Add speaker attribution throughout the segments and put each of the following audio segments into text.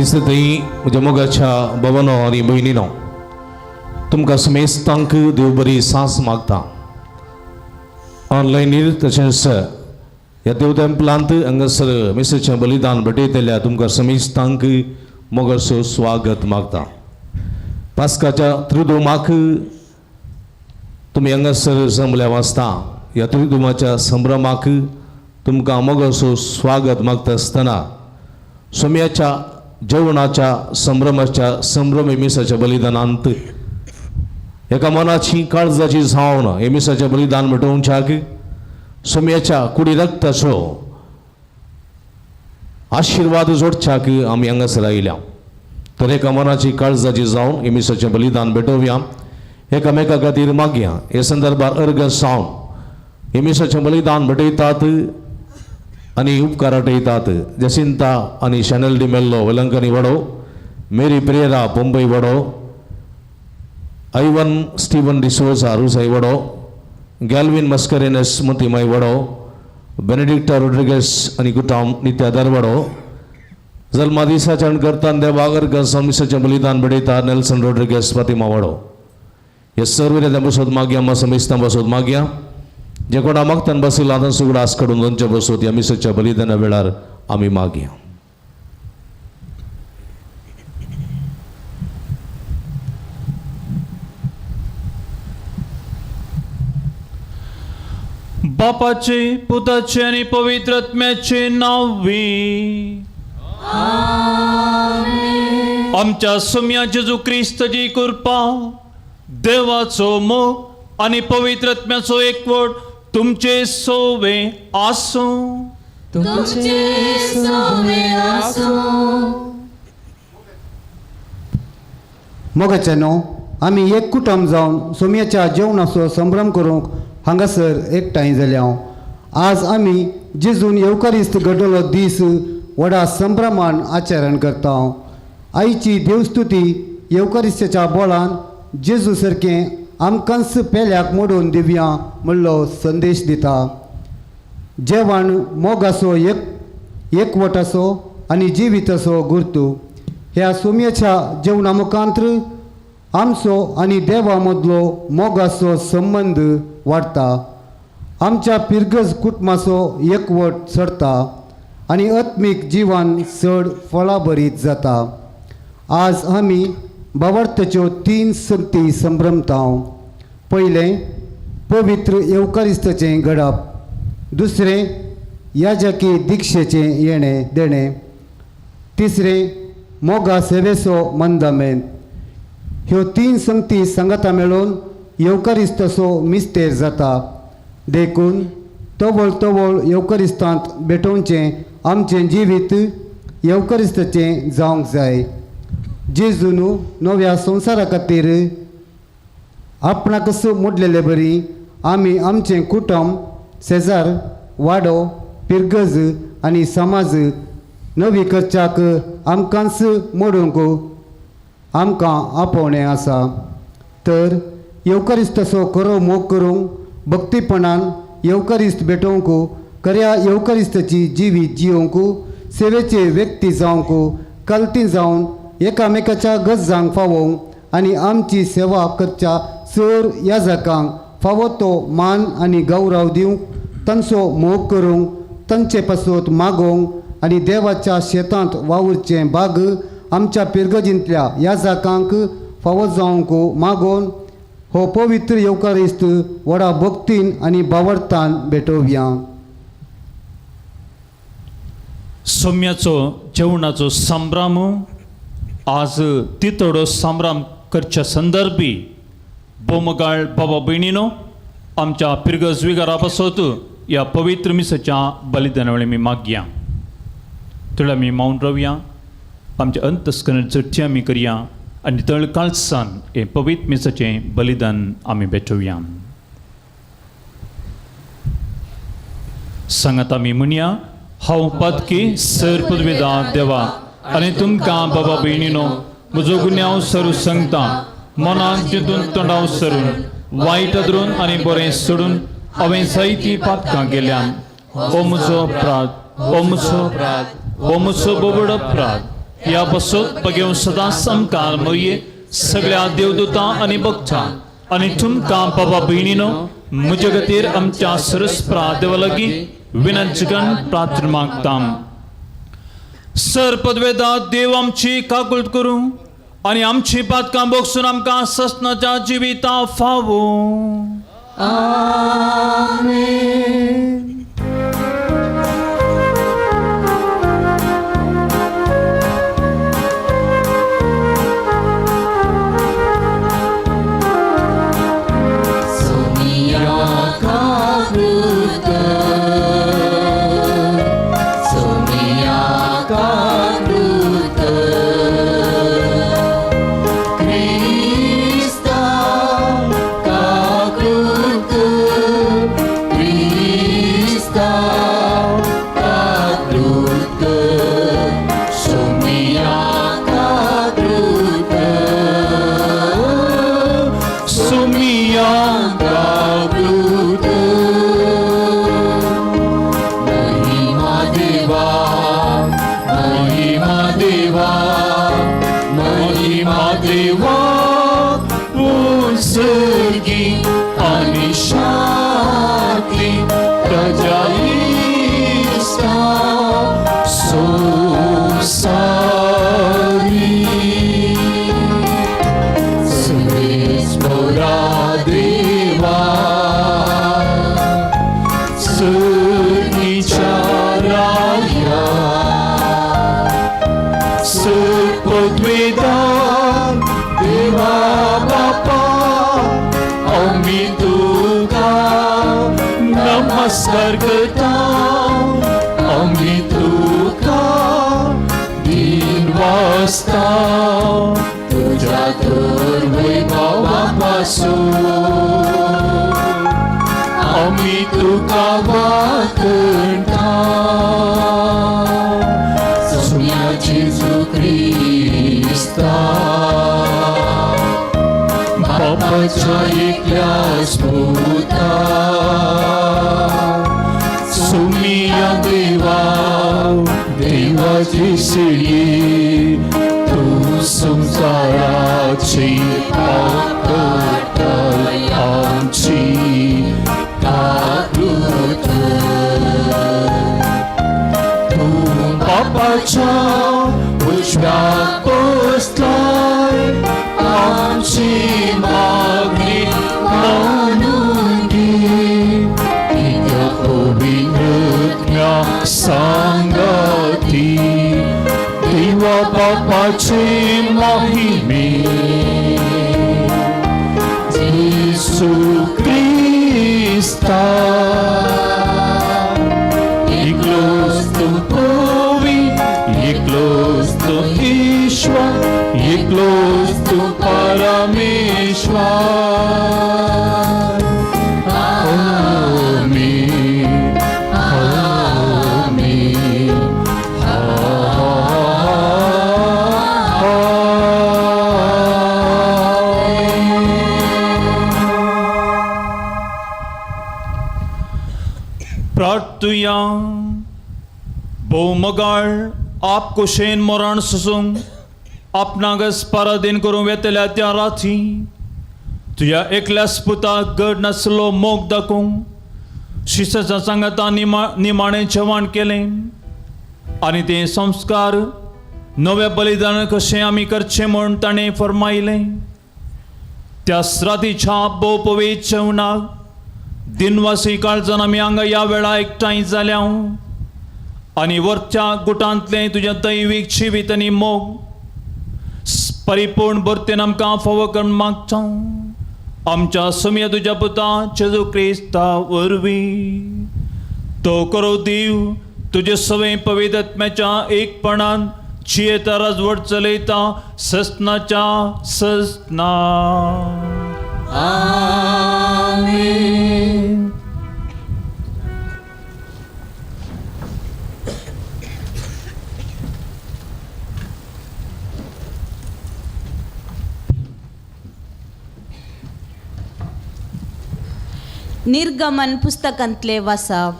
Speaker 1: क्रिस्तई म्हज्या मोगाच्या भवनो आनी भयणीनो, तुमकां समेस्तांक देव बरी सांस मागता. ऑनलायनीर तशेंच ह्या देव तेंपलांत हांगासर मिसाचें बलिदान भेटयतल्या तुमकां समेस्तांक मोगाचो स्वागत मागता. पास्काच्या त्रिदोमाक तुमी हांगासर जमल्या वाचता. ह्या त्रिदोमाच्या संभ्रमाक तुमकां मोगाचो स्वागत मागता आसतना सोम्याच्या जेवणाच्या संभ्रमाच्या संभ्रम मिसाच्या बलिदानांत एका मनाची काळजाची जावन हे मिसाचें बलिदान भेटोवच्याक सोम्याच्या कुडी रक्ताचो आशिर्वाद जोडच्याक आमी हांगासर आयल्या. तर एका मनाची काळजाची जावन हे मिसाचें बलिदान भेटोवया, एकामेका खातीर मागया. हे संदर्भार अर्ग जावन हे मिसाचें बलिदान भेटयतात आनी उपकार आटयतात. जसिंता आनी शॅनल डिमेल्लो वेलंकनी वडो, मेरी प्रेरा बोंबय वडो, आयवन स्टीवन डिसोजा रुसाय वडो, गॅल्विन मस्करेनस मोतीमाय वडो, बेनेडिक्टा रोड्रिगस आनी कुटाम नित्या दरवडो, जल्मा दिसाचरण करतान देवाक अर्घ मिसाचें बलिदान भेटयता नेल्सन रोड्रिगस फातिमा वडो. हे सर्व बसोत मागया, मा समेस्तां बसोत मागया. जे कोणा मागतान बशिल्लो आतां सुगडास काडून दोनचे बसोत ह्या मिसाच्या बलिदाना वेळार आमी मागया.
Speaker 2: बापाचे पुताचे आनी पवित्र आत्म्याचे नांवी आमच्या सुम्या जेजू क्रिस्तची कृपा, देवाचो मोग आनी पवित्र आत्म्याचो एकवट तुमचे सोवे आसूं.
Speaker 3: तुमचे सोवे आसूं.
Speaker 4: मोगाच्यानो, आमी एक कुटुंब जावन सोम्याच्या जेवणाचो संभ्रम करूंक हांगासर एकठांय जाल्या. आज आमी जेजून येवकारिस्त घडलो दीस व्हडा संभ्रमान आचरण करता. आईची देवस्तुती येवकारिस्ताच्या बोळान जेजू सारकें आमकांच पेल्याक मोडून दिवया म्हणलो संदेश दिता. जेवण मोगाचो एक एकवटाचो आनी जिविताचो गुर्तू. ह्या सोम्याच्या जेवणा मुखांत्र आमचो आनी देवा मदलो मोगाचो संबंद वाडटा, आमच्या पिरगज कुटुंबाचो एकवट चडता आनी आत्मीक जिवन चड फळाभरीत जाता. आज आमी बावडताच्यो तीन संगती संभ्रमता. पयलें पवित्र येवकारिस्ताचें घडप, दुसरें याजकी दिक्षेचें येणें देणें, तिसरें मोगा सेवेचो मंदामेंत. ह्यो तीन संगती सांगाता मेळून येवकारिस्ताचो मिस्तेर जाता. देखून तवळ तवळ येवकारिस्तांत भेटोवचें आमचें जिवीत येवकारिस्ताचें जावंक जाय. जेजून नव्या संवसारा खातीर आपणाकच मोडलेले बरी आमी आमचें कुटुंब, शेजार, वाडो, पिरगज आनी समाज नवी करच्याक आमकांच मोडूंक आमकां आपोवणें आसा. तर येवकारिस्ताचो खरो मोग करूंक भक्तीपणान येवकारिस्त भेटोवंक, खऱ्या येवकारिस्ताची जिवीत जियोवंक, सेवेचे व्यक्ती जावंक, कलती जावन एकामेकाच्या गरजांक फावोवंक आनी आमची सेवा करच्या चड याजकांक फावो तो मान आनी गौरव दिवंक, तांचो मोग करूंक, तांचे पासत मागोवंक आनी देवाच्या शेतांत वावुरचें बाग आमच्या पिरगजींतल्या याजकांक फावो जावंक मागोवन हो पवित्र येवकारिस्त व्हडा भक्तीन आनी बावडतान भेटोवया.
Speaker 2: सोम्याचो जेवणाचो संभ्रम आज तितोडो संभ्रम करच्या संदर्भी बोमगाळ बाबा भयणीनो आमच्या पिरगज विगारा पासत ह्या पवित्र मिसाच्या बलिदाना वेळी आमी मागया. थोडे आमी मावन रावया, आमच्या अंतस्करण चर्ची आमी करया आनी तळ काळसान हें पवित्र मिसाचें बलिदान आमी भेटोवया. सांगात आमी म्हणया, हांव पातकी सर पदवेदा देवा आनी तुमकां बाबा भयणीनो म्हजो गुन्यांव सरू सांगता. मनान चिंतून तोंडाव सरून वायट धरून आनी बरें सोडून हांवें जायतीं पातकां केल्यान. ओ म्हजो अपराध, ओ म्हजो अपराध, ओ म्हजो बोबड अपराध. ह्या पासत बगेव सदांच सामकार मरये सगळ्या देवदूतां आनी भक्तां आनी तुमकां बाबा भयणीनो म्हजे खातीर आमच्या सरस्प्रा देवा लागीं विनंती प्रार्थना मागता. सर पदवेदा देव आमची काकुळट करूं आनी आमची पातकां बोगसून आमकां ससनाच्या जिविता फावो.
Speaker 3: आमेन. सोमिया काकुळट कर, सोमिया
Speaker 2: नमस्कार करता आमी तुका दिन वाजता तुज्या तर वैभवा पासून आमी तुका वाकणता सुम्या जेजू क्रिस्ता बापाच्या एकल्या स्फुता सुमिया देवा देवाची सिळी तू संसाराची पाप करतय आमची जागृत तू बापाच्या उजव्या बसलाय आमची मागणी मानून घे तुज्या पवित्रत्म्या सांगाती देवा बापाचे महिमे जेसू क्रिस्ता एकलोच तूं पवी एकलोच तूं ईश्वर एकलोच तूं परमेश्वर. आमेन आमेन आमेन. प्रार्थुया. भोवमगाळ आप कुशेन मरण सोसूंक आपणाकच पराधीन करूंक वेतल्या त्या राती तुज्या एकल्याच पुताक गड नासलो मोग दाखोवंक शिसाच्या सांगाता निमाणें जेवण केलें आनी ते संस्कार नव्या बलिदान कशें आमी करचें म्हूण ताणें फर्मायलें. त्या रातीच्या भोव पवित्र जेवणाक दिनवासी काळजान आमी हांगा ह्या वेळा एकठांय जाल्या आनी वरच्या गुटांतलें तुज्या दैवीक जिवीत आनी मोग परिपूर्ण भरतेन आमकां फावो करून मागता आमच्या समिया तुज्या पुता जेजू क्रिस्ता वरवीं. तो करो दीव तुजे सवय पवित्र एकपणान जियेता राजवट चलयता ससनाच्या ससना.
Speaker 3: आमेन.
Speaker 5: निर्गमन पुस्तकांतले वाचप.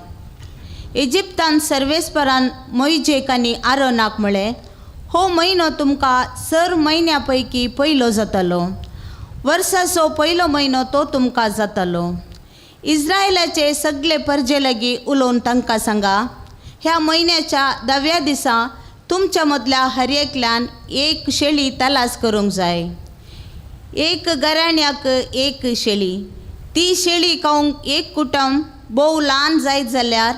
Speaker 5: इजिप्तान सर्वेस्परान मोयजेक आनी आरोनाक म्हळें, हो म्हयनो तुमकां सर म्हयन्या पैकी पयलो जातलो, वर्साचो पयलो म्हयनो तो तुमकां जातलो. इस्रायलाचे सगळे परजे लागीं उलोवन तांकां सांगा, ह्या म्हयन्याच्या धाव्या दिसा तुमच्या मदल्या हर एकल्यान एक शेळी तलास करूंक जाय, एक घराण्याक एक शेळी. ती शेळी खावंक एक कुटुंब भोव ल्हान जायत जाल्यार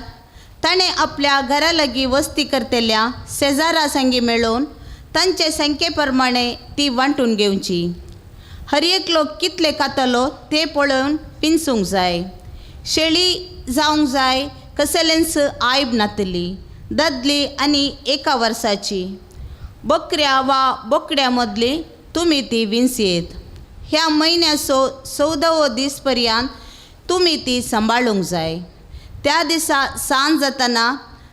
Speaker 5: ताणें आपल्या घरा लागीं वस्ती करतल्या शेजारा संगी मेळोवन तांचे संख्ये प्रमाणे ती वांटून घेवची. हर एकलो कितले खातलो ते पळोवन पिनसूंक जाय. शेळी जावंक जाय कसलेंच आयब नातली, दादली आनी एका वर्साची. बकऱ्या वा बोकड्या मदली तुमी ती विंचयेत. ह्या म्हयन्याचो 14वो दीस पर्यंत तुमी ती सांबाळूंक जाय. त्या दिसा सांज जातना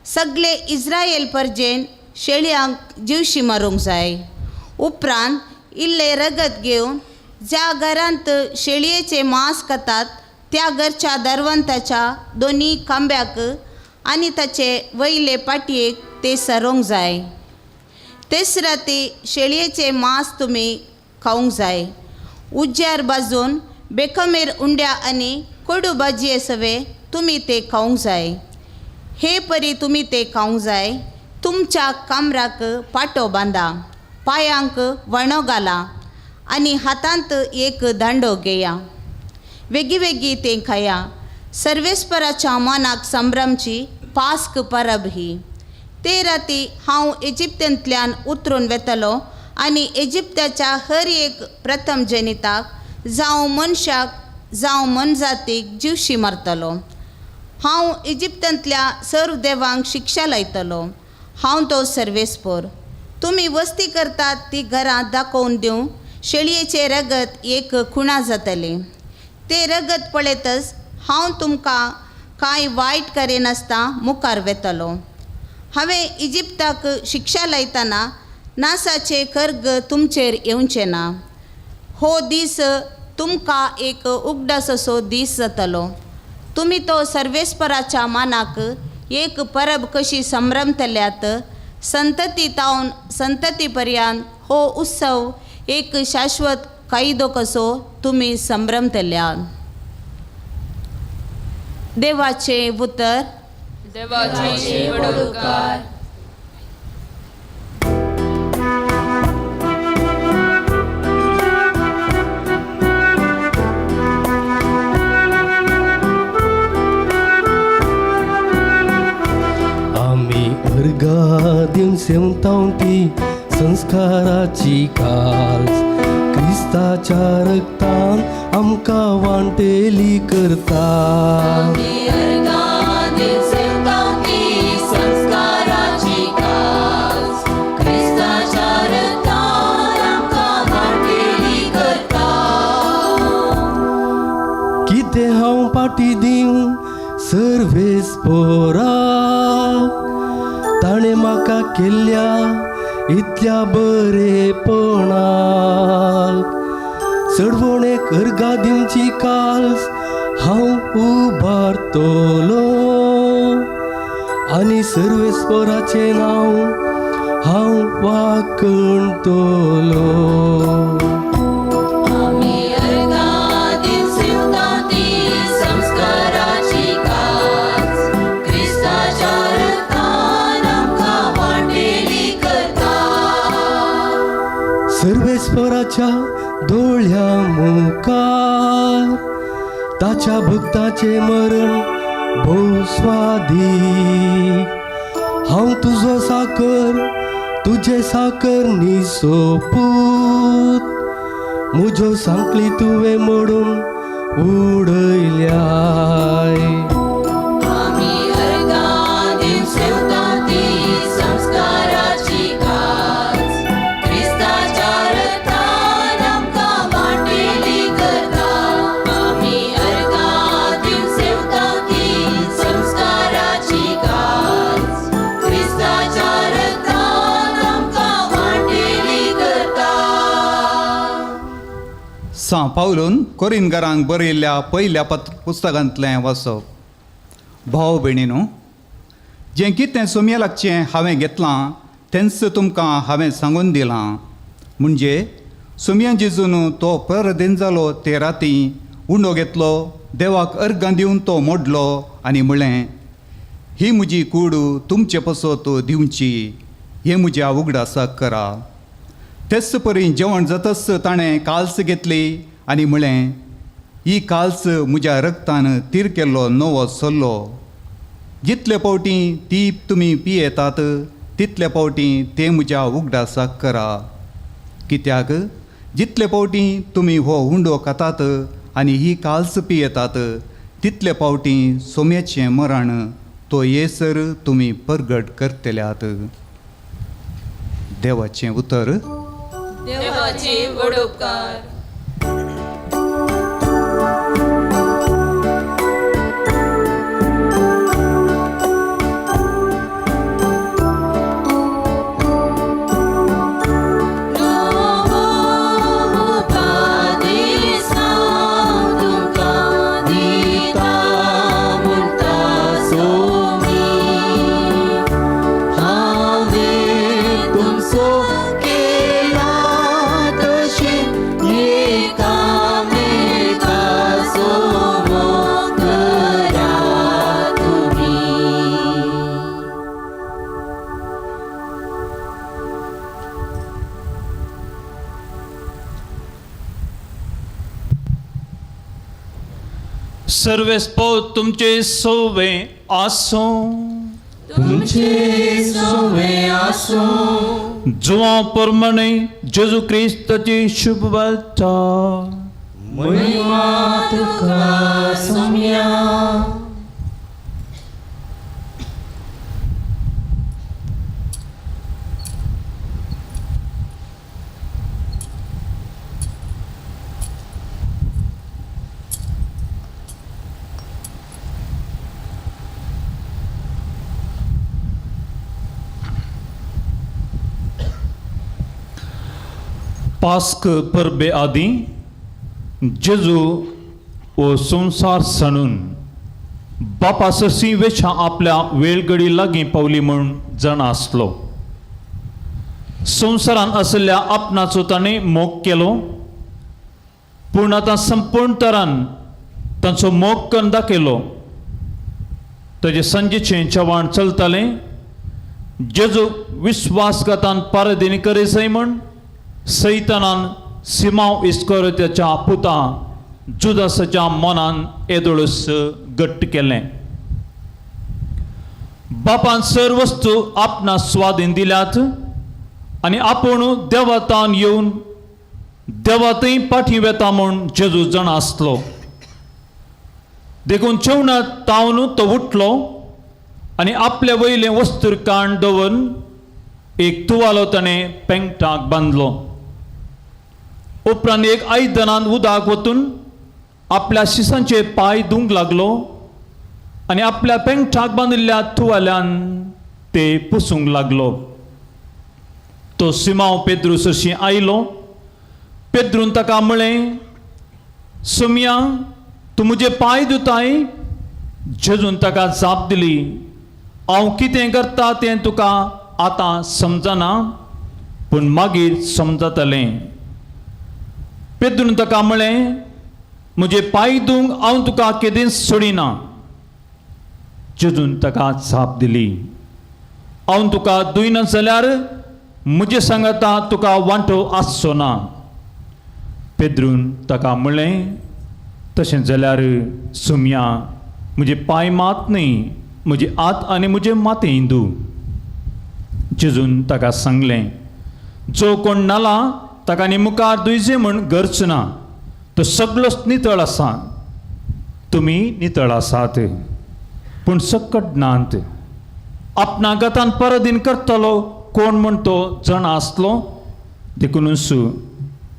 Speaker 5: सगळे इस्रायल परजेन शेळयांक जिवशी मारूंक जाय. उपरांत इल्लें रगत घेवन ज्या घरांत शेळयेचें मांस खातात त्या घरच्या दरवंताच्या दोनी खांब्याक आनी ताचे वयले पाटयेक ते सरोंक जाय. तेच राती शेळयेचें मांस तुमी खावंक जाय. उज्यार भाजून बेखमेर उंड्या आनी कोडू भाजये सवे तुमी ते खावंक जाय. हे परी तुमी ते खावंक जाय. तुमच्या कामराक पाटो बांदा, पांयांक वणो घाला आनी हातांत एक दांडो घेया. वेगीं वेगीं तें खाया. सर्वेस्पराच्या मनाक संभ्रमची पास्क परब ही. ते राती हांव इजिप्तांतल्यान उतरून वेतलो आनी इजिप्ताच्या हर एक प्रथम जनिताक जावं मनशाक जावं मनजातीक जिवशी मारतलो. हांव इजिप्तांतल्या सर्व देवांक शिक्षा लायतलो. हांव तो सर्वेस्पोर. तुमी वस्ती करतात ती घरां दाखोवन दिवं शेळयेचें रगत एक खुणा जातलें. तें रगत पळयतच हांव तुमकां कांय वायट करिनासतना मुखार वेतलो. हांवें इजिप्ताक शिक्षा लायतना नासाचें कर्ग तुमचेर येवचें ना. हो दीस तुमकां एक उगडास असो दीस जातलो. तुमी तो सर्वेस्पराच्या मानाक एक परब कशी संभ्रमतल्यात. संतती तावन संतती पर्यंत हो उत्सव एक शाश्वत कायदो कसो तुमी संभ्रमतल्यात. देवाचें उतर.
Speaker 3: देवाचे वडोकार.
Speaker 6: आमी अर्घा दिवन सेवताव ती संस्काराची काज क्रिस्ताच्या रक्तान आमकां वांटेली करता.
Speaker 3: संस्काराची काज क्रिस्ताच्या रक्तान आमकां वांटेली करता.
Speaker 6: कितें हांव पाटी दिवं सर्वेस्पोराक, ताणें म्हाका केल्ल्या इतल्या बरेपणाक. चडवणेक अर्घा दिवची काल्स हांव उबारतलो आनी सर्वेस्पोराचें नांव हांव वाखणतलो.
Speaker 3: आमी अर्घां दिवन सेवता ती संस्काराची काज क्रिस्ताच्या रक्तान आमकां वांटेली करता.
Speaker 6: सर्वेस्पराच्या दोळ्या मुखार ताच्या भक्ताचें मरण भोव स्वादीक. हांव तुजो साकर तुजे साकर निसोपूत, म्हज्यो सांकळी तुवें मोडून उडयल्याय.
Speaker 3: आमी अर्घां दिवन सेवता ती संस्काराची काज क्रिस्ताच्या रक्तान आमकां वांटेली करता. आमी अर्घां दिवन सेवता ती संस्काराची काज क्रिस्ताच्या रक्तान आमकां वांटेली करता.
Speaker 7: सां पावलून कोरिनगरांक बरयल्ल्या पयल्या पत्र पुस्तकांतलें वाचप. भाव भयणीनू, जें कितें सोमये लागचें हांवें घेतलां तेंच तुमकां हांवें सांगून दिलां. म्हणजे सोमया जेजून तो परदेन जालो ते राती उंडो घेतलो, देवाक अर्गां दिवन तो मोडलो आनी म्हळें, ही म्हजी कूड तुमचे पसत दिवची, हें म्हज्या उगडासाक करा. तेच परी जेवण जातच ताणें काल्स घेतली आनी म्हळें, ही काल्स म्हज्या रक्तान तीर केल्लो नवो सल्लो. जितले फावटी ती तुमी पियेतात तितले फावटी ते म्हज्या उगडासाक करा. कित्याक जितले फावटी तुमी हो उंडो खातात आनी ही काल्स पियेतात तितले फावटी सोम्याचें मरण तो येसर तुमी परगट करतल्यात. देवाचें उतर.
Speaker 3: देवाचे वडोपकार.
Speaker 2: सर्वेस्पोर तुमचे सोवे आसूं.
Speaker 3: तुमचे सोवे आसूं.
Speaker 2: जुवां प्रमाणे जेजू क्रिस्ताची शुभवार्ता.
Speaker 3: महिमा तुका सोम्या.
Speaker 2: पास्क परबे आदीं जेजू हो संवसार सणून बापा सरशीं वेशा आपल्या वेळगडी लागीं पावली म्हूण जाणा आसलो. संवसारान आशिल्ल्या आपणाचो ताणें मोग केलो, पूण आतां संपूर्ण तरान तांचो मोग करून दाखयलो. ताजें सांजेचें चव्हाण चलतालें. जेजू विस्वासघातान पारदिनी करिसय म्हूण सैतानान सिमांव इस्कोरियोताच्या पुता जुदासाच्या मनान येदोळस घट्ट केलें. बापान सर वस्तू आपणा स्वाधीन दिल्यात आनी आपूण देवातान येवन देवातय पाठी वेता म्हूण जेजू जाणा आसलो. देखून जेवणा तावन तो उठलो आनी आपले वयलें वस्तूर काण दवरून एक तुवालो ताणें पेंगटाक बांदलो. उपरांत एक आयदनांत उदक वतून आपल्या शिसांचे पांय धुवंक लागलो आनी आपल्या पेंगटाक बांदिल्ल्या तुवाल्यान ते पुसूंक लागलो. तो सिमांव पेद्रू सरशीं आयलो. पेद्रून ताका म्हळें, सोमया तूं म्हजे पांय धुताय? जेजून ताका जाप दिली, हांव कितें करता तें तुका आतां समजना, पूण मागीर समजतलें. पेद्रून ताका म्हळें, म्हजे पांय धुवंक हांव तुका केदींच सोडिना. जेजून ताका जाप दिली, हांव तुका धुयना जाल्यार म्हजे सांगाता तुका वांटो आसचो ना. पेद्रून ताका म्हळें, तशें जाल्यार सोमया म्हजे पांय मात न्हय, म्हजे हात आनी म्हजें माथें धू. जेजून ताका सांगलें, जो कोण न्हाला ताका आनी मुखार धुयचे म्हूण गरज ना, तो सगळोच नितळ आसा. तुमी नितळ आसात पूण सकट नात. आपणा गतान परदीन करतलो कोण म्हूण तो जाणा आसलो, देखूनच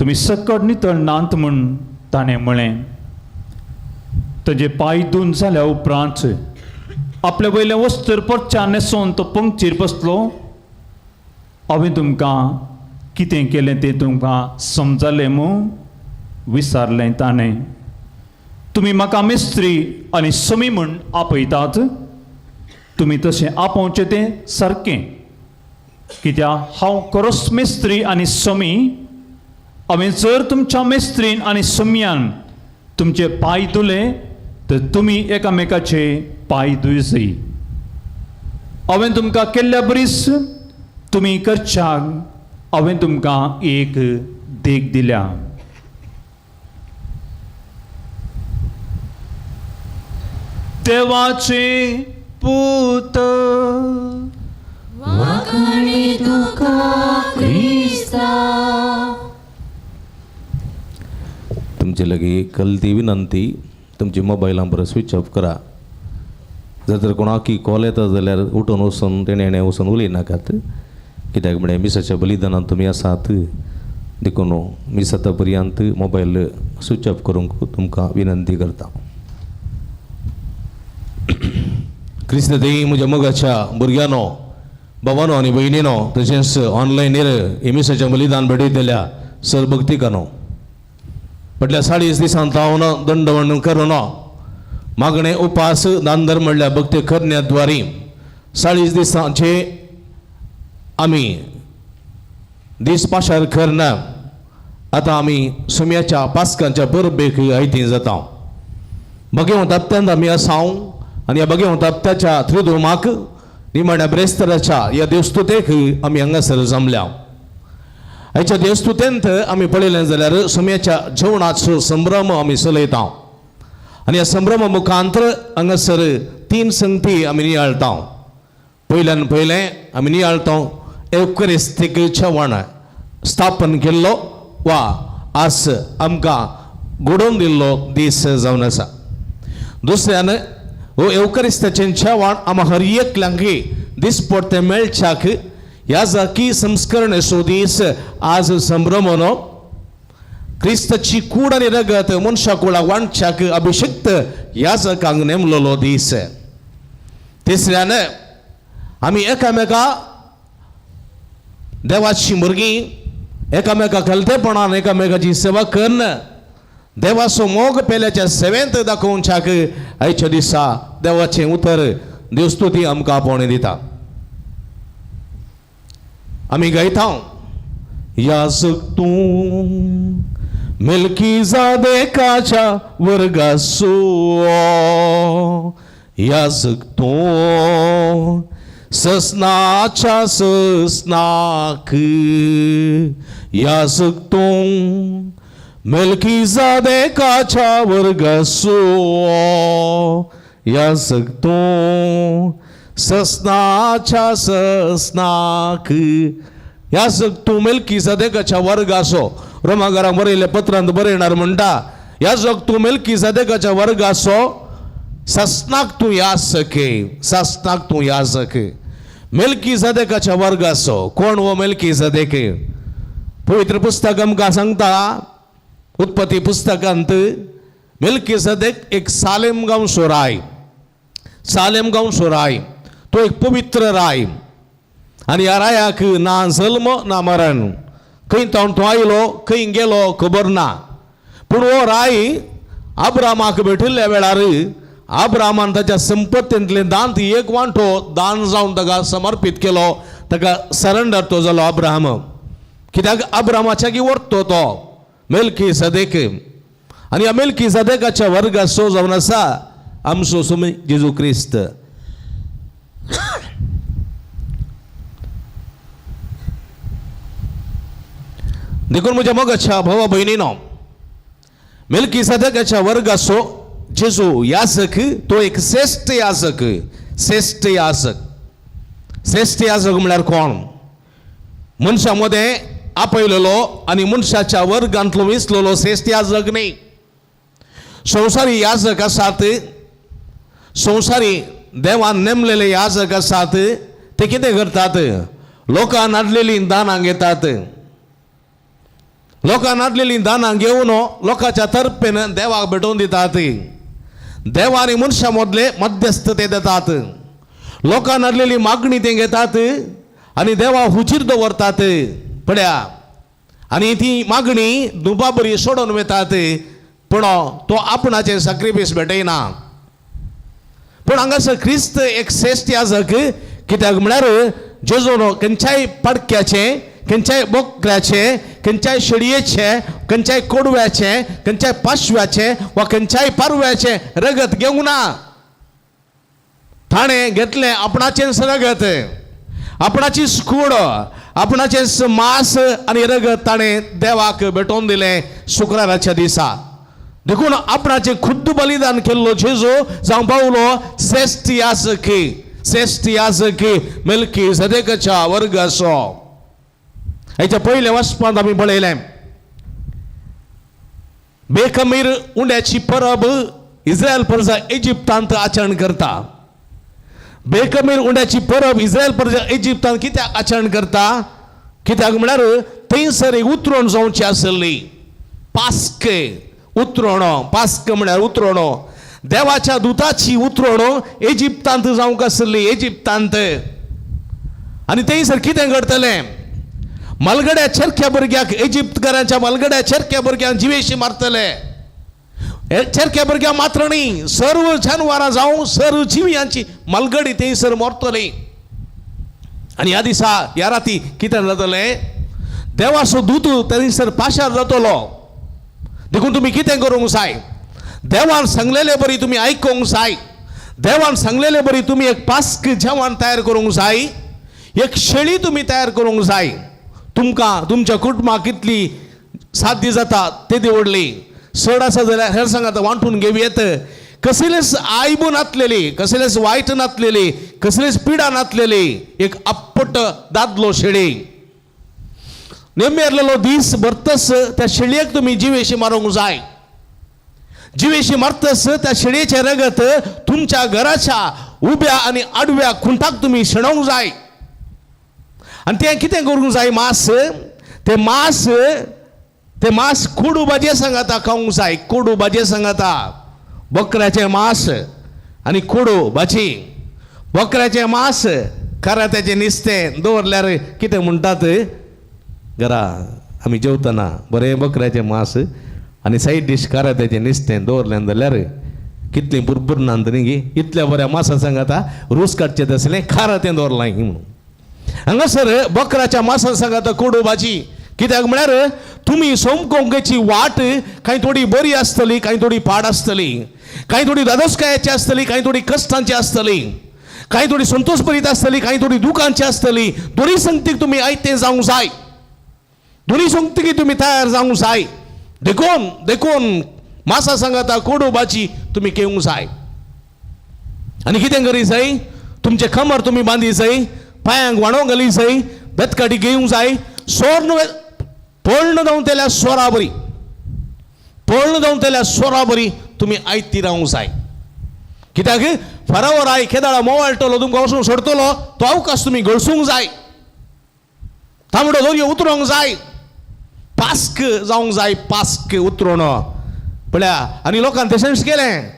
Speaker 2: तुमी सकट नितळ नात म्हूण ताणें म्हळें. ताजे पांय धुवन जाल्या उपरांत आपले वयलें वस्त्र परच्यान न्हेसोवन तो पंक्तीर बसलो. हांवें तुमकां कितें केलें तें तुमकां समजलें मू? विचारलें ताणें. तुमी म्हाका मिस्त्री आनी समी म्हूण आपयतात, तुमी तशें आपोवचें तें सारकें, कित्याक हांव खरोच मिस्त्री आनी समी. हांवें जर तुमच्या मिस्त्रीन आनी सम्यान तुमचे पांय धुले तर तुमी एकामेकाचे पांय धुयसय. हांवें तुमकां केल्ल्या बरीच तुमी करच्याक हांवें तुमकां एक देख दिल्या. देवाचे पूत
Speaker 3: वाखाणे तुका क्रिस्ता.
Speaker 1: तुमचे लगी कलती विनंती, तुमची मोबायलां बरो स्विच ऑफ करा. जर तर कोणाकी कॉल येता जाल्यार उठून वचून तेणें हेणें वचून उलयनाकात, कित्याक म्हळ्यार मिसाच्या बलिदानान तुमी आसात, देखून मीस जाता पर्यंत मोबायल स्विच ऑफ करूंक तुमकां विनंती करता. क्रिस्त देई म्हज्या मोगाच्या भुरग्यांनो, बाबानो आनी भयणीनो, तशेंच ऑनलायनीर हे मिसाचें बलिदान भेटयतल्या सर भक्तिकानो, फाटल्या 40 दिसां तावन दंडवण करून मागणे उपास दानधर म्हणल्यार भक्ती करण्याद्वारे 40 दिसांचे आमी दीस पाशार करना. आतां आमी सुम्याच्या पास्कांच्या परबेक आयती जाता. भगवंत अत्यंत आमी आसाव आनी ह्या भगवंत हप्त्याच्या त्रिदुमाक निमाण्या ब्रेस्तराच्या ह्या देवस्तुतेक आमी हांगासर जमल्या. आयच्या देवस्तुतेंत आमी पळयलें जाल्यार सुम्याच्या जेवणाचो संभ्रम आमी चलयता आनी ह्या संभ्रमा मुखांतर हांगासर 3 संगती आमी नियाळटा. पयल्यान पयलें आमी नियाळटा एवकरिस्तीक जेवण स्थापन केल्लो वा आज आमकां घडोवन दिल्लो दीस जावन आसा. दुसऱ्यान हो एवकरिस्ताचें जेवण आमकां हर एकल्यांक दिसपडतें मेळच्याक ह्या जाकी संस्करणेचो दीस आज संभ्रमनो क्रिस्ताची कूड आनी रगत मनशा कुळाक वांटच्याक अभिषिक्त ह्या जाकांक नेमलेलो दीस. तिसऱ्यान आमी एकामेका देवाची भुरगीं एकामेका खलतेपणान एकामेकाची सेवा करून देवाचो मोग पेल्याच्या सेवेंत दाखोवच्याक आयच्या दिसा देवाचें उतर देवस्तुती आमकां आपोवणें दिता. आमी गायता याजक तूं मेल्कीजादेकाच्या वर्गासो, याजक तूं ससनाच्या ससनाक, याजक तूं मेल्कीजादेकाच्या वर्गासो, याजक तूं ससनाच्या ससनाक. याजक तूं मेल्कीजादेकाच्या वर्गासो. रोमाघरां बरयल्ल्या पत्रांत बरयणार म्हणटा, याजक तूं मेल्कीजादेकाच्या वर्गासो, ससनाक तूं याजक, ससनाक तूं याजक. मेल्कीजादेकाच्या वर्गासो कोण हो मेल्कीजादेक? पवित्र पुस्तक आमकां सांगता, उत्पत्ती पुस्तकांत मेल्कीजादेक एक सालेम गांवचो राय, सालेम गांवचो राय, तो एक पवित्र राय. आनी ह्या रायाक ना जल्म ना मरण, खंय तावन तो आयलो खंय गेलो खबर ना. पूण हो राय आब्रामाक भेटिल्ल्या वेळार आब्रामान ताच्या संपत्तींतले दांत एक वांटो दान जावन ताका समर्पीत केलो, ताका सरेंडर तो जालो अब्राहम. कित्याक अब्रामाच्या की व्हरतो तो मेल्कीसदेक. आनी ह्या मेल्कीसदेकाच्या वर्गाचो जावन आसा आमचो सुमी जेजू क्रिस्त. देखून म्हज्या मोगाच्या भावा भयणीनो, मेल्कीसदेकाच्या वर्गाचो जेजू याजक तो एक श्रेश्ठ याजक, श्रेश्ठ याजक. श्रेश्ठ याजक म्हळ्यार कोण? मनशां मदें आपयलेलो आनी मनशाच्या वर्गांतलो विसलेलो श्रेश्ठ याजक न्ही. संवसारी याजक आसात, संवसारी देवान नेमलेले याजक आसात, ते कितें करतात? लोकां हाडलेलीं दानां घेतात, लोकां हाडलेलीं दानां घेवन लोकांच्या तर्फेन देवाक भेटोवन दितात. देवा आनी मनशां मदले मध्यस्थ ते दितात. लोकां हाडलेली मागणी ते घेतात आनी देवा हुजीर दवरतात पळया, आनी ती मागणी दुबा बरी सोडून वतात, पूण तो आपणाचें साक्रिफीस भेटयना. पूण हांगासर क्रिस्त एक श्रेश्ठ याजक, कित्याक म्हळ्यार जेजून खंयच्याय पाडक्याचें, खंयच्याय बोकड्याचें, खंयच्याय शेळयेचें, खंयच्याय कोडव्याचें, खंयच्याय पाशव्याचें वा खंयच्याय पारव्याचें रगत घेवंक ना. ताणें घेतलें आपणाचेंच रगत, आपणाची कूड, आपणाचेंच मांस आनी रगत ताणें देवाक भेटोवन दिलें शुक्राराच्या दिसा. देखून आपणाचें खुद्द बलिदान केल्लो जेजू जावं पावलो श्रेश्ठ याजक, श्रेश्ठ याजक मेल्कीसदेकाच्या वर्गाचो. हेच्या पयल्या वचपांत आमी पळयलें बेखमीर उंड्याची परब इस्रायल प्रजा इजिप्तांत आचरण करता. बेखमीर उंड्याची परब इस्रायल प्रजा इजिप्तांत कित्याक आचरण करता? कित्याक म्हळ्यार थंयसर एक उतरण जावची आसली, पास्क उतरणो. पास्क म्हळ्यार उतरणो, देवाच्या दुताची उतरणो इजिप्तांत जावंक आसली, इजिप्तांत. आनी थंयसर कितें घडटलें? मालगड्या चेरक्या भुरग्याक, इजिप्तकारांच्या मालगड्या चेरक्या भुरग्यांक जिवेशी मारतले. चेरक्या भुरग्यांक मात्र न्ही, सर्व जानवरां जावं सर्व जिवयांची मालगडी थंयसर मरतली. आनी ह्या दिसा ह्या राती कितें जातलें? देवाचो दूत थंयसर पाशार जातलो. देखून तुमी कितें करूंक जाय? देवान सांगलेले बरी तुमी आयकूंक जाय. देवान सांगलेले बरी तुमी एक पास्क जेवण तयार करूंक जाय, एक शेळी तुमी तयार करूंक जाय. तुमकां तुमच्या कुटुंबाक कितली साध्य जाता तेदी व्हडली चड आसा जाल्यार हेर सांगात वांटून घेवयेत. कसलेच आयबू नातलेली, कसलेच वायट नातलेली, कसलीच पिडा नातलेली एक आपट दादलो शेळी. नेमेरलेलो दीस भरतस त्या शेळयेक तुमी जिवेशी मारूंक जाय. जिवेशी मारतस त्या शेळयेचें रगत तुमच्या घराच्या उब्या आनी आडव्या खुंटाक तुमी शेणोवंक जाय. आनी तें कितें करूंक जाय? मांस, तें मांस, तें मांस कोडू भाजये सांगाता खावंक जाय. कोडू भाजये सांगाता, बोकऱ्याचें मांस आनी कोडू भाजी. बोकऱ्याचें मांस कारात्याचें निस्तें दवरल्यार कितें म्हणटात घरा? आमी जेवतना बरें बकऱ्याचें मांस आनी सायड डीश कारात्याचें नुस्तें दवरलें जाल्यार कितलीं बुरबुरनात न्ही गी. इतल्या बऱ्या मांसा सांगाता रूस काडचें तसलें खारातें दवरलां म्हणून. हांगासर बकराच्या मांसा सांगाता कोडू भाजी. कित्याक म्हळ्यार तुमी सोमकोंकेची वाट कांय थोडी बरी आसतली, कांय थोडी पाड आसतली, कांय थोडी धादोसकायेची आसतली, कांय थोडी कश्टांची आसतली, कांय थोडी संतोष भरीत आसतली, कांय थोडी दुखांची आसतली. दोनी संगतीक तुमी आयते जावंक जाय, दोनी संगतीक तुमी तयार जावंक जाय. देखून देखून मासा सांगाता कोडू भाजी तुमी घेवंक जाय. आनी कितें करी जाय, तुमचें कमर तुमी बांदी जाय, पांयांक वाणो घाली जाय, बेतकाटी घेवंक जाय. सोर न्हय पळण धांवतल्या सोरा बरी, पळण धांवतल्या सोरा बरी तुमी आयती रावंक जाय. कित्याक फरावर I केदाळा मोवाळटलो, तुमकां वचून सोडटलो, तो अवकाश तुमी गळसूंक जाय. तांबडो दर्यो उतरोंक जाय, पास्क जावंक जाय, पास्क उतरोण पळया. आनी लोकान तशेंच केलें,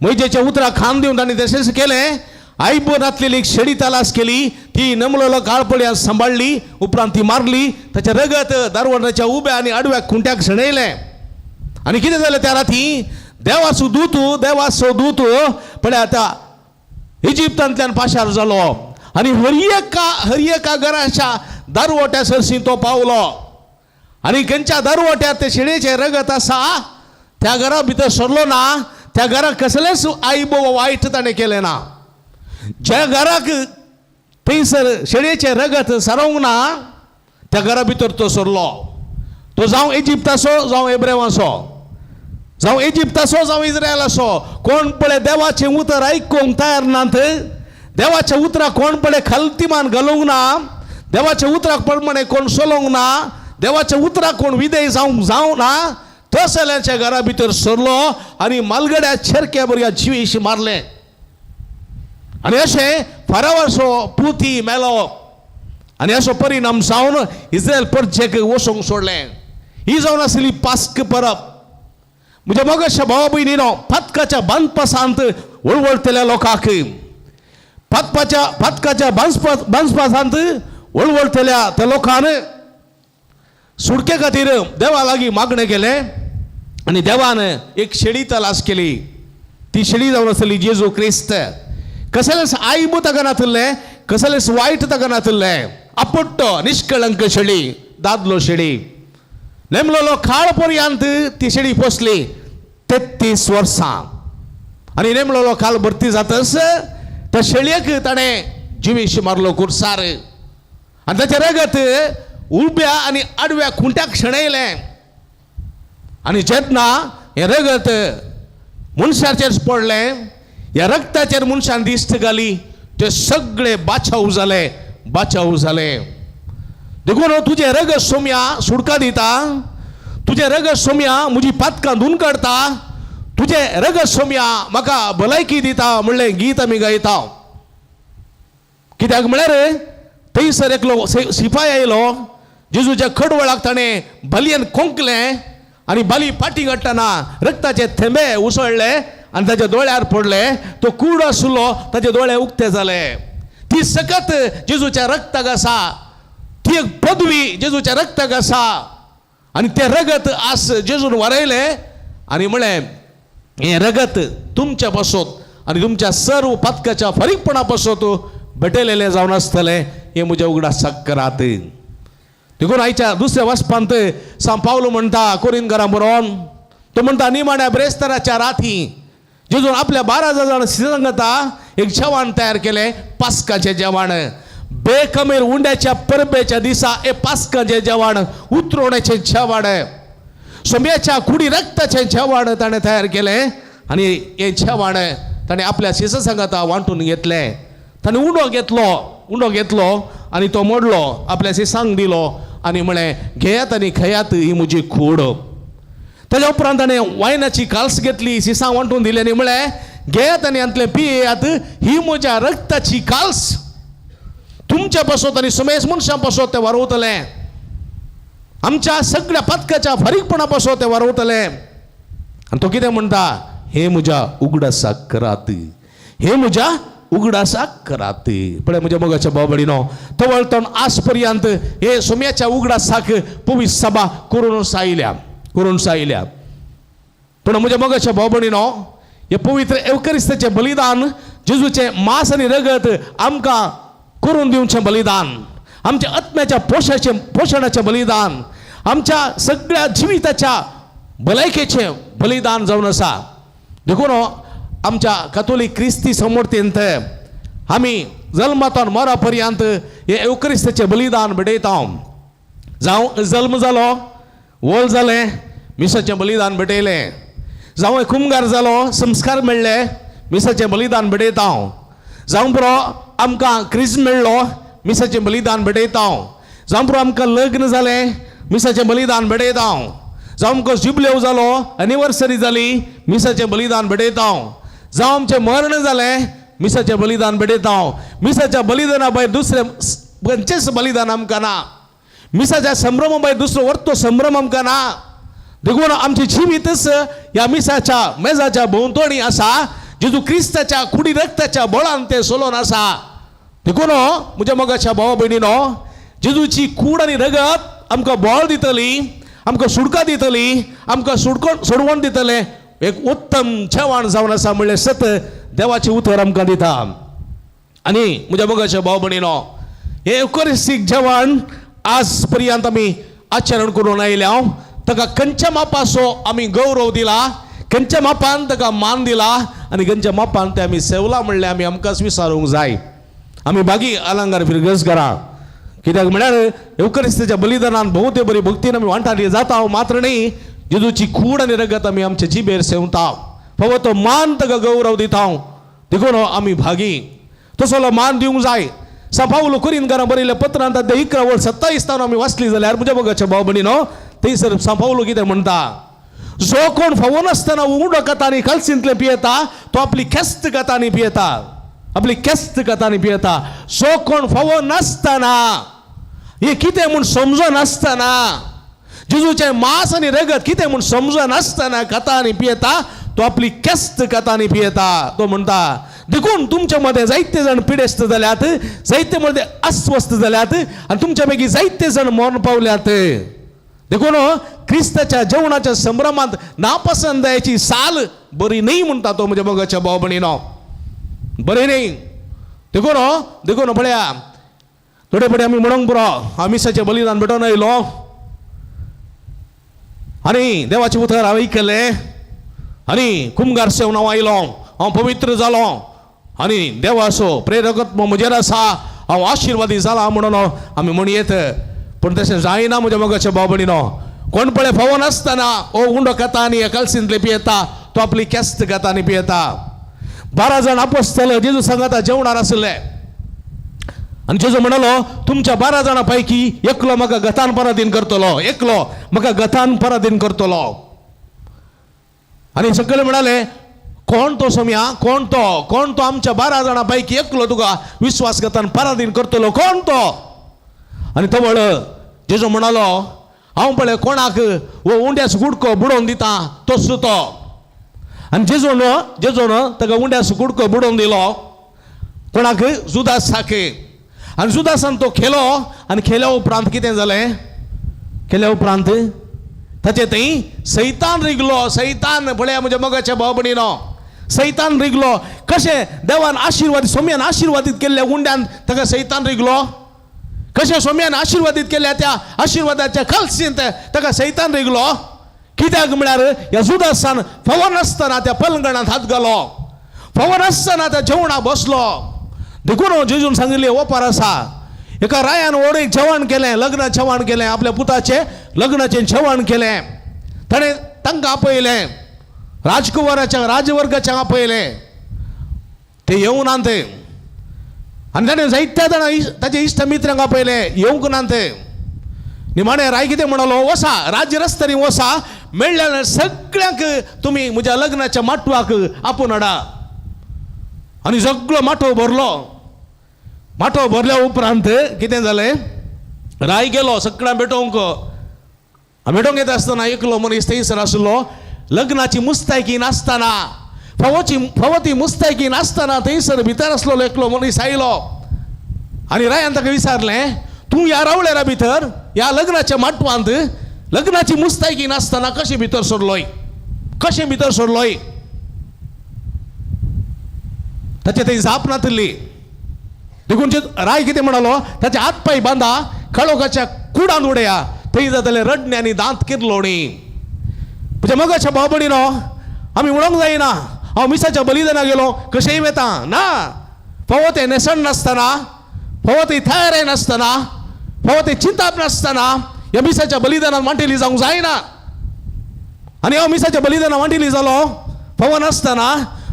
Speaker 1: मैजेच्या उतराक खांद दिवन तांणी तशेंच केलें. आयब नातलेली एक शेडी तलास केली, ती नमलोलो काळपळयान सांबाळ्ळी, उपरांत ती मारली, ताचें रगत दारवणाच्या उब्या आनी आडव्या खुंट्याक शेणयलें. आनी कितें जालें त्या राती, देवाचो दूत, देवाचो दूत पळया त्या इजिप्तांतल्यान पाशार जालो आनी हर एका घराच्या दारवट्या सरशी तो पावलो. आनी खंयच्या दारवट्यार ते शेळयेचें रगत आसा त्या घरा भितर सरलो ना, त्या घराक कसलेंच आयब वा वायट ताणें केलें ना. ज्या घराक थंयसर शेळयेचें रगत सारोवंक ना त्या घरा भितर तो सरलो. तो जावं इजिप्ताचो, जावं एब्रेवाचो, जावं इजिप्ताचो, जावं इस्रायलाचो, कोण पळय देवाचें उतर आयकूंक तयार नात, देवाच्या उतराक कोण पळय खालतीमान घालूंक ना, देवाच्या उतराक प्रमाणे कोण चलोवंक ना, देवाच्या उतराक कोण विधेय जावंक जावं ना, तसल्यांच्या घरा भितर सरलो आनी मालगड्या चेरक्या भुरग्या जिवीशी मारलें. आनी अशें फारावाचो पुती मेलो आनी असो परिणाम जावन इस्रायल परजेक वचूंक सोडलें. ही जावन आसली पास्क परब. म्हज्या मोगाच्या भावा भयणीनो, पातकाच्या बांदपासांत वळवळतल्या लोकांक, पातकाच्या बांदपासांत वळवळतल्या त्या लोकान सुटके खातीर देवा लागीं मागणें केलें आनी देवान एक शेळी तलास केली. ती शेळी जावन आसली जेजू क्रिस्त. कसलेंच आयब ताका नातिल्लें, कसलेंच वायट ताका नातिल्लें, आपट्टो निष्कळंक शेळी, दादलो शेळी. नेमलोलो काळ पर्यंत ती शेळी पोसली 33 वर्सां. आनी नेमलोलो काळ भरती जातच त्या शेळयेक ताणें जिवीशी मारलो कुर्सार आनी ताचें रगत उब्या आनी आडव्या खुंट्याक शेणयलें. आनी जेन्ना हें रगत मनशाचेर पडलें, ह्या रगताचेर मनशान दिश्ट घाली, ते सगळे बाचाव जाले, बाचाव जाले. देखून तुजें रगत सोम्या सुडका दिता, तुजें रगत सोम्या म्हजी पातकां धुवन काडटा, तुजें रगत सोम्या म्हाका भलायकी दिता म्हणलें गीत आमी गायता. कित्याक म्हळ्यार थंयसर एकलो सिपाय आयलो, जेजूच्या खडवळाक ताणें बालयेन खोंकलें आनी बाली पाटी काडटना रक्ताचे थेंबे उसळ्ळे आनी ताच्या दोळ्यार पडले. तो कुड आशिल्लो, ताचे दोळे उक्ते जाले. ती सकत जेजूच्या रक्ताक आसा, ती एक पदवी जेजूच्या रक्ताक आसा. आनी तें रगत आस जेजून वारयलें आनी म्हळें, हें रगत तुमच्या पासत आनी तुमच्या सर्व पातकाच्या फारीकपणा पासत भेटयलेलें जावन आसतलें, हें म्हज्या उगडासाक करात. देखून आयच्या दुसऱ्या वाचपांत सांव पावलो म्हणटा कोरिंदकारां बरोवन, तो म्हणटा निमाण्या ब्रेस्ताराच्या राती जेजून आपल्या 12 जाण सांगता एक जेवण तयार केलें, पास्काचें जेवण. बेकमेर उंड्याच्या परबेच्या दिसा हे पास्काचें जेवण, उतरोण्याचें जेवण, सोंब्याच्या कुडी रक्ताचें जेवण ताणें तयार केलें. आनी हें जेवण ताणें आपल्या शिसा सांगाता वांटून घेतलें. ताणें उंडो घेतलो, उंडो घेतलो आनी तो मोडलो, आपल्या शिसांक दिलो आनी म्हळें, घेयात आनी खेयात, ही म्हजी कूड. ताच्या उपरांत ताणें वायनाची काल्स घेतली, शिसां वांटून दिली आनी म्हळें, घेयात आनी हांतलें पियेयात, ही म्हज्या रक्ताची काल्स, तुमच्या पासत आनी समेस मनशां पासत तें वारवतलें, आमच्या सगळ्या पातकाच्या फारीकपणा पासत तें वारवतलें. आनी तो कितें म्हणटा, हे म्हज्या उगडासाक करात, हे म्हज्या उगडासाक करात. पळय म्हज्या मोगाच्या भाव भयणीनो, तवळतण आज पर्यंत हे सोम्याच्या उगडासाक पवित्र सभा करून सायल्या, करून सायल्या. पूण म्हज्या मोगाच्या भाव भयणीनो, हे पवित्र एवकरिस्ताचें बलिदान, जेजूचें मांस आनी रगत आमकां करून दिवचें बलिदान, आमच्या आत्म्याच्या पोशाचें पोशणाचें बलिदान, आमच्या सगळ्या जिविताच्या भलायकेचें बलिदान जावन आसा. देखून आमच्या कातोलीक क्रिस्ती समर्थेंत आमी जल्मातान मरा पर्यंत हे एवक्रिस्ताचें बलिदान भेटयता. जावं जल्म जालो, वोल जालें, मिसाचें बलिदान भेटयलें. जावं कुमगार जालो, संस्कार मेळ्ळे, मिसाचें बलिदान भेटयता. जावं पुरो आमकां क्रिज मेळ्ळो, मिसाचें बलिदान भेटयता. जावं पुरो आमकां लग्न जालें, मिसाचें बलिदान भेटयता. जावं आमकां जुबलेव जालो, एनिवर्सरी जाली, मिसाचें बलिदान भेटयता. जावं आमचें मर्ण जालें, मिसाचें बलिदान भेटयता. मिसाच्या बलिदाना भायर दुसरें खंयचेंच बलिदान आमकां ना. मिसाच्या संभ्रमा भायर दुसरो वर्तो संभ्रम आमकां ना. देखून आमचें जिवीतच ह्या मिसाच्या मेजाच्या भोंवतणी आसा. जेजू क्रिस्ताच्या कुडी रक्ताच्या बळान तें सोलोन आसा. देखून म्हज्या मोगाच्या भावा भयणीनो, जेजूची कूड आनी रगत आमकां बळ दितली, आमकां सुडका दितली, आमकां सुडको सोडवण दितलें, एक उत्तम जेवण जावन आसा म्हणलें सत देवाचें उतर आमकां दिता. आनी म्हज्या मोगाच्या भाव भयणीनो, हें युकरिस्टीक जेवण आज पर्यंत आमी आचरण करून आयल्या. ताका खंयच्या मापाचो आमी गौरव दिला, खंयच्या मापान ताका मान दिला आनी खंयच्या मापान तें आमी सेवला म्हणलें आमी आमकांच विचारूंक जाय. आमी बागी अलंकार फिरगज करा, कित्याक म्हळ्यार येवकरिस्ताच्या बलिदानान भोवते बरी भक्तीन आमी वांटारी जाता मात्र न्ही, जेजूची कूड आनी रगत आमी आमच्या जिबेर सेवता, फावो तो मान ताका गौरव दिता. देखून आमी भागी तसलो मान दिवंक जाय. सांव पावलो कुरिनकारां बरयल्ल्या पत्रांत 11 वळ 27 तावन आमी वाचली जाल्यार म्हज्या मोगाच्या भाव भयणीनो, थंयसर सांव पावलो कितें म्हणटा, जो कोण फावो नासतना उंडो खाता आनी कलसींतलें पियेता तो आपली खेस्त खाता आनी पियेता, आपली खेस्त खाता आनी पियेता. जो कोण फावो नासतना, हें कितें म्हूण समजनासतना, जेजूचें मांस आनी रगत कितें म्हूण समजनासतना खाता आनी पियेता तो आपली खेस्त खाता आनी पियेता. तो म्हणटा, देखून तुमच्या मदें जायते जाण पिडेस्त जाल्यात, जायते मदें अस्वस्थ जाल्यात आनी तुमच्या पैकी जायते जाण मरण पावल्यात. देखून क्रिस्ताच्या जेवणाच्या संभ्रमांत नापसंदायेची साल बरी न्ही म्हणटा तो म्हज्या मोगाच्या भाव भयणीनो, बरी न्ही. देखून देखून पळया थोडे पडे आमी म्हणूंक पुरो, हांव मिसाचें बलिदान भेटोवन आयलो आनी देवाचें उतर हांवें आयकलें आनी कुमगार सेवन हांव आयलो, हांव पवित्र जालो आनी देवाचो प्रेरकत्व म्हजेर आसा, हांव आशिर्वादी जाला म्हणून आमी म्हणयेत. पूण तशें जायना म्हज्या मोगाच्या भाव भयणीनो. कोण पळय फावो नासतना ओ उंडो खाता आनी कलसींतले पियेता तो आपली केस्त खाता आनी पियेता. 12 जाण आपोस्तल जेजू सांगाता जेवणार आसले आनी जेजू म्हणालो, तुमच्या 12 जाणां पैकी एकलो म्हाका गतान पराधीन करतलो, एकलो म्हाका गतान पराधीन करतलो. आनी सगळे म्हणाले, कोण तो सोम्या, कोण तो, कोण तो आमच्या 12 जाणां पैकी एकलो तुका विश्वासघातान पराधीन करतलो, कोण तो? आनी तवळ जेजू म्हणालो, हांव पळय कोणाक वो उंड्यास गुडको बुडोवन दिता तोच तो. आनी जेजून जेजून ताका उंड्यास गुडको बुडोवन दिलो कोणाक, जुदासाक. आनी जुदासान तो खेलो आनी खेल्या उपरांत कितें जालें, खेल्या उपरांत ताचे थंय सैतान रिगलो. सैतान पळया म्हज्या मोगाच्या भाव भयणीनो, सैतान रिगलो. कशें देवान आशिर्वाद, सोम्यान आशिर्वादीत केल्ल्या उंड्यान ताका सैतान रिगलो, कशें सोम्यान आशिर्वादीत केल्ल्या त्या आशिर्वादाच्या कलसींत ताका सैतान रिगलो. कित्याक म्हळ्यार ह्या जुदासान फावो नासतना त्या पलंगणांत हात घालो, फावो नासतना त्या जेवणाक बसलो. देखून जेजून सांगिल्लें ओपार आसा, एका रायान व्हड एक जेवण केलें, लग्न जेवण केलें, आपल्या पुताचें लग्नाचें जेवण केलें. ताणें तांकां आपयलें, राजकुंवराच्या राजवर्गाच्या आपयलें, ते येवंक ना ते. आनी ताणें जायत्या जाणां ताचे इश्ट मित्रांक आपयलें, येवंक ना ते. निमाणें राय कितें म्हणलो, वसा राज्य रस्त्यांनी वसा, मेळ्ळ्या सगळ्यांक तुमी म्हज्या लग्नाच्या माटवाक आपोवन हाडा. आनी सगळो माटोव भरलो. माटोव भरल्या उपरांत कितें जालें, राय गेलो सगळ्यां भेटोवंक. भेटोवंक येता आसतना एकलो मनीस थंयसर आसलो, लग्नाची मुस्तायकी नासतना, फावोची फावो ती मुस्तायकी नासतना थंयसर भितर आसलेलो एकलो मनीस आयलो आनी रायान ताका विचारलें, तूं ह्या रावळेरा भितर ह्या लग्नाच्या माटवांत लग्नाची मुस्तायकी नासतना कशें भितर सरलोय, कशें भितर सरलोय? ताचे थंय जाप नातिल्ली. देखून राय कितें म्हणालो, ताचे हात पांय बांदा, काळोखाच्या कुडान उडया, थंय जातले रडणे आनी दांत किरलोणी. म्हज्या मोगाच्या भाव भयणीनो, आमी म्हणूंक जायना हांव मिसाच्या बलिदाना गेलो कशेंय वेता ना. फावो तें न्हेसण नासतना, फावो ती तयारी नासतना, फावो तें चिंताप नासतना ह्या मिसाच्या बलिदानान वांटेली जावंक जायना. आनी हांव मिसाच्या बलिदानान वांटेली जालो फावो नासतना,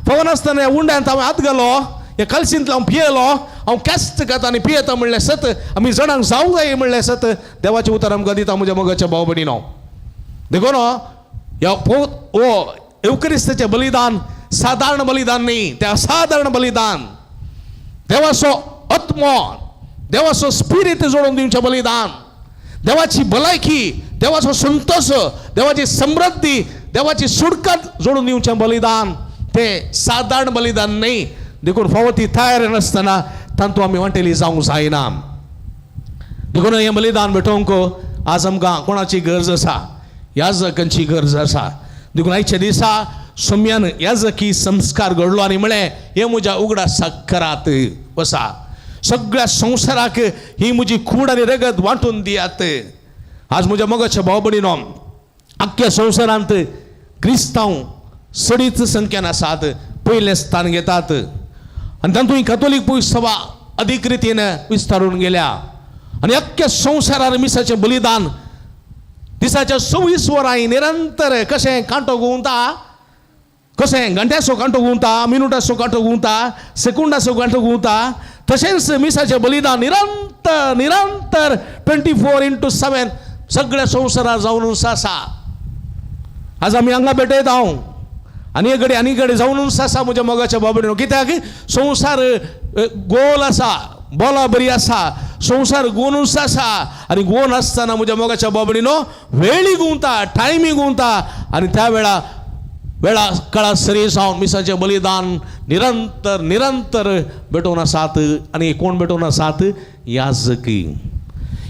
Speaker 1: फावो नासतना ह्या उंड्यांत हांवें हात घालो, ह्या कलसींतलो हांव पियेलो, हांव कॅस्त खाता आनी पियेता म्हणलें सत आमी जाणांक जावंक जाय म्हणलें सत देवाचें उतर आमकां दिता म्हज्या मोगाच्या भाव भयणीनो. देखून ह्या हो एवक्रिस्ताचें बलिदान सादारण बलिदान न्ही, तें असादारण बलिदान. देवाचो आत्मो, देवाचो स्पिरीत जोडून दिवचें बलिदान, देवाची भलायकी, देवाचो संतोश, देवाची समृद्धी, देवाची सुटकात जोडून दिवचें बलिदान, तें सादारण बलिदान न्ही. देखून फावो ती तयारी नासतना तातूंत आमी वांटेली जावंक जायना. देखून हें बलिदान भेटोवंक आज आमकां कोणाची गरज आसा? याजकांची गरज आसा. देखून आयच्या दिसा सोम्यान याजकी संस्कार घडलो आनी म्हळें, हें म्हज्या उगडासाक करात वसा, सगळ्या संवसाराक ही म्हजी कूड आनी रगत वांटून दियात. आज म्हज्या मोगाच्या भाव भयणीनो, आख्ख्या संवसारांत क्रिस्तांव सडीच संख्येन आसात, पयलें स्थान घेतात आनी तातूंत कथोलीक पयस सभा अदीक रितीन विस्तारून गेल्या. आनी अख्ख्या संवसारार मिसाचें बलिदान दिसाच्या 24 वरां निरंतर कशें कांटो घुंवता, कशें घंट्याचो कांटो घुंवता, मिनुटाचो कांटो घुंवता, सेकुंडाचो कांटो घुंवता, तशेंच मिसाचें बलिदान निरंतर निरंतर 24x7 सगळ्या संवसारार जावन आसा. आज आमी हांगा भेटयता हांव आनी एक कडेन आनी कडेन जावन आसा म्हज्या मोगाच्या बाबडीनो. कित्याक संवसार गोल आसा, बोला बरी आसा, संवसार गोनूच आसा. आनी गोन आसतना म्हज्या मोगाच्या बाबडीनो वेळी घुंवता, टायमी घुंवता आनी त्या वेळा वेळा काळा सरी जावन मिसाचें बलिदान निरंतर निरंतर भेटोवन आसात. आनी कोण भेटोवन आसात? याजकी.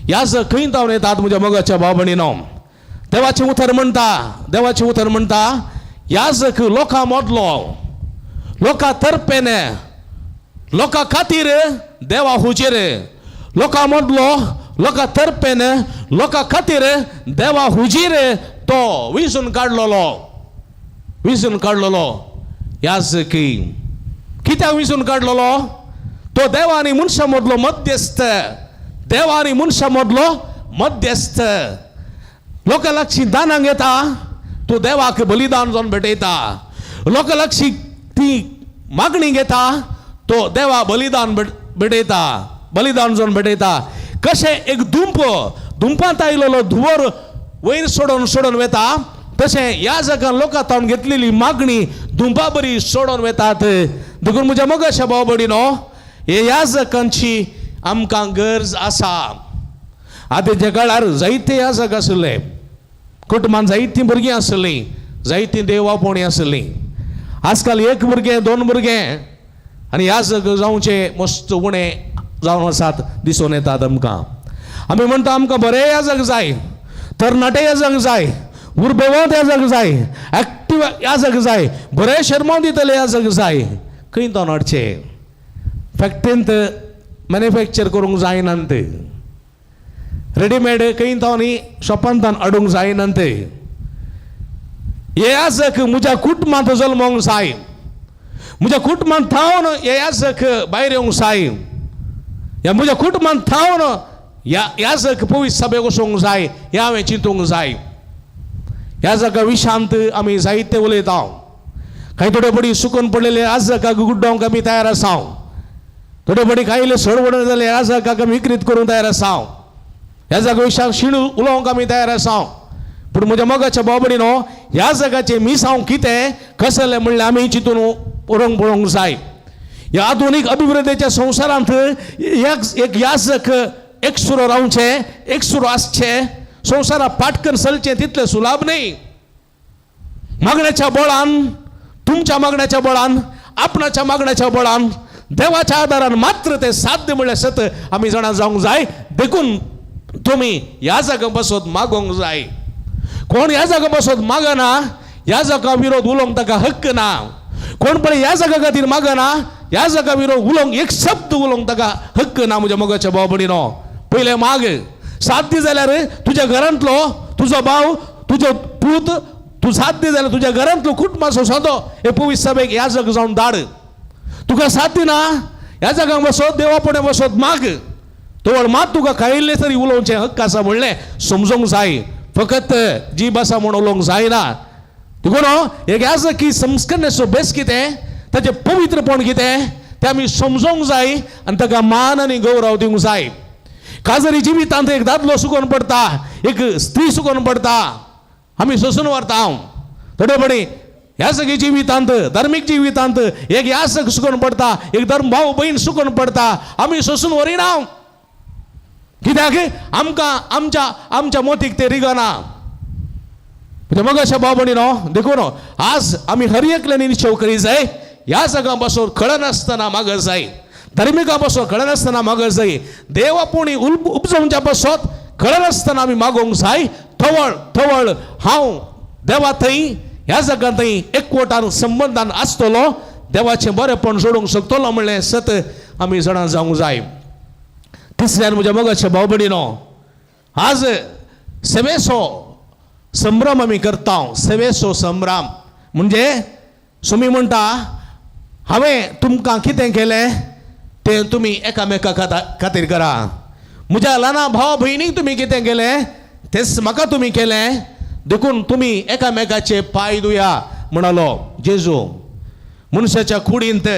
Speaker 1: याजक खंय जावन येतात म्हज्या मोगाच्या बाबडीनो? देवाचें उतर म्हणटा, देवाचें उतर म्हणटा, याजक लोकां मदलो, लोकां तर्पेन, लोकां खातीर देवा हुजेर, लोकां मदलो, लोकां तर्पेन, लोकां खातीर देवा हुजीर तो विजून काडलेलो, विजून काडलेलो याजकी. कित्याक विजून काडलेलो? तो देवा आनी मनशां मदलो मध्यस्थ, देवा आनी मनशां मदलो मध्यस्थ. लोकां लागची दानां घेता, तूं देवाक बलिदान जावन भेटयता. लोकां लागची ती मागणी घेता, तो देवा बलिदान भेटयता, बलिदान जावन भेटयता. कशें एक दुंप दुंपांत आयलेलो धुंवर वयर सोडून सोडून वेता, तशें ह्या जगान लोकां तावन घेतलेली मागणी दुंपा बरी सोडून वेतात. देखून म्हज्या मोगाच्या भाव भयणीनो, हे ह्या जगांची आमकां गरज आसा. आतांच्या काळार जायते याजक आशिल्ले, कुटुंबान जायतीं भुरगीं आशिल्लीं, जायतीं देवापोणी आशिल्लीं. आजकाल एक भुरगें, दोन भुरगें आनी याजक जावचे मस्त उणें जावन आसात दिसून येतात आमकां. आमी म्हणटा आमकां बरें याजक जाय, तरणाटे याजक जाय, उर्बेवंत याजक जाय, एक्टीव याजक जाय, बरें शर्मांव दितले याजक जाय. खंय तो हाडचे? फॅक्टरींत मॅन्युफॅक्चर करूंक जायना ते, रेडीमेड खंय तो न्ही शॉपांतान हाडूंक जायना ते. हे याजक म्हज्या कुटुंबांत जल्मोंक जाय, म्हज्या कुटुंबांत थावन हे याजक भायर येवंक जाय, ह्या म्हज्या कुटुंबांत थावन ह्या याजक पवित्र सभेक वचूंक जाय, हें हांवें चिंतूंक जाय. ह्या जागा विशांत आमी जायते उलयता. कांय थोडे पडी सुकून पडलेले याजकाक गुड्डोवंक आमी तयार आसा, थोडे पडी कांय सड वडून जाले याजकाक आमी विक्रीत करूंक तयार आसा, ह्या जागा विशांत शिण उलोवंक आमी तयार आसा. पूण म्हज्या मोगाच्या भाव भयणीनो, ह्या जगाचें मिसांव कितें कसलें म्हणल्यार आमी चिंतून पळोवंक पळोवंक जाय. ह्या आधुनीक अभिवृद्धीच्या संवसारांत एक याजक एकसुरो रावचें, एकसुरो आसचें, संवसारा पाटकन चलचें तितलें सुलाभ न्ही. मागण्याच्या बळान तुमच्या मागण्याच्या बळान, आपणाच्या मागण्याच्या बळान, देवाच्या आदारान मात्र ते साध्य म्हणल्यार सत आमी जाणा जावंक जाय. देखून तुमी ह्या जागा बसत मागोंक जाय. कोण ह्या जागा बसत मागना, ह्या जागा विरोध उलोवंक ताका हक्क ना. कोण पळय ह्या जागा खातीर मागना, ह्या जागा विरोध उलोवंक एक शब्द उलोवंक ताका हक्क ना. म्हज्या मोगाच्या भाव भयणीनो, पयलें माग. साध्य जाल्यार तुज्या घरांतलो तुजो भाव, तुजो पूत, तूं साध्य जाल्यार तुज्या घरांतलो कुटुंबाचो सदो हे पवित्र सभेक ह्या जाग जावन धाड. तुका साध्य ना ह्या जागांक बसत देवा फुडें बसत माग. तवळ मात तुका कायिल्लें तरी उलोवचें हक्क आसा म्हणलें समजूंक जाय. फकत जीब आसा म्हूण उलोवंक जायना. देखून एक ह्या की संस्करणेचो बेस कितें, ताचें पवित्रपण कितें तें आमी समजूंक जाय आनी ताका मान आनी गौरव दिवंक जाय. काजरी जिवितांत एक दादलो सुकोवन पडटा, एक स्त्री सुकोवन पडटा, आमी सोसून व्हरता. हांव थोडे पणी ह्या सगळी जिवितांत, धार्मीक जिवितांत एक ह्या सग सुकोवन पडटा, एक धर्म भाव भयण सुकोवन पडटा, आमी सोसून व्हरिना. कित्याक आमकां आमच्या आमच्या मोतीक ते रिगना. मगाशा भाव भयणीनो, देखून आज आमी हर एकल्यानी निश्चव करी जाय. ह्या जागा पासून कळनासतना माग जाय, धार्मिका पासून कळनासतना माग जाय, देवा पुणी उपजोवच्या पासत कळनासतना आमी मागोवंक जाय. थवळ थवळ हांव देवा थंय ह्या जागा थंय एकवटान संबंदान आसतलो, देवाचें बरेंपण सोडूंक शकतलो म्हणलें सत आमी जाणा जावंक जाय. तिसऱ्यान म्हज्या मोगाच्या भाव भयणीनो, आज सेवेचो संभ्रम आमी करता. सेवेचो संभ्रम म्हणजे सुमी म्हणटा, हांवें तुमकां कितें केलें तें तुमी एकामेका खातीर करा. म्हज्या ल्हाना भाव भयणीक तुमी कितें केलें तेंच म्हाका तुमी केलें, देखून तुमी एकामेकाचे पांय धुया म्हणालो जेजू. मनशाच्या कुडींत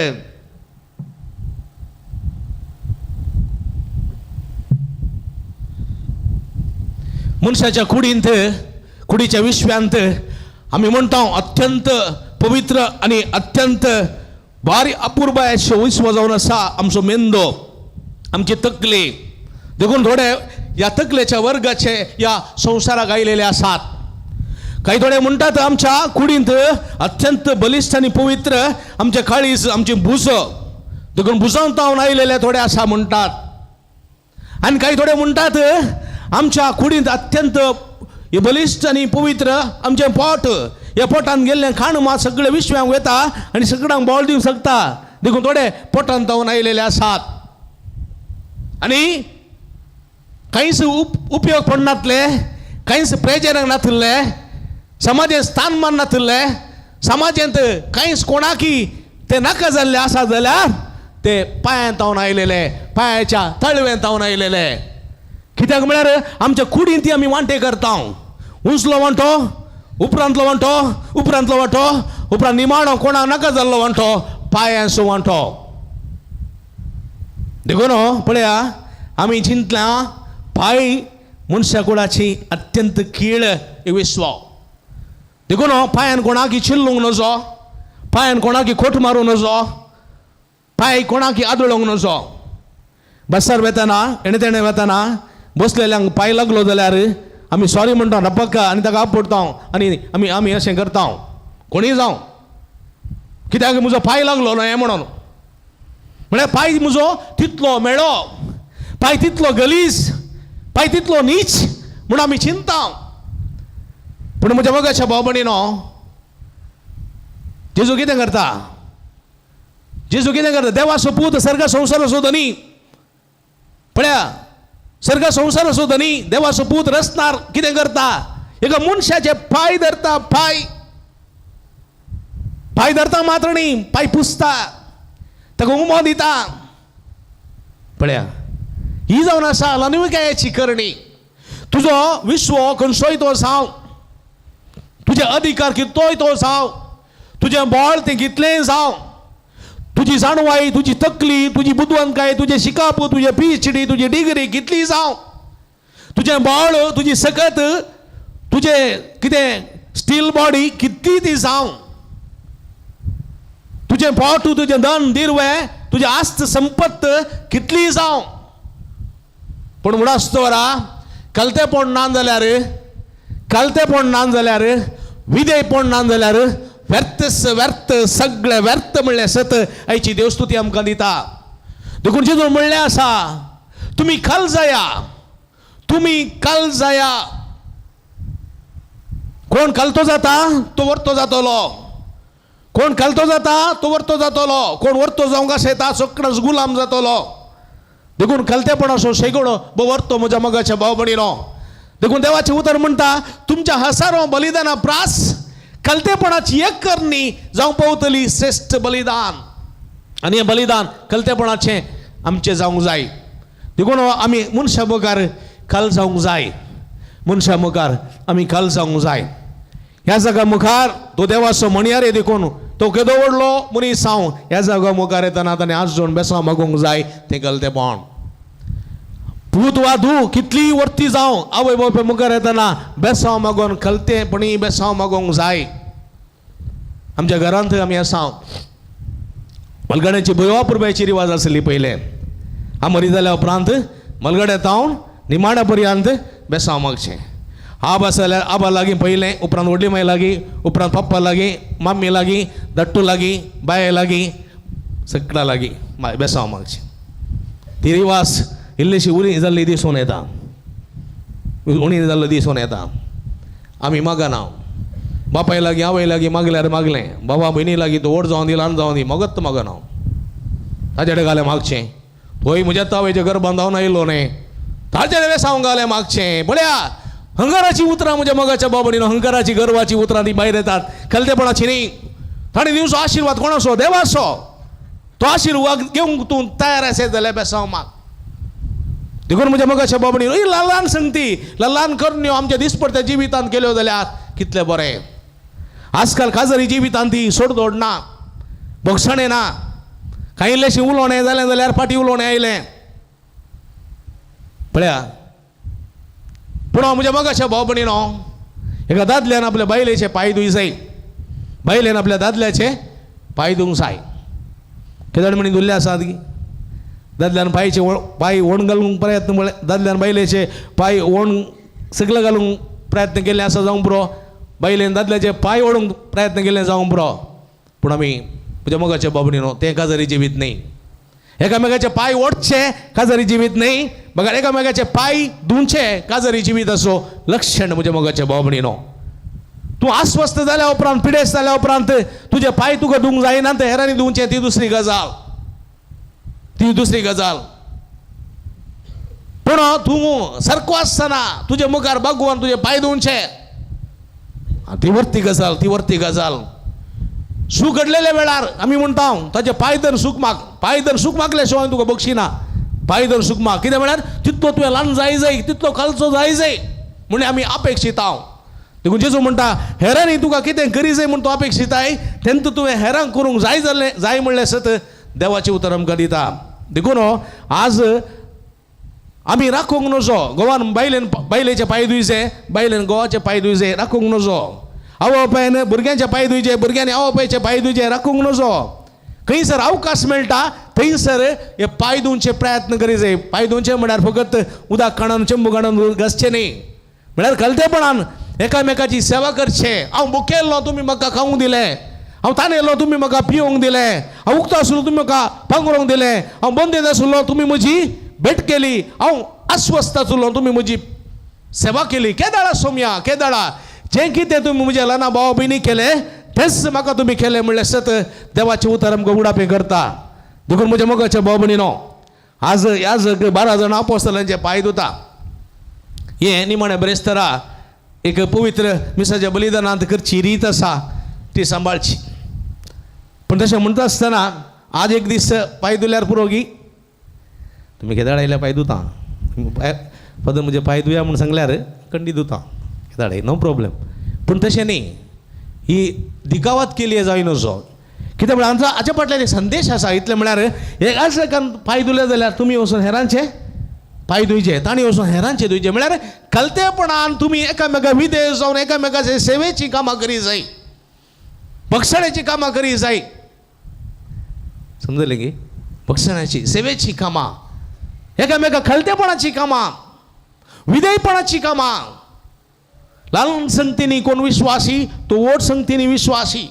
Speaker 1: मनशाच्या कुडींत, कुडीच्या विश्वांत आमी म्हणटा अत्यंत पवित्र आनी अत्यंत भारी अपुरबायाचो विश्व जावन आसा आमचो मेंदो, आमची तकली. देखून थोडे ह्या तकलेच्या वर्गाचे ह्या संवसाराक आयलेले आसात. काही थोडे म्हणटात आमच्या कुडींत अत्यंत बलिश्ट आनी पवित्र आमचे काळीज, आमची भुज, देखून भुजांत तावन आयलेले थोडे आसा म्हणटात. आनी काही थोडे म्हणटात आमच्या कुडींत अत्यंत बलिश्ट आनी पवित्र आमचें पोट, ह्या पोटान गेल्लें खाण मात सगळें विश्वांक वता आनी सगळ्यांक बळ दिवंक शकता, देखून थोडे पोटान तावन आयलेले आसात. आनी कांयच उपयोग पडनातले, कांयच प्रेजनाक नातिल्ले, समाजेंत स्थानमान नातिल्ले, समाजेंत कांयच कोणाकी ते नाका जाल्ले आसा जाल्यार ते पांयांत तावन आयलेले, पांयाच्या तळव्यांत तावन आयलेले. कित्याक म्हळ्यार आमच्या कुडींत ती आमी वांटे करता. उंचलो वांटो, उपरांतलो वांटो, उपरांतलो वांटो, उपरांत निमाणो कोणाक नाका जाल्लो वांटो, पांयांचो वांटो. देखून पळया आमी चिंतल्या पांय मनशा कुडाची अत्यंत कीळ विश्व. देखून पांयान कोणाकी चिल्लूंक नजो, पांयान कोणाकी खोट मारूं नजो, पांय कोणाकी आदळोंक नजो. बसार वेताना हेणे तेणे वेताना बसलेल्यांक पांय लागलो जाल्यार आमी सॉरी म्हणटा रपक्का आनी ताका आपडटा आनी आमी आमी अशें करता. कोणीय जावं, कित्याक म्हजो पांय लागलो न्हय म्हणून, म्हळ्यार पांय म्हजो तितलो मेळो, पांय तितलो गलीज, पांय तितलो नीच म्हूण आमी चिंता. पूण म्हज्या मोगाच्या भाव भयणीनो, जेजू कितें करता? जेजू कितें करता? देवाचो पूत, सर्ग संवसाराचो धनी. पळया, सर्ग संवसाराचो धनी देवाचो पूत रसनार कितें करता? एका मनशाचे पांय धरता. पांय पांय धरता मात्र न्ही, पांय पुसता, ताका उमो दिता. पळया, ही जावन आसा ल्हानविकायेची करणी. तुजो विश्व खंयचोय तो जावं, तुजे अधिकार कितलोय तो जावं, तुजें बळ तें कितलेंय जावं, तुजी जाणवाय, तुजी तकली, तुजी बुदवंतकाय, तुजें शिकप, तुजें PhD, तुजी डिग्री कितली जावं, तुजें बळ, तुजी सकत, तुजें कितें स्टील बॉडी कितली ती जावं, तुजें पोट, तुजें धन दिरवें, तुजें आस्त संपत्त कितली जावं, पूण म्हूण वरा कलतेपण ना जाल्यार, कलतेपण ना जाल्यार, विधेयपण ना जाल्यार व्यर्थ व्यर्थ सगळें व्यर्थ म्हणलें सत आयची देवस्तुती आमकां दिता. देखून जेजू म्हणलें आसा, तुमी काल जाया, तुमी काल जाया. कोण कालतो जाता तो वर्तो जातलो, कोण कालतो जाता तो वर्तो जातलो, कोण वर्तो जावंक आसता सगळोच गुलाम जातलो. देखून कलतेपणाचो शेगडो वर्तो म्हज्या मोगाच्या भाव भयणीनो. देखून देवाचें उतर म्हणटा, तुमच्या हजारो बलिदाना प्रास कलतेपणाची एक करणी जावंक पावतली श्रेश्ठ बलिदान. आनी हें बलिदान कलतेपणाचें आमचें जावंक जाय. देखून आमी मनशा मुखार काल जावंक जाय, मनशा मुखार आमी काल जावंक जाय. ह्या जागा मुखार तो देवाचो म्हणयारे, देखून तो केदो व्हडलो मनीस हांव ह्या जागा मुखार येतना ताणें आज जोड बेसांव मागूंक जाय तें गलतेपण. पूत वा धूव कितलीय वर्ती जावं आवय बापाय मुखार येतना बेसांव मागून खलतेपणी बेसांव मागूंक जाय. आमच्या घरांत आमी आसा, मलगड्याची भुयवा पुरबायची रिवाज आसली पयलें. आमरी जाल्या उपरांत मलगड्या तावन निमाण्या पर्यंत बेसांव मागचें. आबा जाल्यार आबा लागीं पयलें, उपरांत व्हडली माय लागीं, उपरांत पप्पा लागीं, मम्मी लागीं, धाट्टू लागीं, बाये लागीं, सगळ्या लागीं बेसांव मागचें. ती रिवाज इल्लीशी उणी जाल्ली दिसून येता, उणी जाल्लो दिसून येता. आमी मागना, बापाय लागीं आवय लागीं मागल्यार मागलें, बाबा भयणी लागीं तो व्हड जावन दी ल्हान जावन दी मगत मागना. ताजे कडेन घालें मागचें, तोय म्हज्या तावेच्या गर्भान जावन आयलो न्ही, ताजे कडेन बेसांव घालें मागचें. पळया हंकाराची उतरां म्हज्या मोगाच्या बाबडीन, हंकाराची गर्वाची उतरां ती भायर येतात, खलतेपणाची न्ही. ताणें दिवचो आशिर्वाद कोणाचो? देवाचो. तो आशिर्वाद घेवंक तूं तयार आसत जाल्यार बेसांव माग. देखून म्हज्या मोगाच्या बाबडीन ही ल्हान ल्हान संगती, ल्हान ल्हान करण्यो आमच्या दिसपडत्या जिवितांत केल्यो जाल्यार कितलें बरें. आजकाल काजारी जिवितांत ती सोडदोड ना, भोगसणें ना, कांय इल्लेशें उलोवणें जालें जाल्यार फाटीं उलोवणें आयलें. पळया पूण हांव म्हज्या मोगाच्या भाव भयणीनो, एका दादल्यान आपल्या बायलेचे पांय धुय जाय, बायलेन आपल्या दादल्याचे पांय धुवंक जाय. केदळ म्हणी धुल्ले आसात की दादल्यान पांयचे पांय ओण घालूंक प्रयत्न म्हळ्यार दादल्यान बायलेचे पांय ओण सगळे घालूंक प्रयत्न केल्ले आसा जावंक पुरो, बायलेन दादल्याचे पांय ओडूंक प्रयत्न केल्ले जावंक पुरो. पूण आमी म्हज्या मोगाच्या भाव भयणीनो तें काजारी जिवीत न्ही. एकामेकाचे पांय ओडचे काजारी जिवीत न्ही, बगर एकामेकाचे पांय धुवचे काजारी जिवीत असो लक्षण म्हज्या मोगाच्या भाव भयणीनो. तूं अस्वस्थ जाल्या उपरांत, पिडेस्त जाल्या उपरांत तुजे पांय तुका धुवंक जायना ते हेरांनी धुवचे, ती दुसरी गजाल, ती दुसरी गजाल. पूण तूं सारको आसतना तुजे मुखार भगवान तुजे पांय धुवचे, ती वरती गजाल, ती वरती गजाल. सूख घडलेल्या वेळार आमी म्हणटा ताजे पांय धर सूख माग, पांय धर सूख मागल्या शिवाय तुका बक्षिना. पांय धर सूख माग कितें म्हळ्यार तितलो तुवें ल्हान जाय जाय, तितलो खालचो जाय जाय म्हण आमी अपेक्षीत हांव. देखून जेजू म्हणटा हेरांनी तुका कितें करी जाय म्हूण तूं अपेक्षिताय, तेन्ना तुवें हेरांक करूंक जाय जालें जाय म्हणलें सत देवाचें उतर आमकां दिता. देखून आज आमी राखूंक नजो गोवान बायलेन बायलेचे पांय धुयचे, बायलेन गोवाचे पांय धुयचे, राखूंक नजो. आवय बापायन भुरग्यांचे पांय धुयचे, भुरग्यांनी आवय बापायचे पांय धुयचे, राखूंक नजो. खंयसर अवकाश मेळटा थंयसर हे पांय धुवचे प्रयत्न करी जाय. पांय धुवचे म्हळ्यार फकत उदक काणून चेंबू काडून घासचें न्ही, म्हळ्यार खलतेपणान एकामेकाची सेवा करचें. हांव भुकेल्लो तुमी म्हाका खावंक दिलें, हांव तानेल्लो तुमी म्हाका पिवंक दिलें, हांव उक्तो आसलो तुमी म्हाका पांगरूंक दिलें, हांव बंदेत आसलो तुमी म्हजी भेट केली, हांव अस्वस्थ आसलो तुमी म्हजी सेवा केली. केदाळा सोम्या केदाळा जें कितें तुमी म्हज्या ल्हाना भाव भयणी केलें तेंच म्हाका तुमी केलें म्हणलें सत देवाचें उतर आमकां उडापें करता. देखून म्हज्या मोगाच्या भाव भयणीनो आज ह्या जग 12 जाणां आपोस्तलांचे पांय धुता. हें निमाणें ब्रेस्तारा एक पवित्र मिसाच्या बलिदानांत करची रीत आसा ती सांबाळची. पूण तशें म्हणटा आसतना आज एक दीस पांय धुल्यार पुरो गी, तुमी केदाळ आयल्यार पांय धुता, पांय फादर म्हजे पांय धुया म्हूण सांगल्यार कंडी धुता केदाळ, नो प्रॉब्लेम. पूण तशें न्ही, ही दिकावात केली जाय नजो. कित्याक म्हळ्यार आमचो हाच्या फाटल्यान एक संदेश आसा. इतलें म्हळ्यार एकाच एकान पांय धुले जाल्यार तुमी वचून हेरांचे पांय धुयचे, तांणी वचून हेरांचे धुयचे. म्हळ्यार कलतेपणान तुमी एकामेका विदेश जावन एकामेकाचे सेवेची कामां करी जाय, बक्षण्याची कामां करी जाय. समजलें की बक्षण्याची सेवेची कामां, एकामेका खलतेपणाची कामां, विधेयपणाची कामां. ल्हान संगतीनी कोण विश्वासी तो व्हड संगतीनी विश्वासी.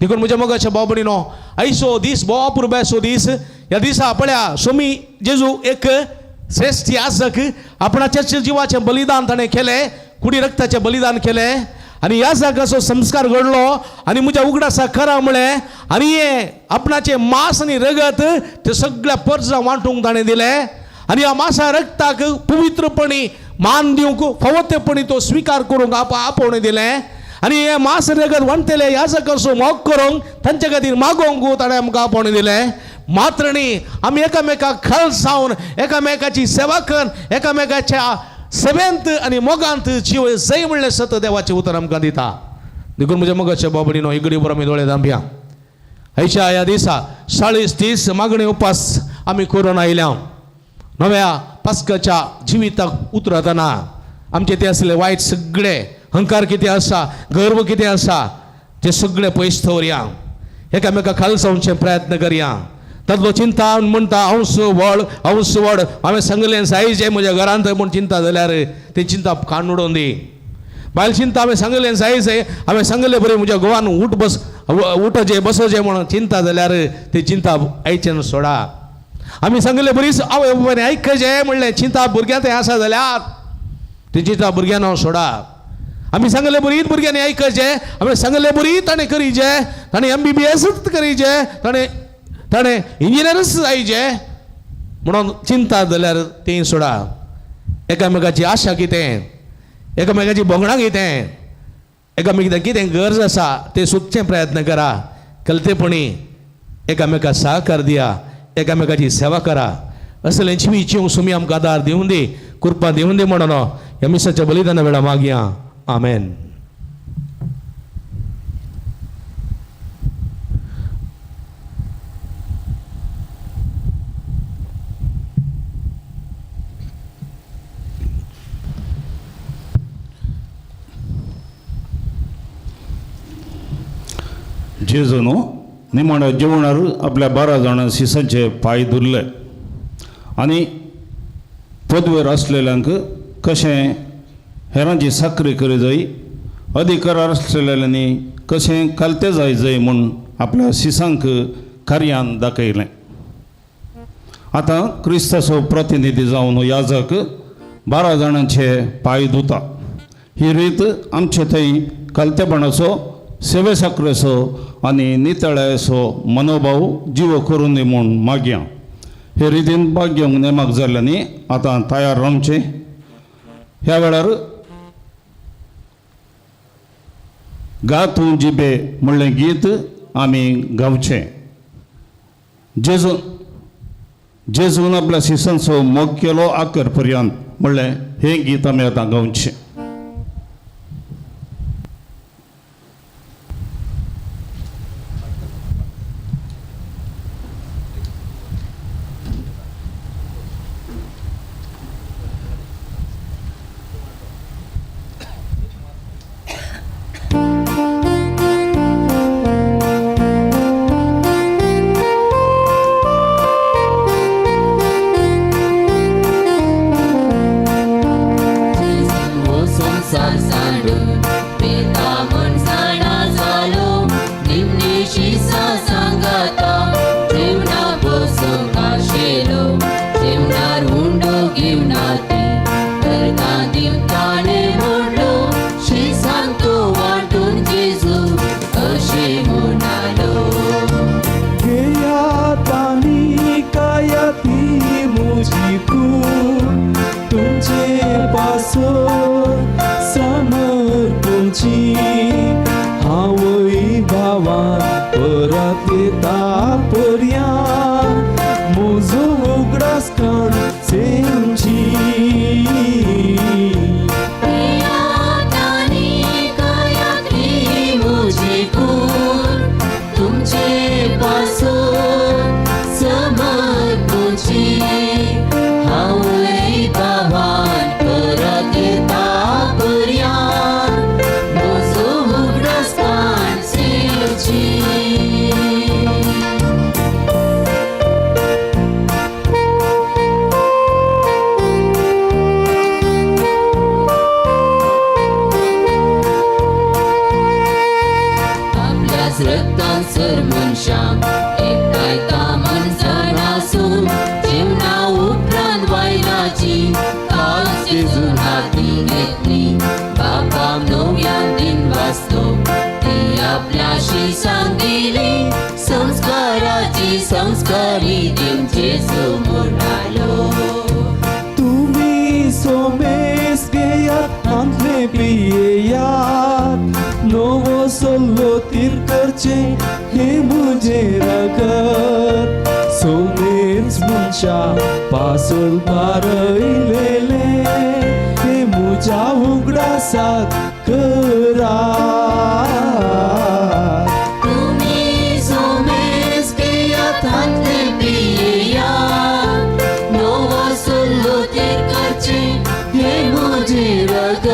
Speaker 1: देखून म्हज्या मोगाच्या भाव भयणीनो, आयचो दीस भोव अपुरबायेचो दीस. ह्या दिसा पळया सोमी जेजू एक श्रेश्ठ याजक आपणाच्याच जिवाचें बलिदान ताणें केलें, कुडी रक्ताचें बलिदान केलें आनी ह्या जागाचो संस्कार घडलो आनी म्हज्या उगडासा करा म्हळें आनी हें आपणाचें मांस आनी रगत ते सगळ्या परजा वांटूंक ताणें दिलें आनी ह्या मांसा रक्ताक पवित्रपणी मान दिवंक फावोतेपणी तो स्विकार करूंक आपोवणें दिलें आनी हें मांस रगत वांटतले ह्या जागाचो मोग करूंक तांचे खातीर मागोवंक ताणें आमकां आपोवणें दिलें. मात्र न्ही, आमी एकामेकाक खल जावन एकामेकाची सेवा कर एकामेकाच्या सेवेंत आनी मोगांत जीव जय म्हणलें सत देवाचें उतर आमकां दिता. देखून म्हज्या मोगाच्या बाबडीनो इगडी बरो आमी दोळे धांपया. आयच्या ह्या दिसा 40 दीस मागणी उपास आमी करून आयल्या. नव्या पास्काच्या जिविताक उतरतना आमचे ते आसले वायट सगळे अहंकार कितें आसा, गर्व कितें आसा ते सगळे पयस दवरया, एकामेका खाल जावचे प्रयत्न करया. तातलो चिंता म्हणटा हांव व्हड हांव व्हड हांवें सांगलें जाय म्हज्या घरांत म्हूण चिंता जाल्यार ती चिंता काण उडोवन दी. बायल चिंता हांवें सांगलें जाय हांवें सांगलें बरें म्हज्या घोवान उठ बस उठचें बसचें म्हणून चिंता जाल्यार ती चिंता आयच्यान सोडा. आमी सांगलें बरीच आवय बापायन आयकचें म्हणलें चिंता भुरग्यां थंय आसा जाल्यार ती चिंता भुरग्यां हांव सोडा. आमी सांगलें बरीच भुरग्यांनी आयकचें, आमी सांगलें बरी ताणें करीचें, ताणें MBBS करीचें, ताणें ताणें इंजिनियरच जायचे म्हणून चिंता जाल्यार ती सोडा. एकामेकाची आशा कितें, एकामेकाची भोगणां कितें, एकामेकां कितें गरज आसा तें सोदचें प्रयत्न करा. कलतेपणी एकामेका सहकार दिया, एकामेकाची सेवा करा. असलें जिवीत जिवंक सुमी आमकां आदार दिवं दी, कृपा दिवं दी म्हणून ह्या मिसाच्या बलिदाना वेळा मागया. आमेन.
Speaker 8: जेजून निमाण्या जेवणार आपल्या 12 जाणां शिसांचे पांय धुल्ले आनी पदवेर आसलेल्यांक कशें हेरांची साकरी करी जाय, अधिकार आसलेल्यांनी कशें कालते जाय जाय म्हूण आपल्या शिसांक कार्यान दाखयलें. आतां क्रिस्ताचो प्रतिनिधी जावन याजक 12 जाणांचे पांय धुता. ही रीत आमचे थंय कालतेपणाचो, सेवे साकरेचो आनी नितळायेचो मनोभाव जिवो करून दी म्हूण मागया. हे रितीन भाग घेवंक नेमाक जाल्ल्यांनी आतां तयार रावचें. ह्या वेळार गा तूं जिबे म्हणलें गीत आमी गावचें. जेजून आपल्या शिसांचो मोग केलो आकर पर्यंत म्हणलें हें गीत आमी आतां गावचें.
Speaker 3: समर्पूची हांव संस्कारी जेजू म्हणालो.
Speaker 6: तुमी सोमेस घेयात आमले पियेयात, नवो सल्लो तीर करचें हें म्हजें रगत. सोमेस मनशा पासोल बारयलेलें हें म्हज्या उगडासाक करात.
Speaker 3: तुमी सोमेस घेयात आनी पियेयात, नवो सल्लो तीर करचें हें म्हजें रगत.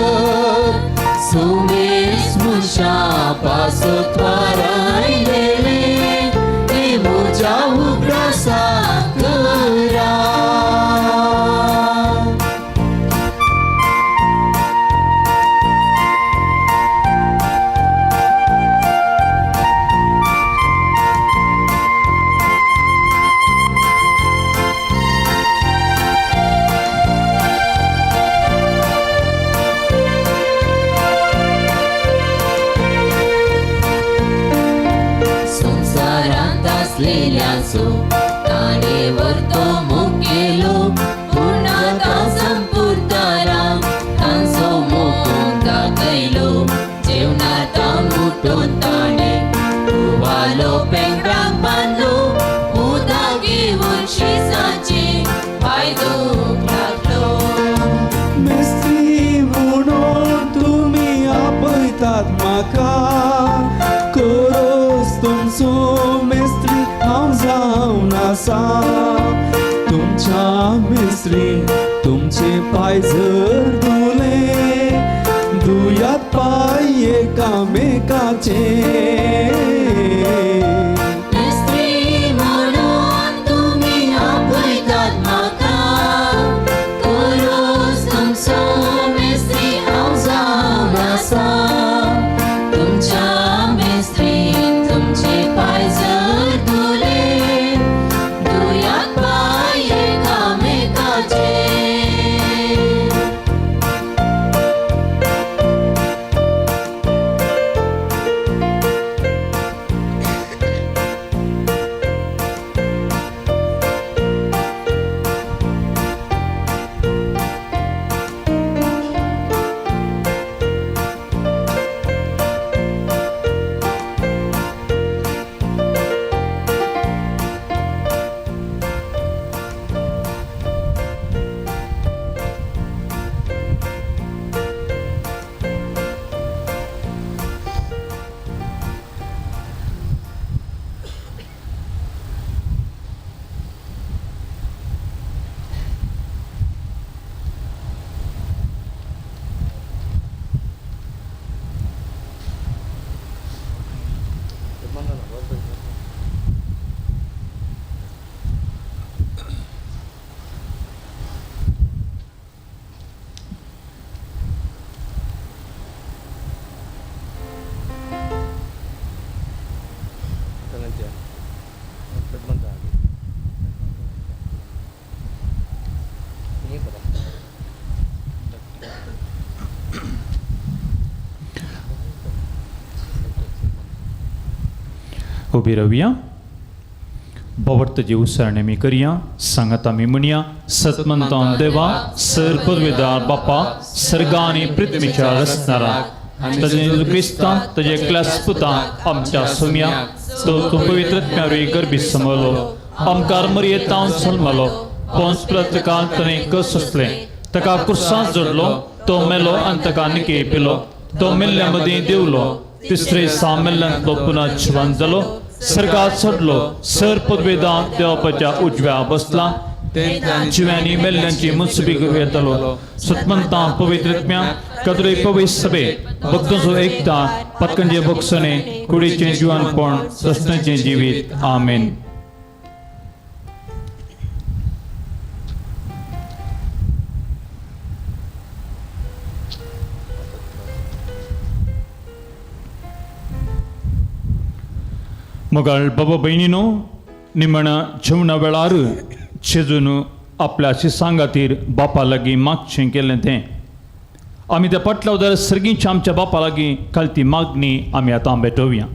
Speaker 3: सोमेस मनशा पासत वारायलेलें हें म्हज्या उगडासाक करात. संवसारांत आसलेल्याचो ताणें व्हरतो मुखेलो, पूण आतां संपुर्तारां तांचो मोग दाखयलो. जेवणांत उठून ताणें तुवालो पेंगराक बांदलो, उदक घेवन शिसाचे पांय धुवंक लागलो.
Speaker 6: मेस्त्री म्हणून तुमी आपयतात म्हाका, खरोच तुमचो मेस्त्री हांव जावन आसा. तुमच्या मेस्त्री तुमचे पांय जर धुले, धुयात पांय एकामेकाचे.
Speaker 3: मेस्त्री म्हणून तुमी आपयतात म्हाका, खरोच तुमचो मेस्त्री हांव जावन आसा. तुमच्या मेस्त्रीन तुमचे पांय जर धुले, धुयात पांय एकामेकाचे.
Speaker 2: उबी रावया, भवर्तजी उसारणे मी करया, सांगात आमी म्हणया. सतमंतान देवा, सर पदवेदार बापा, सर्गा आनी पृथ्वीच्या रचणारा, ताजे क्रिस्तान ताजे एकल्याच पुता आमच्या सोम्या, तो तूं पवित्र आत्म्यावरी गर्भी समलो, आमकार मरयेतावन जल्मलो, पोंस पिलात ताणें कस सोंसलें, ताका कुर्सांत जोडलो, तो मेलो आनी ताका निके पिलो, तो मेल्ल्या मदीं देवलो, तिसरे सामेल्ल्यांतलो पुनः जिवन जालो, सर्गात चडलो, सर पदवेदां देवाच्या उजव्या बसला, जिव्यांनी मेल्ल्यांची मुन्सुबी करूं येतलो. सतमंतां पवित्र आत्म्या कदरे पवित्र सभे भक्तांचो एकता पतकंजे बक्षणे कुडीचें जिवनपण सस्नाचें जिवीत. आमेन. मोगाळ बाबा भयणीनो, निमणा जेवणा वेळार जेजून आपल्या शिसां खातीर बापा लागीं मागचें केलें तें आमी त्या पाटल्या उदार सर्गींच्या आमच्या बापा लागीं काल ती मागणी आमी आतां भेटोवया.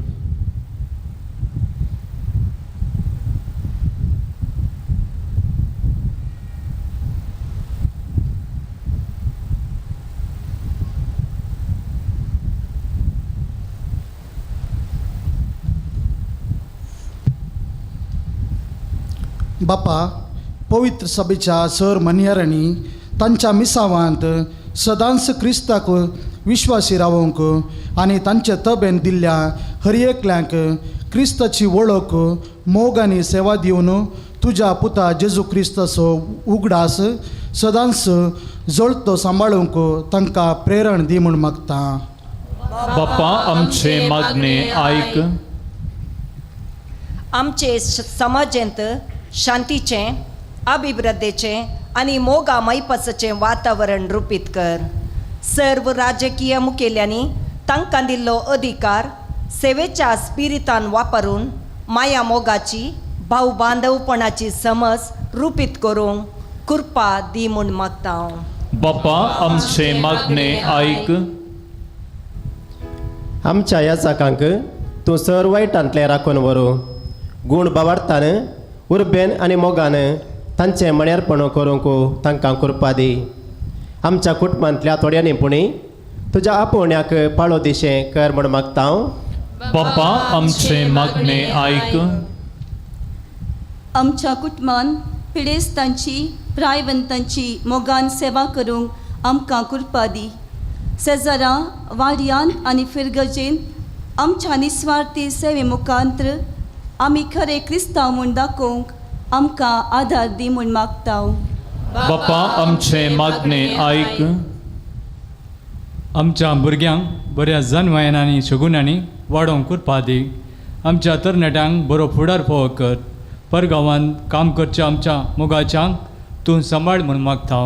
Speaker 9: बापा, पवित्र सभेच्या सर मन्यारांनी तांच्या मिसावांत सदांच क्रिस्ताक विश्वासी रावंक आनी तांचे तबेन दिल्ल्या हर एकल्यांक क्रिस्ताची वळख, मोग आनी सेवा दिवन तुज्या पुता जेजू क्रिस्ताचो उगडास सदांच जळतो सांबाळूंक तांकां प्रेरण दी म्हूण मागता.
Speaker 2: बापा आमचे मागणे आयक.
Speaker 10: आमचे समाजेंत शांतीचें, अभिवृद्धीचें आनी मोगा मैपासाचें वातावरण रुपीत कर. सर्व राजकीय मुखेल्यांनी तांकां दिल्लो अधिकार सेवेच्या स्पिरितान वापरून माया मोगाची, भाव बांदवपणाची समज रुपीत करूंक कृपा दी म्हूण मागता हांव.
Speaker 2: बापा आमचे मागणे आयक.
Speaker 6: आमच्या याचकांक तूं सर वायटांतलें राखून व्हरू. गूण बावाडतान उर्बेन आनी मोगान तांचें मण्यारपण करूंक तांकां कृपा दी. आमच्या कुटुंबांतल्या थोड्यांनी पुणी तुज्या आपोवण्याक पाळो दिशें कर म्हूण मागता हांव.
Speaker 2: बापा आमचे मागणे आयक.
Speaker 11: आमच्या कुटुंबान पिडेस्तांची, प्रायवंतांची मोगान सेवा करूंक आमकां कृपा दी. शेजारा वाडयान आनी फिरगजेन आमच्या निस्वार्थी सेवे मुखांत्र आमी खरे क्रिस्तांव म्हूण दाखोवंक आमकां आदार दी म्हूण मागता.
Speaker 2: बापा आमचे मागणे आयक.
Speaker 12: आमच्या भुरग्यांक बऱ्या जनवायन आनी शगुनांनी वाडोवंक कृपा दी. आमच्या तरणाट्यांक बरो फुडार फावो कर. परगांवांत काम करच्या आमच्या मोगाच्यांक तूं सांबाळ म्हूण मागता.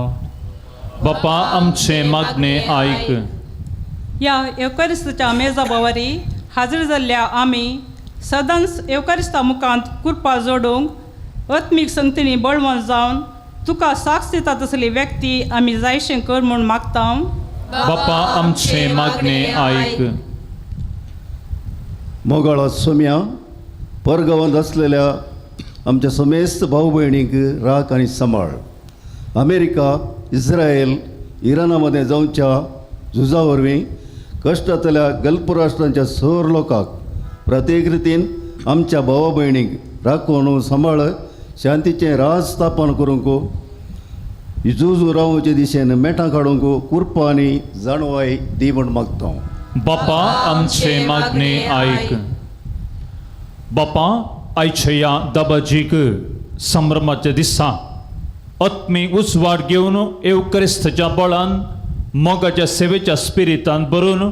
Speaker 2: बापा आमचे मागणे आयक.
Speaker 13: ह्या येवकारिस्ताच्या मेजा बावारी हाजीर जाल्ल्या आमी सदांच येवकारिस्ता मुखांत कृपा जोडूंक आत्मीक संगतींनी बळवंत जावन तुका साक्ष दिता तसली व्यक्ती आमी जायशें कर म्हूण मागता.
Speaker 2: बापा आमचे मागणे आयक.
Speaker 14: मोगाळा सोम्या, परगांवांत आसलेल्या आमच्या समेस्त भाव भयणींक राख आनी सांबाळ. अमेरिका, इस्रायल, इराणा मदें जावच्या झुजा वरवीं कश्टांतल्या गल्फ राष्ट्रांच्या सर लोकांक प्रत्येक रितीन आमच्या भावा भयणींक राखून सांबाळ. शांतीचें राज स्थापन करूंक, झूज रावचे दिशेन मेटां काडूंक कृपा आनी जाणवाय दी म्हूण मागता.
Speaker 2: बापा आमचे मागणे आयक. बापा आयच्या ह्या दबाजीक संभ्रमाच्या दिसा आत्मीक उजवाड घेवन येवक्रिस्ताच्या बळान मोगाच्या सेवेच्या स्पिरितान भरून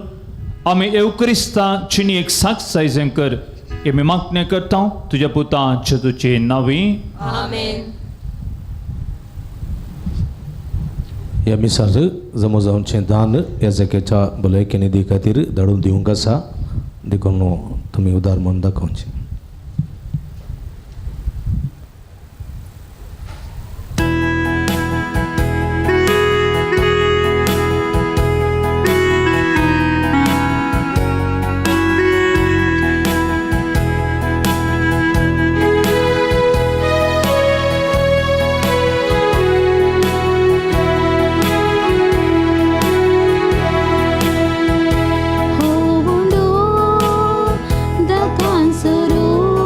Speaker 2: आमी येवक्रिस्ता चिनी एक साक्ष सायजें कर हे मी मागणें करता तुज्या पुता जेजूचे नांवी.
Speaker 3: आमेन.
Speaker 1: ह्या मिसार जमो जावचें दान ह्या जाग्याच्या भलायकी निधी खातीर धाडून दिवंक आसा, देखून तुमी उदार मन दाखोवचें.
Speaker 3: समर्पिता.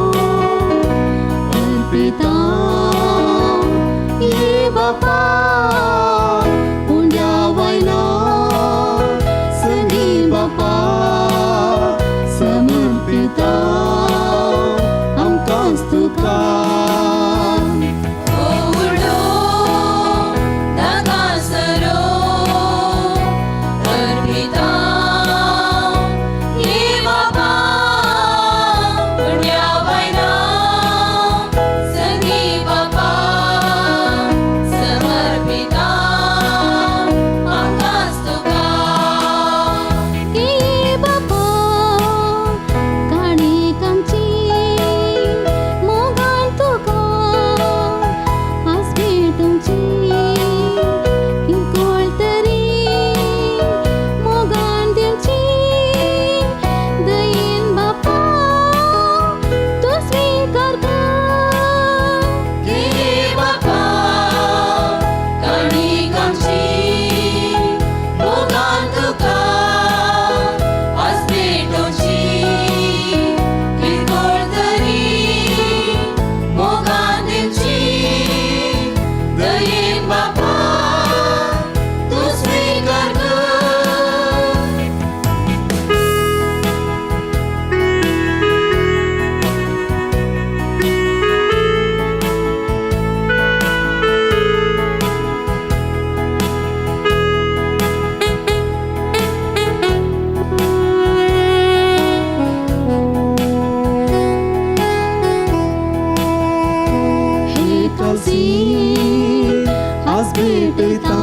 Speaker 15: भेटयता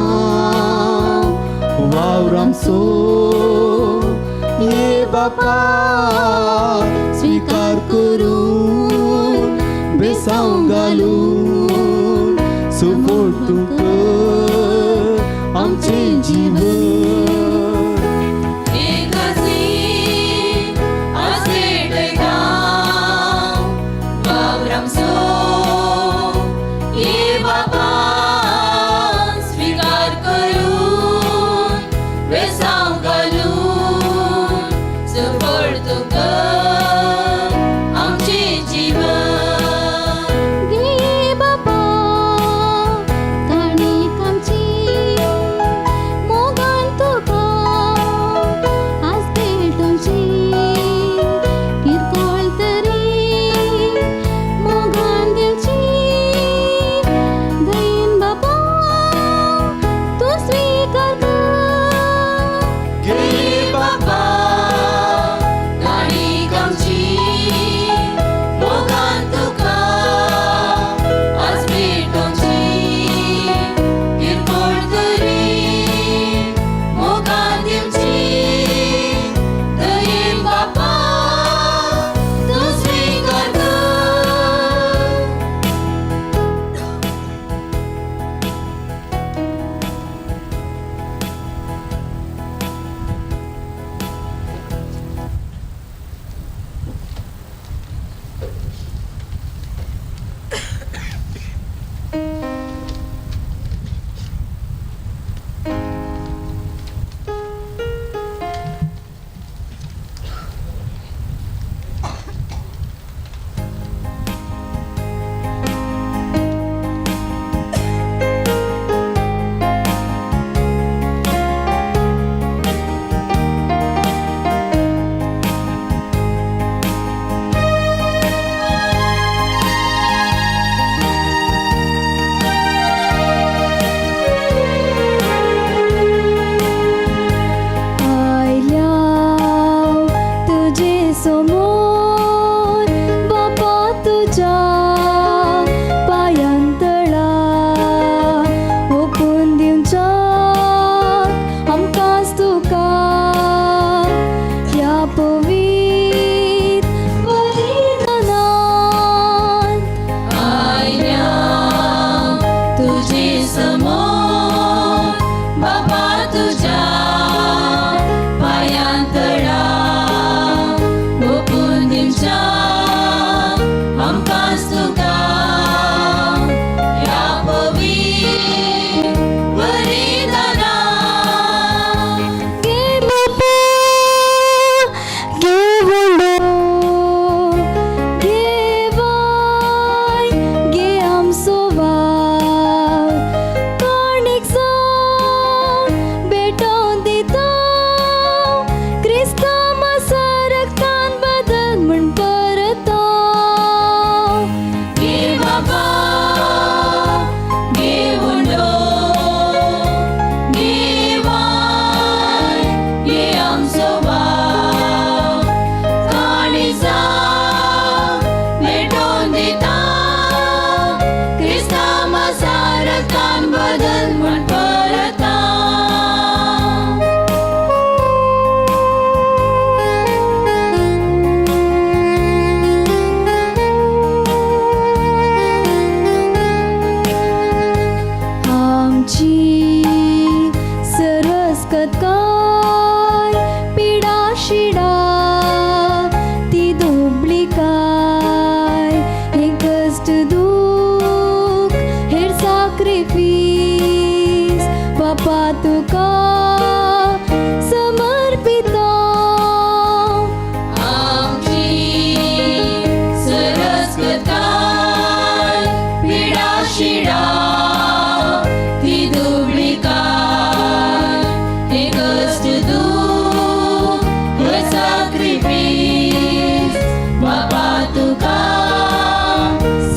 Speaker 15: वावर आमचो ये बापा स्वीकार करून बेसांव घालून सुफळ तुका आमचें जीवन.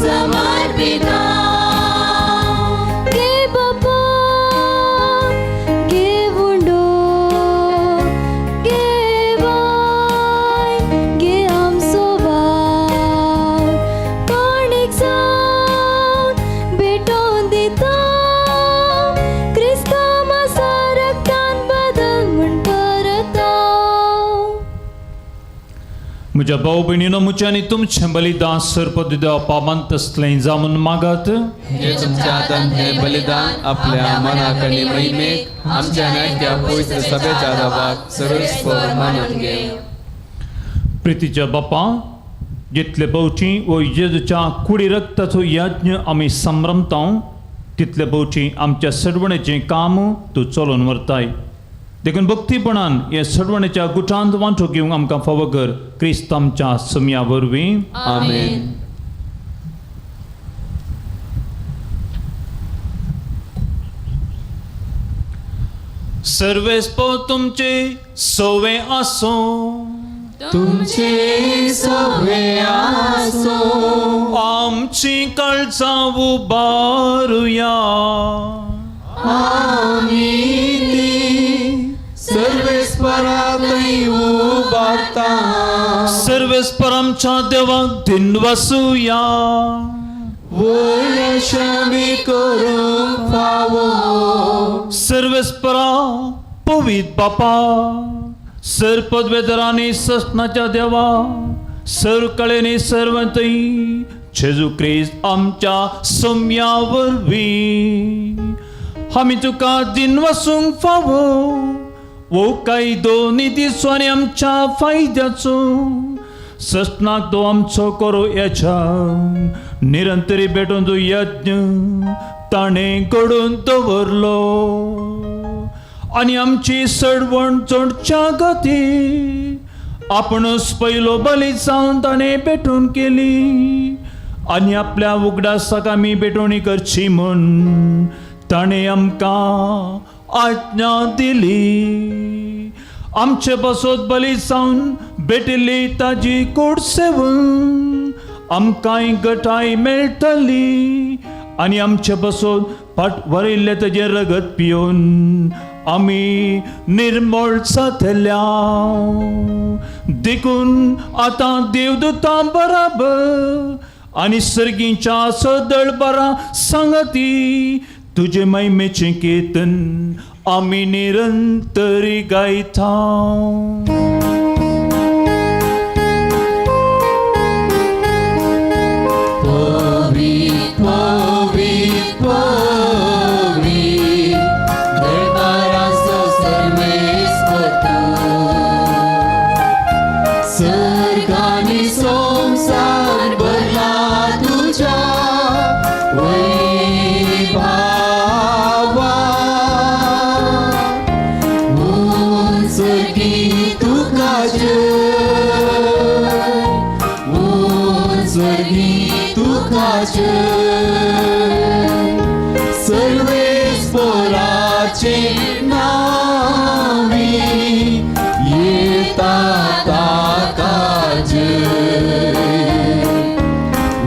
Speaker 3: समर्पिता. गे बाबा
Speaker 2: म्हज्या भाव भयणीनो म्हज्या आनी तुमचें बलिदान सरपद पामान तसलें जावन मागात.
Speaker 16: हे तुमच्या हातान हे बलिदान आपल्या मनाक आनी महिमेक आमच्या नायक्या पवित्र सभेच्या दाबाक सर्वस्वर मानून घे.
Speaker 2: प्रितीच्या बापा, जितले भोवची वो जेजूच्या कुडी रक्ताचो यज्ञ आमी संभ्रमता तितले भोवची आमच्या सडवणेचें काम तूं चलोवन व्हरताय. देखून भक्तीपणान हे सडवणेच्या गुटांत वांटो घेवंक आमकां फावो कर क्रिस्त आमच्या सम्या वरवीं.
Speaker 16: आमेन.
Speaker 2: सर्वेस्पो तुमचे सोवे आसूं.
Speaker 16: तुमचे सवे आसूं.
Speaker 2: आमची काळजां उबारुया.
Speaker 16: आमी ती सर्वेस्परातय उबारता.
Speaker 2: सर्वेस्पर आमच्या देवाक दिनवासुया.
Speaker 16: वयशमी करूंक फावो.
Speaker 2: सर्वेस्परा पवित बापा, सर पदवेदरांनी ससनाच्या देवा, सर कळेनी सर्वंतई जेजू क्रिस्त आमच्या सम्या वरवीं आमी तुका दिनवासूंक फावो. वो कायदो नितीचो आनी आमच्या फायद्याचो ससनाक तो आमचो करो येच्या निरंतरी भेटून तो यज्ञ ताणें घडोवन दवरलो आनी आमची सडवण चडच्या खातीर आपणच पयलो बली जावन ताणें भेटून केली आनी आपल्या उगडासाक आमी भेटवणी करची म्हूण ताणें आमकां आज्ञा दिली. आमचे पासत बली जावन भेटिल्ली ताजी कूड सेवन आमकांय गटाय मेळटली आनी आमचे पासत फाट वरयल्लें ताजें रगत पिवन आमी निर्मळ जातल्या. देखून आतां देवदूतां बराबर आनी सर्गीच्या सदळ बरा सांगती तुजे महिमेचें कीर्तन आमी निरंतरी गायता.
Speaker 16: पवित्र पवित्र पवित्र दरबाराचो सर्वेस्पर तूं. सर्ग आनी संवसार भरला तुज्या वैभावा. उंचगी तुका जय, उंचगी तुका जय. सर्वेस्पराचे नांवी येता ताका जय.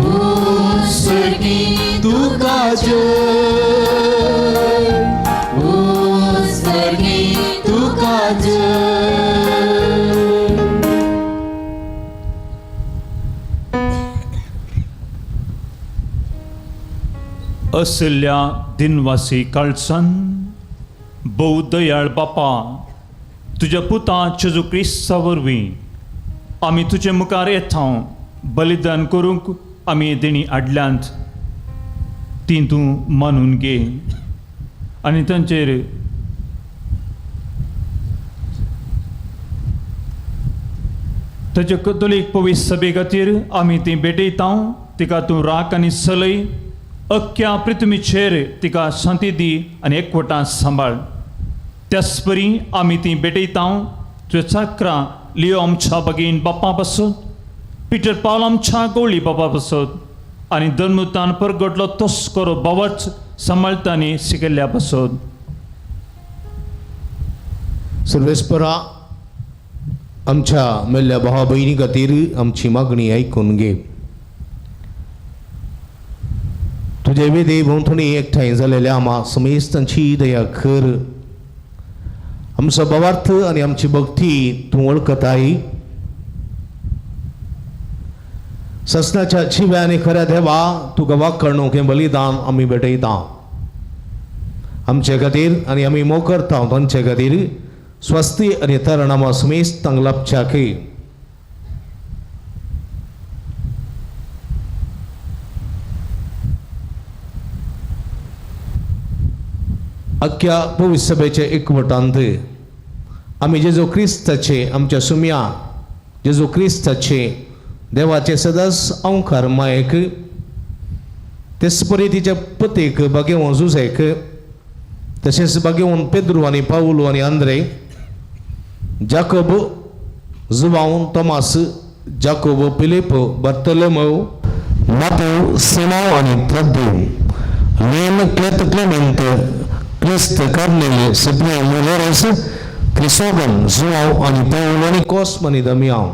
Speaker 16: उंचगी तुका जय, उंचगी तुका जय.
Speaker 2: असल्या दिनवासी काळसान भोव दयाळ बापा, तुज्या पुता जेजू क्रिस्ता वरवीं आमी तुजे मुखार येता बलिदान करूंक आमी देणी हाडल्यांत ती तूं मानून घे आनी तांचेर ताचे कथोलीक पवित्र सभे खातीर आमी ती भेटयता. तिका तूं राख आनी सलय अख्ख्या पृथ्वीचेर तिका शांती दी आनी एकवटान सांबाळ. त्याच परी आमी ती भेटयता तुज्या चाकरां लियो आमच्या बगीन बापा पासून, पिटर पावल आमच्या गोळी बापा पासून आनी धर्मतान परगटलो तोस करो बावच सांबाळटा आनी शिकयल्ल्या पासून.
Speaker 1: सर्वेस्परा आमच्या मेल्ल्या भावा भयणी खातीर आमची मागणी आयकून घे. तुजे वेदे भोंवतणी एकठांय जालेल्या आमा समेस्तांची दया कर. आमचो भावार्थ आनी आमची भक्ती तूं वळखताय. ससनाच्या जिव्या आनी खऱ्या देवा तुका वाकणूक हें बलिदान आमी भेटयता. आमचे खातीर आनी आमी मोग करता तांचे खातीर स्वस्ती आनी तरणामा समेस्तांक लाभच्या. अख्ख्या पवित्र सभेचे एकवटांत आमी जेजू क्रिस्ताचे आमच्या सुमया जेजू क्रिस्ताचे देवाचे सदांच अंकार मायेक तेच परी तिच्या पतीक बागेवन जुजेक तशेंच बागेवन पेद्रू आनी पावलू आनी आंद्रे जाकोब जुवांव तोमास जाकोब फिलीप बार्तोलोमेव मातेव सिमाव आनी तद्देव लेन क्लेत क्लेमेंत क्रिस्त कार्नेल सिप्रियन लोरेंस क्रिसोबन जुवांव आनी पावल आनी कॉस्म आनी दमियांव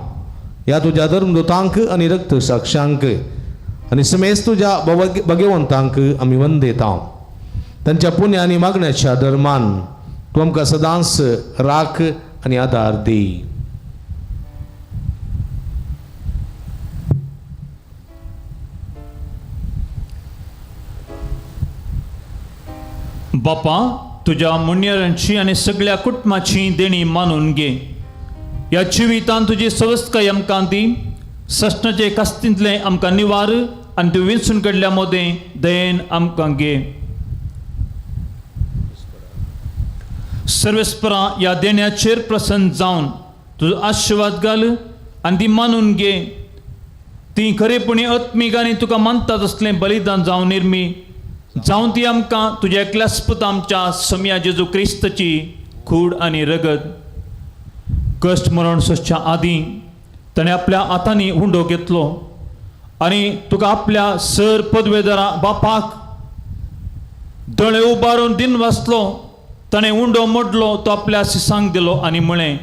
Speaker 1: ह्या तुज्या धर्मदूतांक आनी रक्त साक्षांक आनी समेज तुज्या भगवंतांक आमी वंदेता. तांच्या पुण्य आनी मागण्याच्या धर्मान तूं आमकां सदांच राख आनी आदार दी.
Speaker 2: बापा, तुज्या मुन्यरांची आनी सगळ्या कुटुंबाची देणी मानून घे. ह्या जिवितान तुजी सवस्तकाय आमकां दी, सश्णाचे कास्तींतलें आमकां निवार आनी तूं विंचून काडल्या मोदें दयेन आमकां घे. सर्वेस्परा ह्या देण्याचेर प्रसन्न जावन तुजो आशिर्वाद घाल आनी ती मानून घे. ती खरेपणी आत्मीक आनी तुका मानतात असलें बलिदान जावन निर्मी जावन ती आमकां तुज्या एकल्याच पुता आमच्या सम्या जेजू क्रिस्ताची कूड आनी रगत. कश्ट मरण सोंसच्या आदीं ताणें आपल्या हातांनी हुंडो घेतलो आनी तुका आपल्या सर पदवेदारा बापाक दोळे उबारून दिन वाचलो. ताणें उंडो मोडलो, तो आपल्या सिसांक दिलो आनी म्हळें,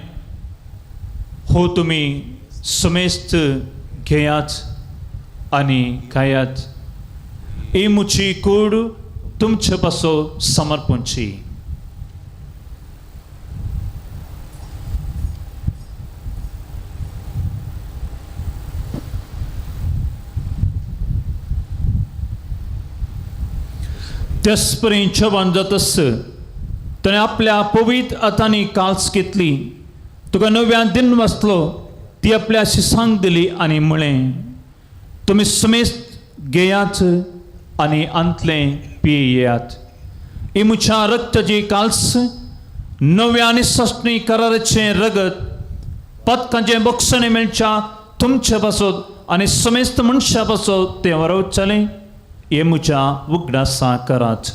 Speaker 2: हो तुमी समेस्त घेयात आनी खायात, ही म्हजी कूड तुमचे पासो समर्पणची. त्याच परी जेवण जातस ताणें आपल्या पवित्र हातांनी काल्स घेतली, तुका नव्यान दिन वाचलो, ती आपल्या शिसांक दिली आनी म्हळें, तुमी समेस्त घेयात आनी आंतलें पियेयात. ही म्हज्या रक्ताची काल्स, नव्या आनी सस्नी कराराचें रगत, पदकांचें बक्षणें मेळच्या तुमचे पासत आनी समेस्त मनशा पासत तें वरोवचलें. हें म्हज्या उगडासा करात.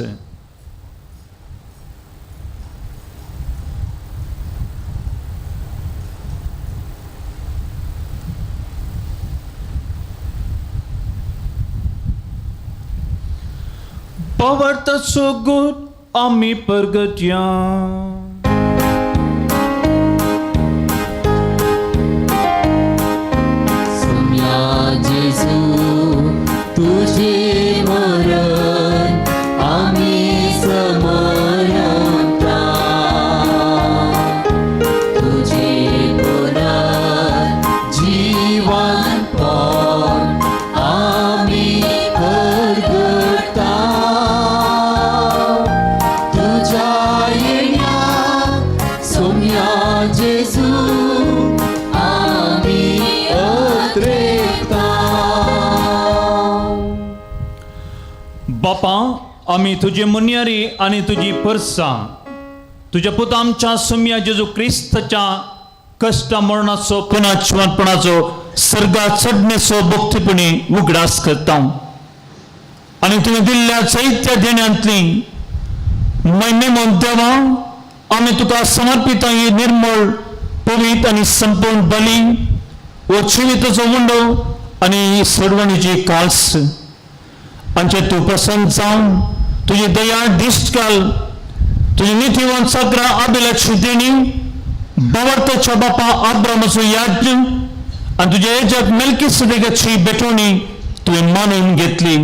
Speaker 2: पवर्तचो गुण आमी परगटया.
Speaker 3: सुम्या जेजू तुझे मरण आमी समरता, तुझे पुनर जीवन पण आमी परगटता. तुझ्या येण्या सुम्या जेजू आमी अत्रेता.
Speaker 2: बापा, आमी तुजी मुन्यारी आनी तुजी परसां तुज्या पुता आमच्या सुम्या जेजू क्रिस्ताच्या कश्टा मरणाचो पुनर्जिवनपणाचो सर्गा चडणेचो भक्तीपणी उगडास करता आनी तुवें दिल्ल्या चैत्य देण्यांतली महिमे देवा आमी तुका समर्पिता ही निर्मळ पवित्र आनी संपूर्ण बली हो जिविताचो उंडो आनी ही सोडवणीची काल्स आमचे तूं प्रसन्न जावन तुजी दया दिश्ट घाल. तुजी नितीवंत सगळ्या आबिलाची देणी बावर्ताच्या बापा आब्रामाचो याज्ञ आनी तुज्या एजत मेलकी भेटवणी तुवें मानून घेतली.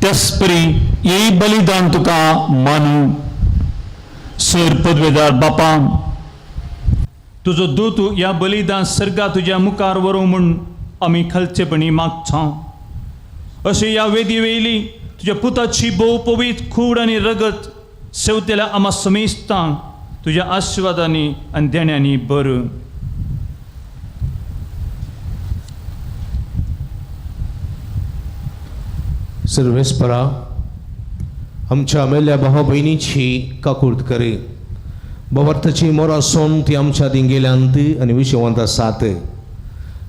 Speaker 2: त्याच परी हेय बलिदान तुका मानू. सर पदवेदार बापा, तुजो दूत ह्या बलिदान सर्गा तुज्या मुखार व्हरूं म्हूण आमी खालचेपणी मागता. अशें ह्या वेदी वयली तुज्या पुताची भोव पवित्र कूड आनी रगत सेवतेल्या आमा समेस्तांक तुज्या आशिर्वादांनी आनी देण्यांनी भर.
Speaker 1: सर्वेस्परा आमच्या मेल्ल्या भाव भयणीची काकूर्त करी. बवर्थाची मोरासून ती आमच्या दिंगेल्यांत आनी विशवंत आसात.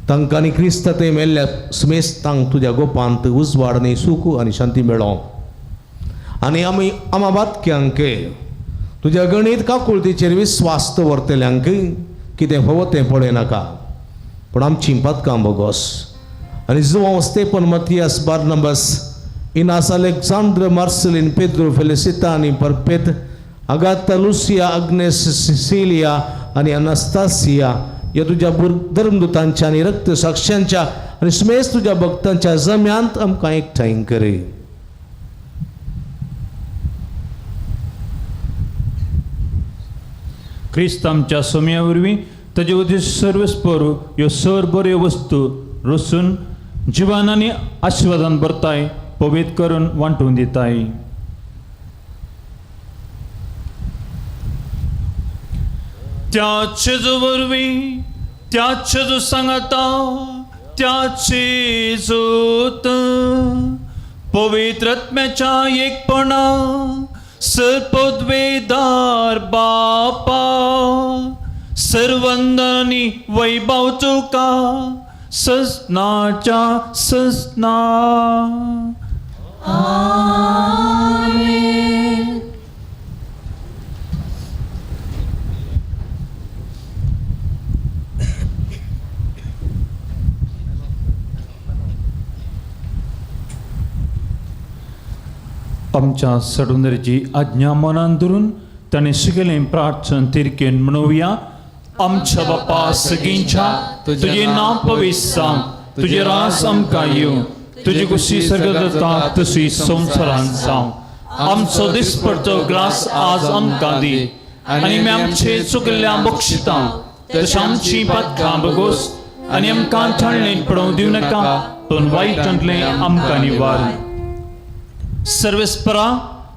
Speaker 1: तांकां आनी क्रिस्त ते मेल्ल्या समेस्तांक तुज्या गोपांत उजवाड आनी सूख आनी शांती मेळो. आनी आमी आमा बातक्यांक तुज्या गणीत काकुळतीचेर विस्वास दवरतल्यांक कितें फावो तें पळयनाका, पूण आमचीं पातकां बोगोस. आनी Joao Stephen Mathias Barnabas Inas Alexandra Marcelin Pedro Felicita आनी परपेत आगाता लुसिया अग्नेस सिसिलिया आनी अनास्तासिया ह्या तुज्या धर्मदूतांच्या आनी रक्त साक्षांच्या आनी समेस्त तुज्या भक्तांच्या जम्यांत आमकां एकठांय करी.
Speaker 2: क्रिस्त आमच्या सोम्या वरवीं ताजे वतीन सर्वस्पर ह्यो सर बऱ्यो वस्तू रसून जिवान आनी आशिर्वादान भरताय, पवित्र करून वांटून दिताय. त्या चेजू वरवीं, त्या चेजू सांगाता, त्या चेजूत पवित्र आत्म्याच्या एकपणा सर्पद्वेदार बापा सर्वंदनी वैभव तुका ससनाच्या ससना.
Speaker 3: आमेन.
Speaker 2: आमच्या सडुंदरीची आज्ञा मनान धरून ताणें शिकयलें प्रार्थन तिरकेन म्हणोवया. आमच्या बापा सगींच्या तुजें नांव पवित्र जावं, तुजें रास आमकां येवं, तुजी कुशी सर्गांत जाता तशी संवसारांत जावं. आमचो दिसपडतो ग्रास आज आमकां दी आनी आमी आमचे चुकल्ल्या बक्षिता तशें आमची पातकां बगोस आनी आमकां छाणलें पडोवंक दिवं नाका, पूण वायटांतलें आमकां निवार. सर्वेस्परा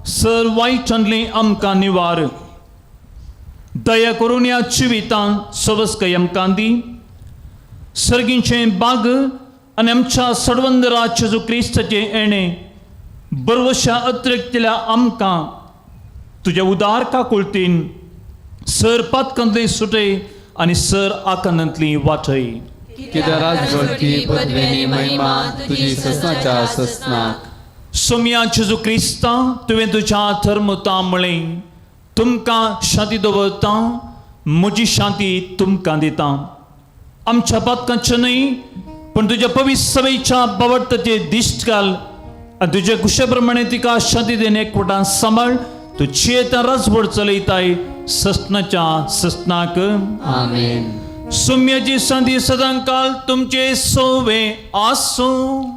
Speaker 2: सर वायटांतलें आमकां निवार. दया करून ह्या जिवितांत सवस्कय आमकां दी. सर्गीचें बाग आनी आमच्या सडवंदरा जेजू क्रिस्ताचें येणें बरवशा अतिरिक्तल्या आमकां तुज्या उदार काकुळतीन सर पातकांतली सुटय आनी सर आकांतांतली वाटय.
Speaker 16: कित्याक राजवटकी पदवेनी महिमा तुजी ससनाच्या ससनाक.
Speaker 2: सोम्या जेजू क्रिस्ता तुवें तुज्या धर्मता म्हळें, तुमकां शांती दवरता, म्हजी शांती तुमकां दिता. आमच्या पातकांचें न्हय पूण तुज्या पवित्र सभेच्या बावडताचे दिश्ट घाल आनी तुज्या कुशे प्रमाणे तिका शांती देणे एकवटान सांबाळ. तूं जियेता राजवट चलयताय ससनाच्या ससनाक.
Speaker 16: आमेन.
Speaker 2: सोम्याची शांती सदांकाल तुमचे सोवे आसूं.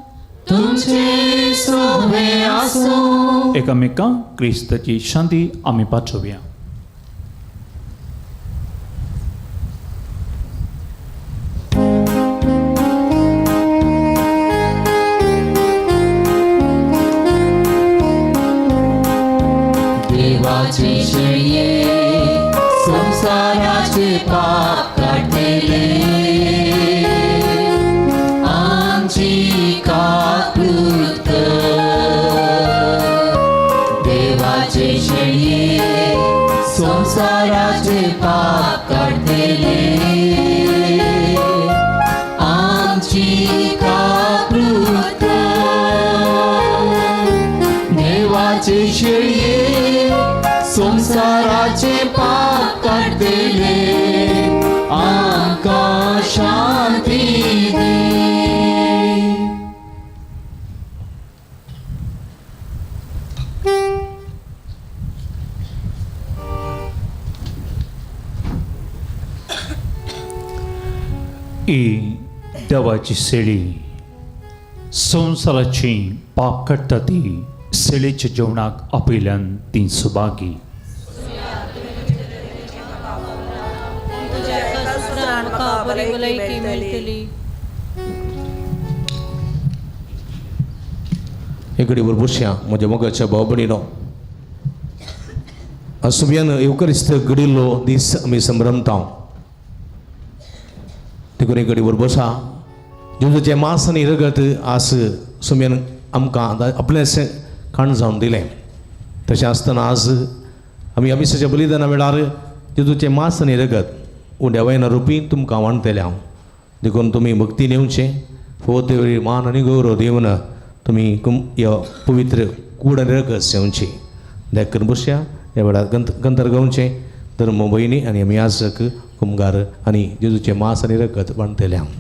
Speaker 3: तुमचे सोवे आसूं.
Speaker 2: एकामेका क्रिस्ताची शांती आमी पाठोवया.
Speaker 3: देवाचे शेळये संसाराचे पाप काडटले, आमची काकूत कर. देवाचे शेळये संसाराचे पाप काडटले, आमची काकूत कर. देवाचे शेळये संसाराचे पाप काडटले, आमकां शांती दी.
Speaker 2: ही देवाची सेळी संवसाराची पाप काडटा ती सेळेच्या जेवणाक आपयल्यान ती सुभागी.
Speaker 1: हे घडीवर बसया म्हज्या मोगाच्या भाव भयणीनो. असुब्यान येवकरिस्त घडिल्लो दीस आमी संभ्रमता. देखून एक घडीवर बसा. जेजूचें मांस आनी रगत आज सुम्यान आमकां आपलें खाण जावन दिलें. तशें आसतना आज आमी अमिसाच्या बलिदाना वेळार जेजूचें मांस आनी रगत उंड्या वयना रुपी तुमकां वांटतले हांव. देखून तुमी भक्तीन येवचें, फोव तेवरी मान आनी गौरव दिवन तुमी ह्यो पवित्र कूड आनी रगत सेवची. देखून बसया ह्या वेळार गंतर गावचें धर्म भयणी आनी आमी आजक कुमगार आनी जेजूचें मांस आनी रगत बांदतले हांव.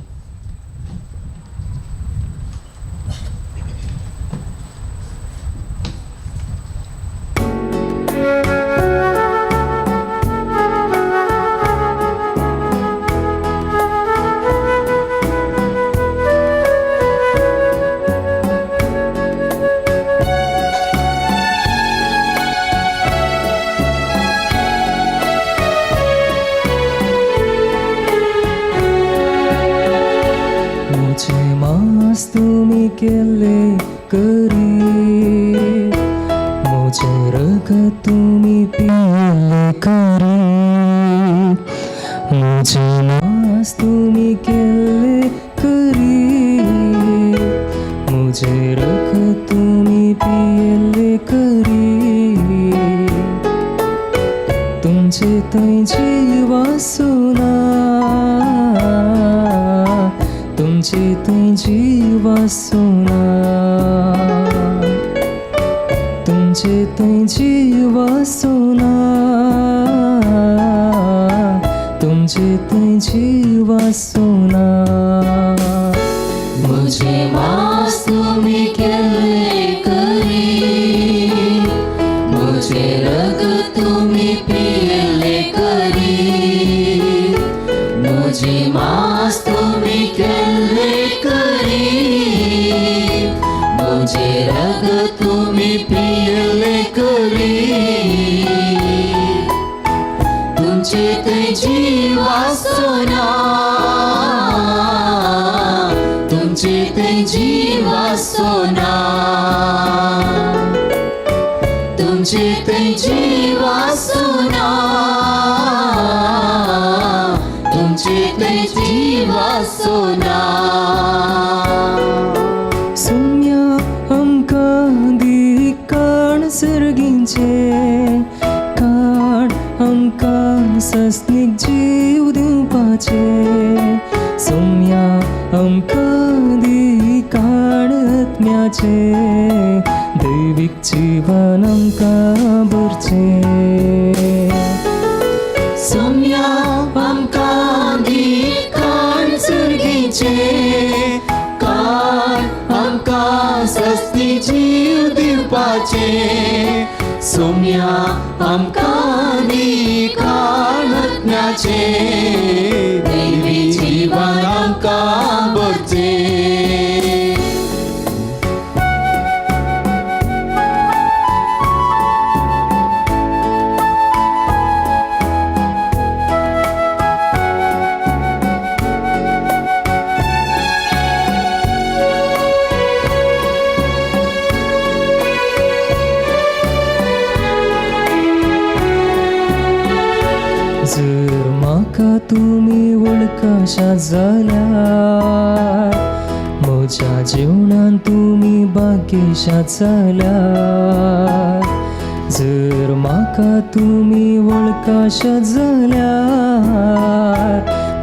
Speaker 3: जर म्हाका तुमी वळखाशा जाल्यार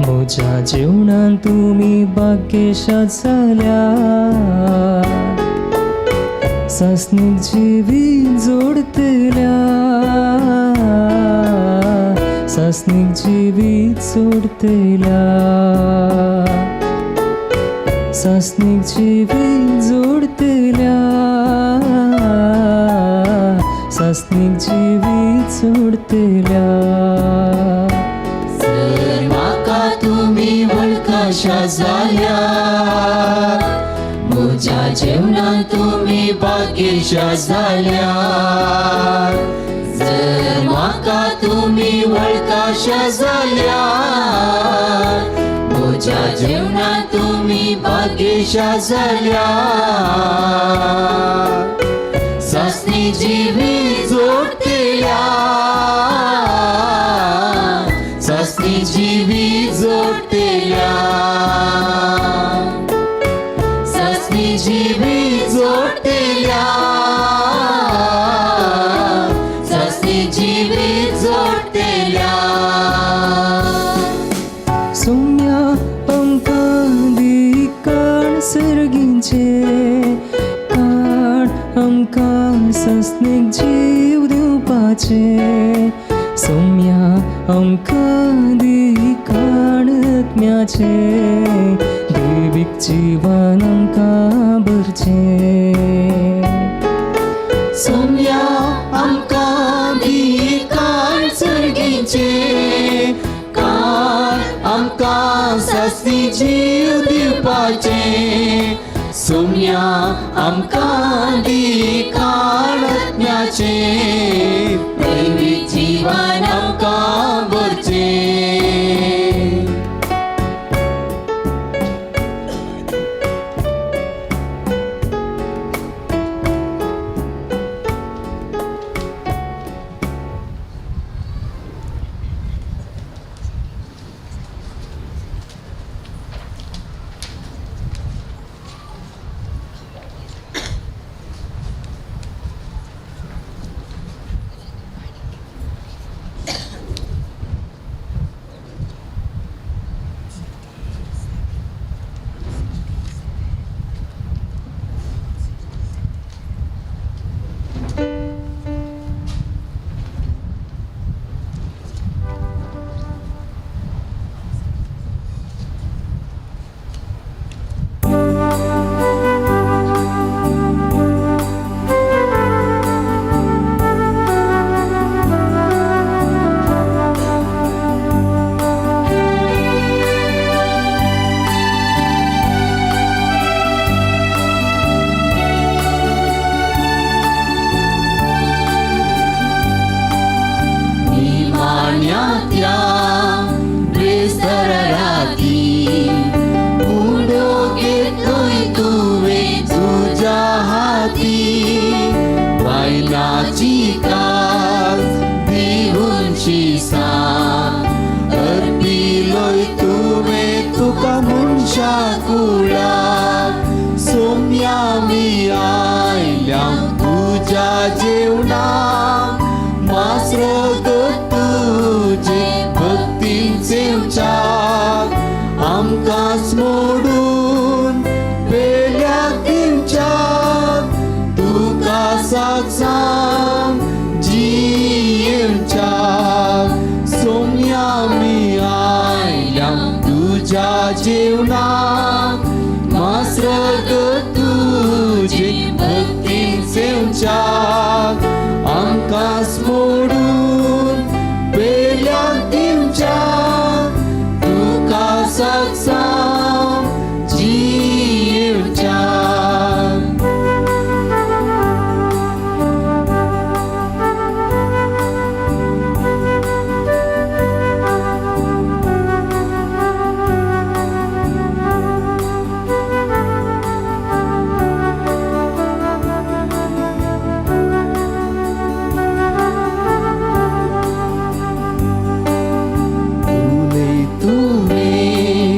Speaker 3: म्हज्या जेवणान तुमी भाग्यशा जाल्यार सासणीक जिवीत जोडतल्या सासणीक जिवीत जोडतल्या सासणीक जिवीत जोडतल्या सासणीक जिवीत जोडतल्या.
Speaker 15: जर म्हाका तुमी वळखाशा जाल्यार म्हज्या जेवणान तुमी भाग्यशा जाल्यार जर म्हाका तुमी वळखाशा जाल्यार म्हज्या जेवणान तुमी भाग्यशा जाल्यार सासणी जिवीत जोडतल्या सासणी जिवीत जोडतल्या सासणी जिवीत जोडतल्या
Speaker 3: सोम्या आमकां दी काणत्म्याचें देवीक जिवन आमकां भरचें.
Speaker 15: सोम्या आमकां दी काण सर्गीचें, काण आमकां सासणी जीव दिवपाचें. सोम्या आमकां दी काण आत्म्याचें, दैवीक जीवन आमकां भरचें. निमाण्यांतल्या ब्रेस्तारा राती उडो घेतलोय तुवें तुज्या हाती, वायनाची कास दिवन शिसां अर्पिलोय तुवें तुका मनशा कुळाक. सोम्या मी आयल्या तुज्या जेवणाक, मास्रगत तुजे भक्तीन सेवच्याक. आमकां मोडून पेल्याक दिवच्याक, तुका साक्षाम जियेवच्याक. सोम्या मी आयल्या तुज्या जेवणाक, मास्रगत तुजे भक्तीन सेवच्याक. आमकां मोडून पेल्याक दिवच्याक, तुका साक्षाम जियेवच्याक. तुले तुवें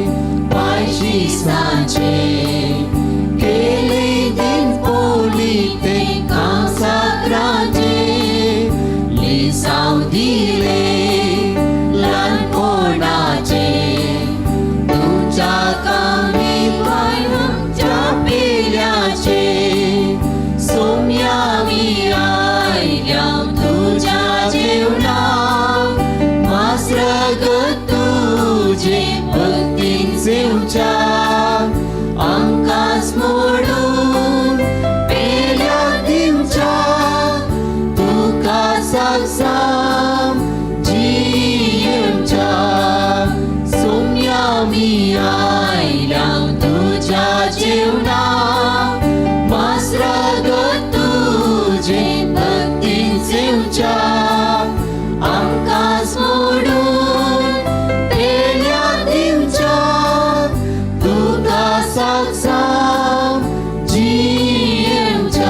Speaker 15: पायशिसांचे केले दिन पोली ते कांसात्राचे, लिसांव दिले ल्हानपणाचे. तुमच्या कामी आमच्या पेल्याचे, सोम्या मी आयल्या तुज्या जेवणाक, मास्रगत तुजे भक्तीन सेवच्याक. आमकां मोडून पेल्याक दिवच्याक, तुका साक्षाम जियेवच्याक. सोम्या मी आयल्या तुज्या जेवणाक, मास्रगत तुजे भक्तीन सेवच्याक. आमकां मोडून पेल्याक दिवच्याक, तुका साक्षाम जियेवच्याक.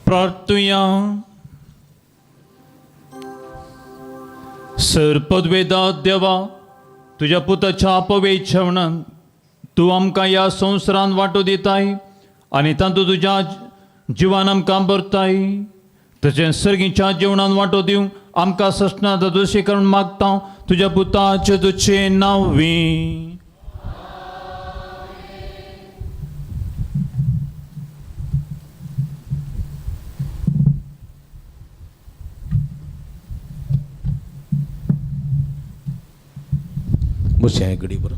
Speaker 2: प्रार्थुया. सर पदवेदा देवा, तुज्या पुताच्या पवेच्या म्हणून तूं आमकां ह्या संवसारांत वांटो दिताय आनी तातूंत तुज्या जिवान आमकां भरताय. तशें सर्गीच्या जेवणान वांटो दिवंक आमकां ससनात दुशी करून मागता तुज्या पुताचे तुजें नांवी.
Speaker 1: बसया घडी बरो.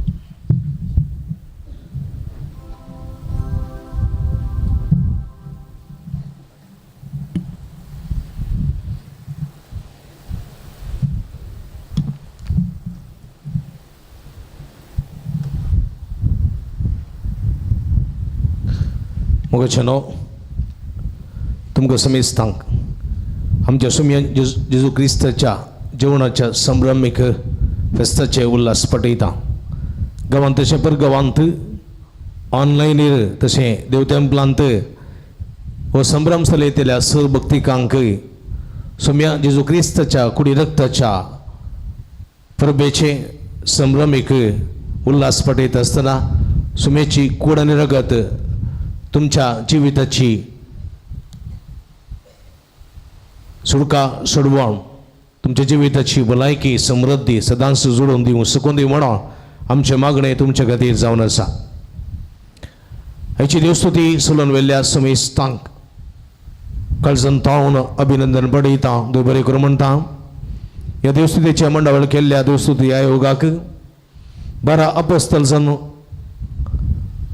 Speaker 1: मोगाचेनो तुमकां समेस्तांक आमच्या सुमया जेजू क्रिस्ताच्या जेवणाच्या संभ्रमीक फेस्ताचे उल्हास पटयता. गांवांत तशें परगांवांत ऑनलायनीर तशें देवतेंपलांत हो संभ्रम चलयतल्या सर भक्तिकांक सुमया जेजू क्रिस्ताच्या कुडी रक्ताच्या परबेचे संभ्रमीक उल्हास पटयता आसतना सुमेची कूड आनी रगत तुमच्या जिविताची सुडका सोडवण तुमच्या जिविताची भलायकी समृद्धी सदांच जोडून दिवं सुकून दिवं म्हणून आमचें मागणें तुमच्या खातीर जावन आसा. हाची देवस्तुती सोलून वेल्ल्या समेस्तांक काळजान तावन अभिनंदन पडयता, देव बरें करूं म्हणटा. ह्या देवस्तुतीच्या मंडळ केल्ल्या देवस्तुती आयोगाक 12 अपस्तल जावन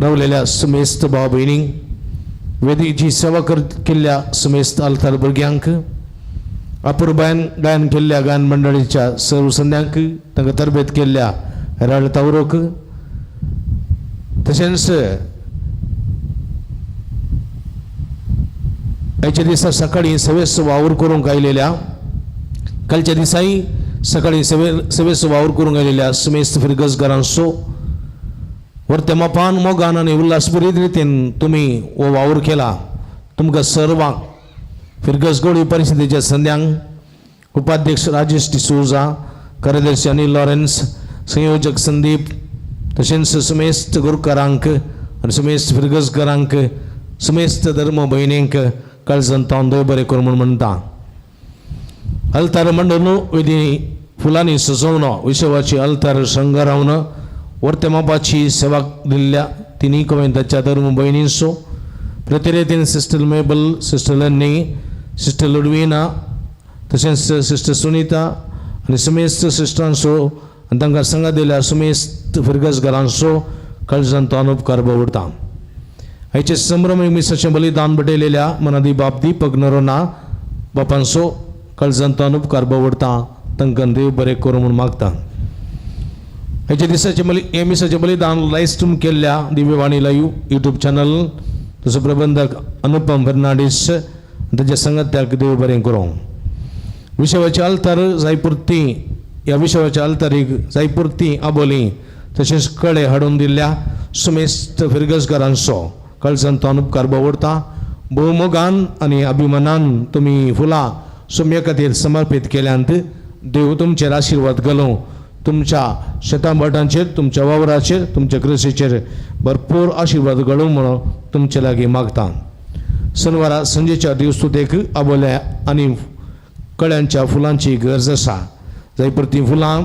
Speaker 1: रावलेल्या समेस्त भाव भयणींक, वेदीची सेवा केल्ल्या समेस्त आल्तार भुरग्यांक, अपुरबायन गायन केल्ल्या गायन मंडळीच्या सर्व संद्यांक, तांकां तरबेत केल्ल्या हेराल्ड तावरोक, तशेंच आयच्या दिसा सकाळीं सवेस वावर करूंक आयलेल्या, कालच्या दिसाय सकाळीं सवेस वावर करूंक आयलेल्या समेस्त फिरगजगारांचो वर्ते मापान मोगान आनी उल्हासभरीत रितीन तुमी हो वावर केला. तुमकां सर्वांक फिरगज गोडी परिशदेच्या संद्यांक उपाध्यक्ष राजेश डिसोजा, कार्यदर्शी अनिल लॉरेन्स, संयोजक संदीप, तशेंच समेस्त गुरकारांक आनी समेस्त फिरगजकारांक, समेस्त धर्म भयणींक काळजान तावन देव बरें करूं म्हूण म्हणटा. अल्तार मंडळ वेदी फुलांनी सजोवन विशवाची अल्तार शृंगारावन वर्ते मापाची सेवा दिल्ल्या तिनी कोवेंताच्या धर्म भयणींचो प्रतिरेतीन sister Mabel, sister Lenny, sister Ludwina, तशेंच सिस्टर सुनीता आनी समेस्त सिस्टरांचो आनी तांकां संगात दिल्या समेस्त फिरगजगारांचो काळजान तावन उपकार बावडटा. आयचे संभ्रम मिसाचें बलिदान बटयलेल्या मनादी बाप दीपक नरोना बापांचो काळजान तावन उपकार बावडटा. तांकां देव बरें करूं म्हूण मागता. आयच्या दिसाचें हे मिसाचें बलिदान लायव्ह स्ट्रीम केल्ल्या दिव्यवाणी लायव्ह यूट्यूब चॅनल तसो प्रबंधक अनुपम फर्नांडीस ताच्या संगत्याक देव बरें करूं. विशवाचे आल्तार जायपुर्ती ह्या विशवाच्या आल्तारीक जायपुर्ती आबोली तशेंच कळे हाडून दिल्ल्या सुमेस्त फिरगजगारांचो काळजान तावन उपकार बावडटा. भोवमोगान आनी अभिमानान तुमी फुलां सुम्या खातीर समर्पीत केल्यांत. देव तुमचेर आशिर्वाद घालूं. तुमच्या शेतां भाटांचेर, तुमच्या वावराचेर, तुमच्या कृशीचेर भरपूर आशिर्वाद घडूं म्हणून तुमचे लागीं मागता. शनवारा संजेच्या देवस्तुतेक आबोल्या आनी कळ्यांच्या फुलांची गरज आसा. जायपुरती फुलां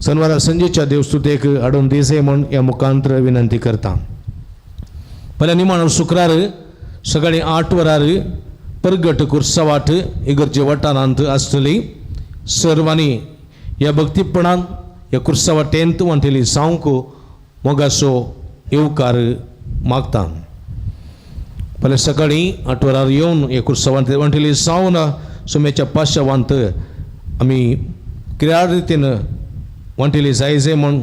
Speaker 1: शनवारा संजेच्या देवस्तुतेक हाडून दिसे म्हूण ह्या मुखांत्र विनंती करता. पयल्या निमाणो शुक्रार सकाळीं 8 वरार परगट कुर्सवाट इगर्जे वाठारांत आसतली. सर्वांनी ह्या भक्तीपणान ह्या कुर्सवाटेंत वांटेली जावंक मोगाचो येवकार मागता. पयल्या सकाळीं 8 वरार येवन ह्या कुर्सवांत वांटेली जावन सुमेच्या पाशावांत आमी क्रिया रितीन वांटेली जायजे म्हूण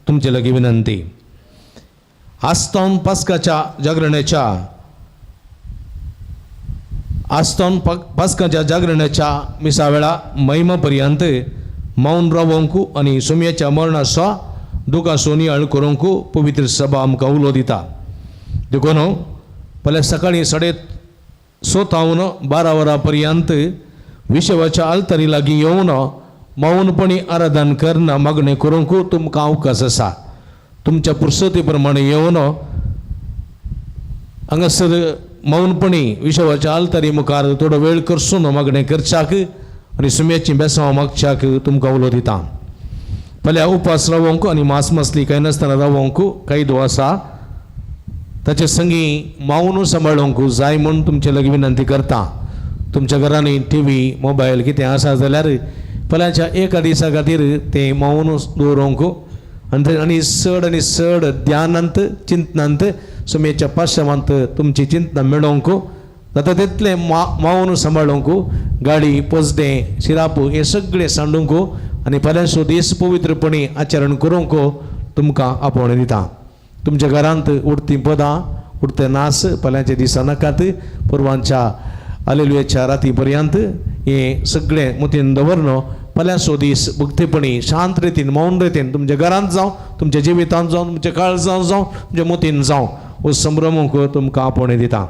Speaker 1: तुमचे लागीं विनंती. आस्तावन पास्काच्या जागरणाच्या आस्तावन पास्काच्या जागरणाच्या मिसा वेळा महिमा पर्यंत मौन रावोंक आनी सुमयाच्या मरणाचो दुखाचो नियाळ करूंक पवित्र सभा आमकां उलो दिता. देखून पयल्या सकाळीं सोतावन 12 वरां पर्यंत विशवाच्या आल्तारी लागीं येवन मौनपणी आराधन करना मागणें करूंक तुमकां अवकाश आसा. तुमच्या पुरसती प्रमाणे येवन हांगासर मौनपणी विशवाच्या आल्तारी मुखार थोडो वेळ करसून मागणें करच्याक आनी सुम्याची बेसांव मागच्याक तुमकां उलो दिता. फाल्यां उपास रावोंक आनी मांस मासली कांय नासतना रावोंक कायदो आसा. ताचे संगी मावनू सांबाळूंक जाय म्हूण तुमचे लागीं विनंती करता. तुमच्या घरांनी टी व्ही मोबायल कितें आसा जाल्यार फाल्यांच्या एका दिसा खातीर तें मावनू दवरूंक आनी चड आनी चड ध्यानांत चिंतनांत सुमेच्या पाशावांत तुमची चिंतनां मेळोवंक जाता तितलें मावनू सांबाळूंक गाडी पोजडें शिराप हें सगळें सांडूंक आनी फाल्यांचो दीस पवित्रपणी आचरण करूंक तुमकां आपोवणें दिता. तुमच्या घरांत उडतीं पदां उडते नास फाल्यांच्या दिसा नाकात. पुर्वांच्या आलेलुयाच्या राती पर्यंत हें सगळें मुतीन दवरन फाल्यांचो दीस भक्तीपणी शांत रितीन मौन रितीन तुमच्या घरांत जावं तुमच्या जिवितांत जावं तुमच्या काळजांत जावं तुमच्या मुतीन जावं हो संभ्रमूंक तुमकां आपोवणें दिता.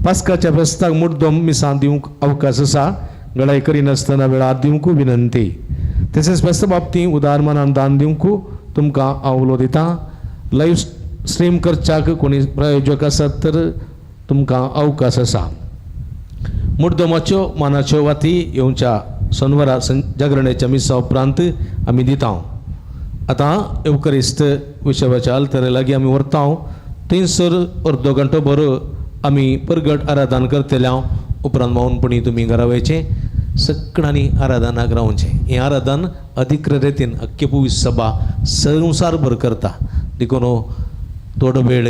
Speaker 1: पास्काच्या फेस्ताक मुद्दम मिसां दिवंक अवकाश आसा. गळाय करिनासतना वेळार दिवंक विनंती. तशेंच फेस्ता बाबतींत उदार मनान दान दिवंक तुमकां आवलो दिता. लायव्ह स्ट्रीम करच्याक कोणी प्रायोजक आसात तर तुमकां अवकाश आसा. मुड्डमाच्यो मानाच्यो वाती येवच्या सोनवारा जागरणेच्या मिसा उपरांत आमी दिता. आतां येवकरिस्त विशवाच्या आल्तरे लागीं आमी व्हरता. थंयसर अर्दो घंटो बरो आमी परगट आराधन करतले. उपरांत मौनपणी तुमी घरा वयचें सगळ्यांनी आराधनाक रावचें. हें आराधन अधिकृत रितीन अख्खे पुवी सभा संवसारभर करता. देखून थोडो वेळ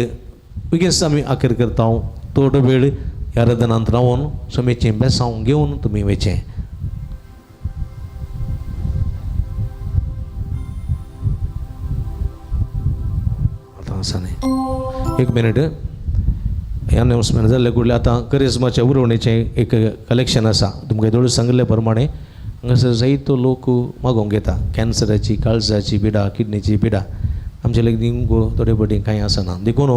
Speaker 1: बेगीन आमी आखेर करता. थोडो वेळ ह्या आराधनांत रावन समेचें बेसांव घेवन तुमी वयचें. आतां आसा न्ही एक मिनीट. हें अनावन्समेंट जाल्लें कुडलें. आतां करिज्माच्या उलोवणेचें एक कलेक्शन आसा. तुमकां दोळे सांगिल्ले प्रमाणे हांगासर जायतो लोक मागोवंक येता. कॅन्सराची काळजाची पिडा किडनीची पिडा आमचे लागीं दिवंक थोडे फावटी कांय आसना. देखून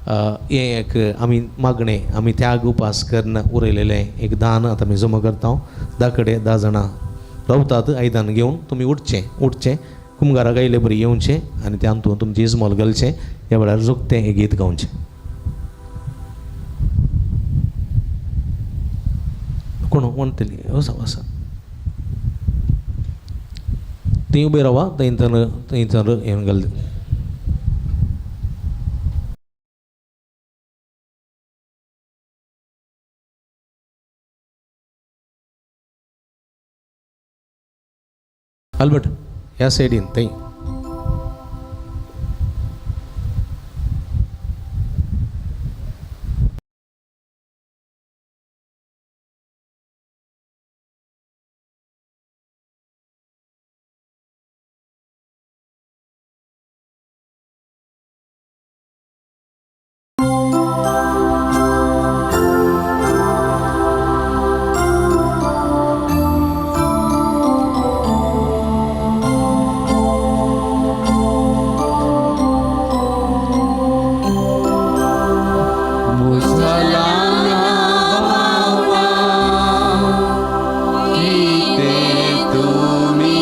Speaker 1: हें एक आमी मागणें आमी त्याग उपास करून उरयलेलें एक दान आतां आमी जमा करता. 10 कडेन 10 जाणां रावतात आयदन घेवन तुमी उठचें उठचें कुमगाराक आयले बरी येवचें आनी त्या हातूंत तुमचें इजमोल घालचें. ह्या वेळार जोगतें हें गीत गावचें. कोण म्हणटली वसा वसा थंय उबे रावा थंय थंय हें घाल. अल्बर्ट ह्या सायडीन थंय.
Speaker 15: तुम्ही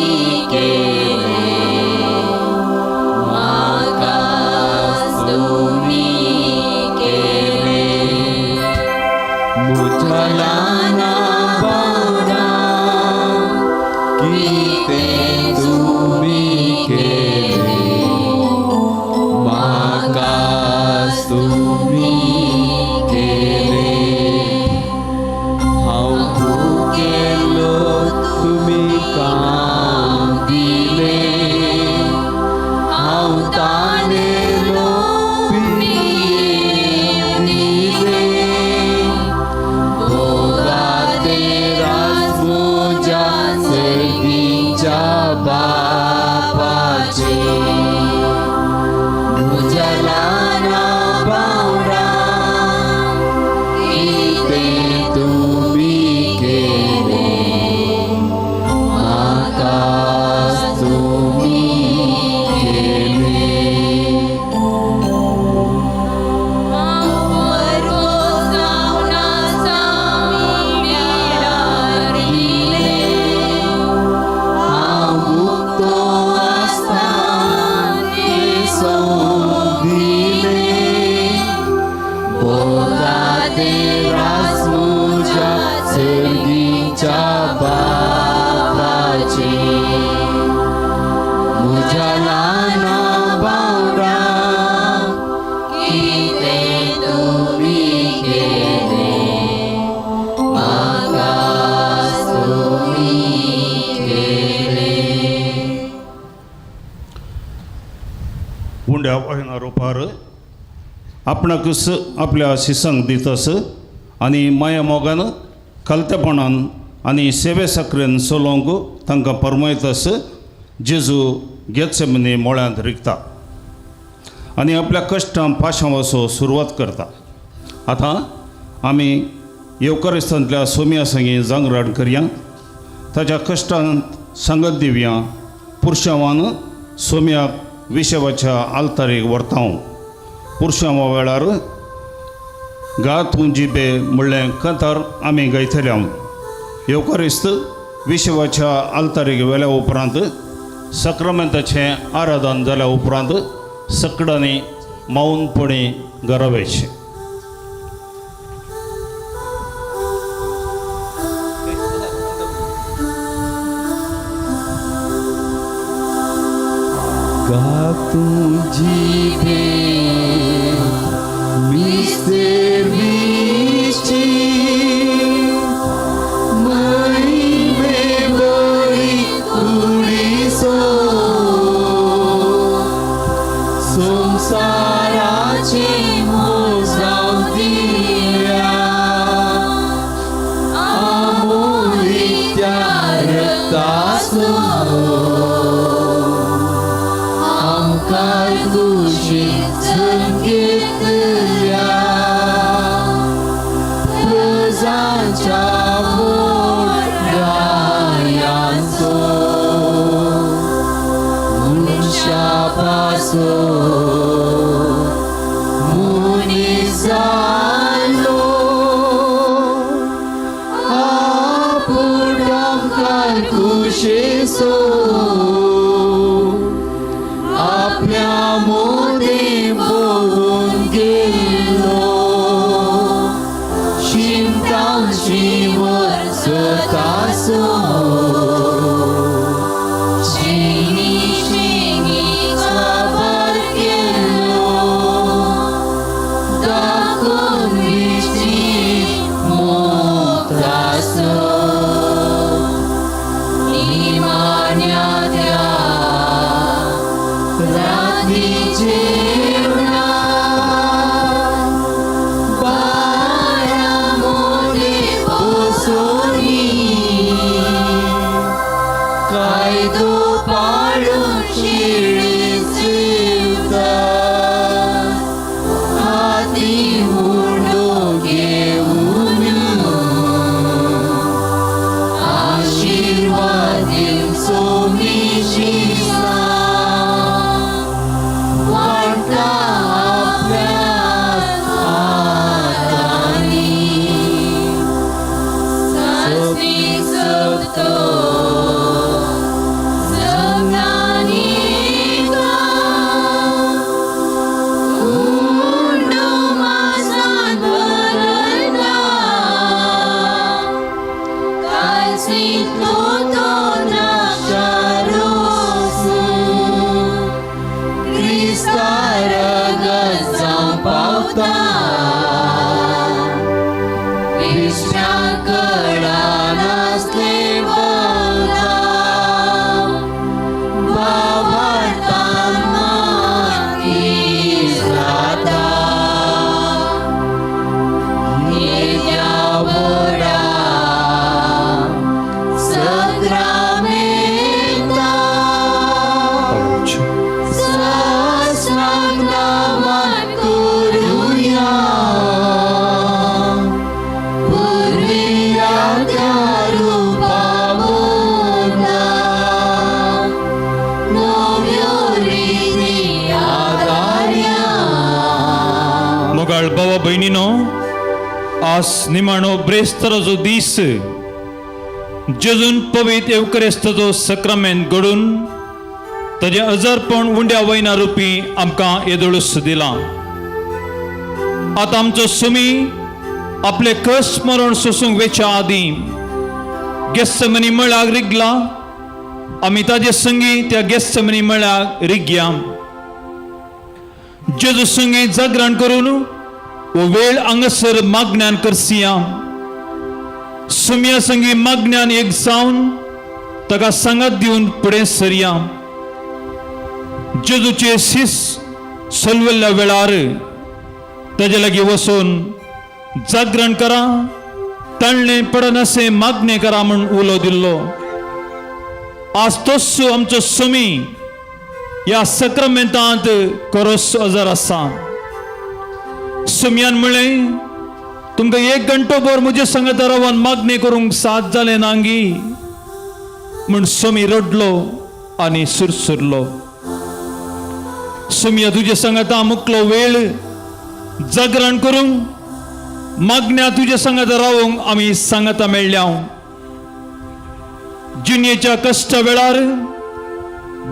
Speaker 8: उंड्या वायना रुपार आपणाकच आपल्या शिसांक दितस आनी माया मोगान खालतेपणान आनी सेवे साकरेन चलोवंक तांकां परमयतस जेजू गेत्सेमनी मोळ्यांत रिगता आनी आपल्या कश्टां पाशांवाचो सुरवात करता. आतां आमी येवकारिस्तांतल्या सोम्या संगी जांगराण करया, ताच्या कश्टांत सांगत दिवया. पुरशांवान सोम्याक विशेवाच्या आल्तारीक व्हरता. पुरशांवा वेळार गा तूं जिबे म्हणलें कतार आमी गायतले. येवकारिस्त विशेवाच्या आल्तारीक वेल्या उपरांत सक्रमेंताचें आराधन जाल्या उपरांत सकडांनी मौनपणी घरा वयचें.
Speaker 15: गा तूं जिबे मिस्तेर विची महिमे बरी कुडीसो संसाराचे मोजाव दिल्या आमोलित्या रक्तासो आमकां कुशीक घेतल्या प्रजांच्या मोडरायांचो मनशापासो मनीस जालो आपूण आमकां कुशीसो आपल्या मोदें भोंवून गेल्लो शिमतां शिवर सतासो शिंगी शिंगी खबर केल्लो दाखोवन विचीत मोगतासो निमाण्या त्या राती जेवणा बारा मोदें बसोनी कायदो पाळून शिळी जिवता हाती उंडो घेवन आशिर्वाद दिवचो मिशिसा वाडटा आपल्या हातांनी सासणी जगतो जगनानी उंडो मासान भरता कालसींतलो तो द्राक्षारोस क्रिस्ता रगत जावं पावता विश्वाकडा नासले वता बाबार्तान मागीर जाता येद्या व्हडा सक्रामेंता सासणाक नामान करुया पुर्विल्ल्या त्या रुपा बोला नव्यो रिती आदार्या.
Speaker 2: मोगाळ बाबा भयणीनो, आज निमाणो ब्रेस्तराचो दीस. जेजून पवित्र येवकरेस्ताचो सक्रमेंत घडून ताजें अजरपण उंड्या वयना रुपी आमकां येदोळूस दिलां. आतां आमचो सुमी आपले कश्ट मरण सोसूंक वेच्या आदीं गेस्समनी मळाक रिगला. आमी ताजे संगी त्या गेस्समनी मळाक रिगया. जेजू संगी जागरण करून हो वेळ हांगासर मागण्यान करसिया. सुम्या संगी मागण्यान एक जावन ताका सांगात दिवन फुडें सरया. जेजूचे शिस सलवल्ल्या वेळार ताजे लागीं वचून जागरण करा, ताणें पडनासे मागणें करा म्हूण उलो दिल्लो. आज तोच आमचो सुमी ह्या सक्रामेंतांत कोरोस हजर आसा. सुमयान म्हणलें, तुमकां एक घंटो भर म्हजे सांगता रावन मागणें करूंक साथ जालें नांगी म्हूण सोमी रडलो आनी सुरसुरलो. सुमया तुजे सांगता मुकलो वेळ जागरण करूंक मागण्या तुजे सांगता रावंक आमी सांगता मेळ्ळ्या. जिणेच्या कश्टा वेळार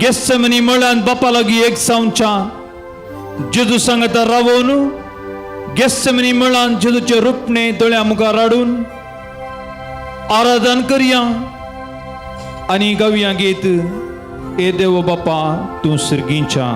Speaker 2: गेस्समनी मळ्यान बापा लागीं एक जावच्या जेजू सांगता रावून गेस्समनी मळान जेजूचे रुपणे दोळ्या मुखार हाडून आराधन करया आनी गावया गीत ए देव बापा तूं सर्गींच्या.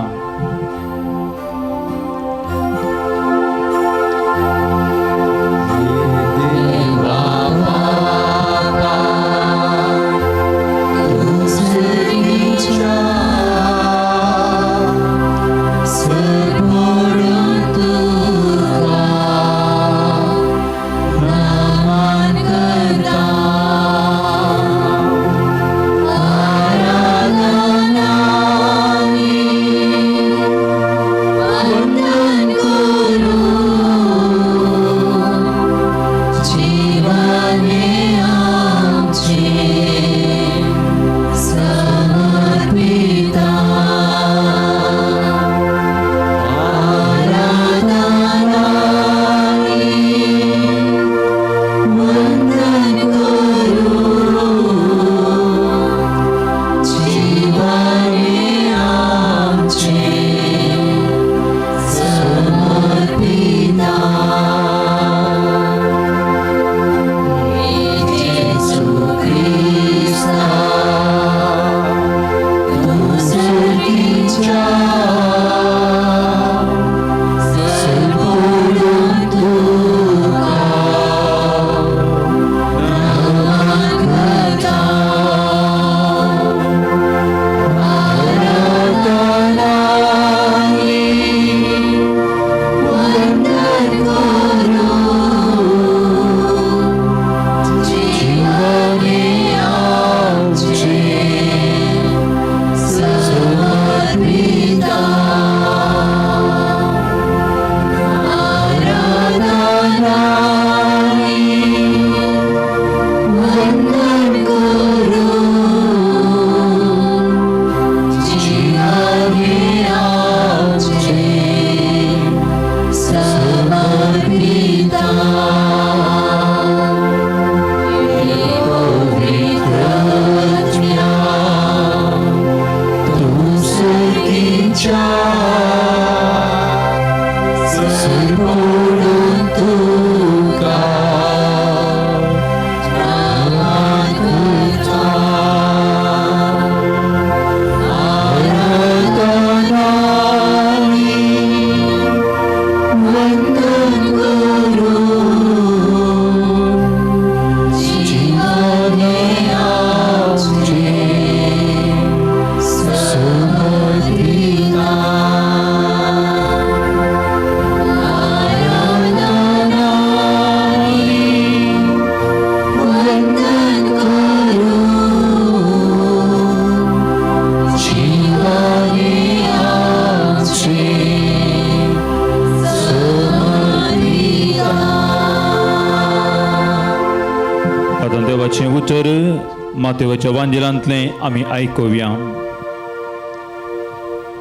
Speaker 2: मातेवाच्या वांजिलांतलें आमी आयकुया.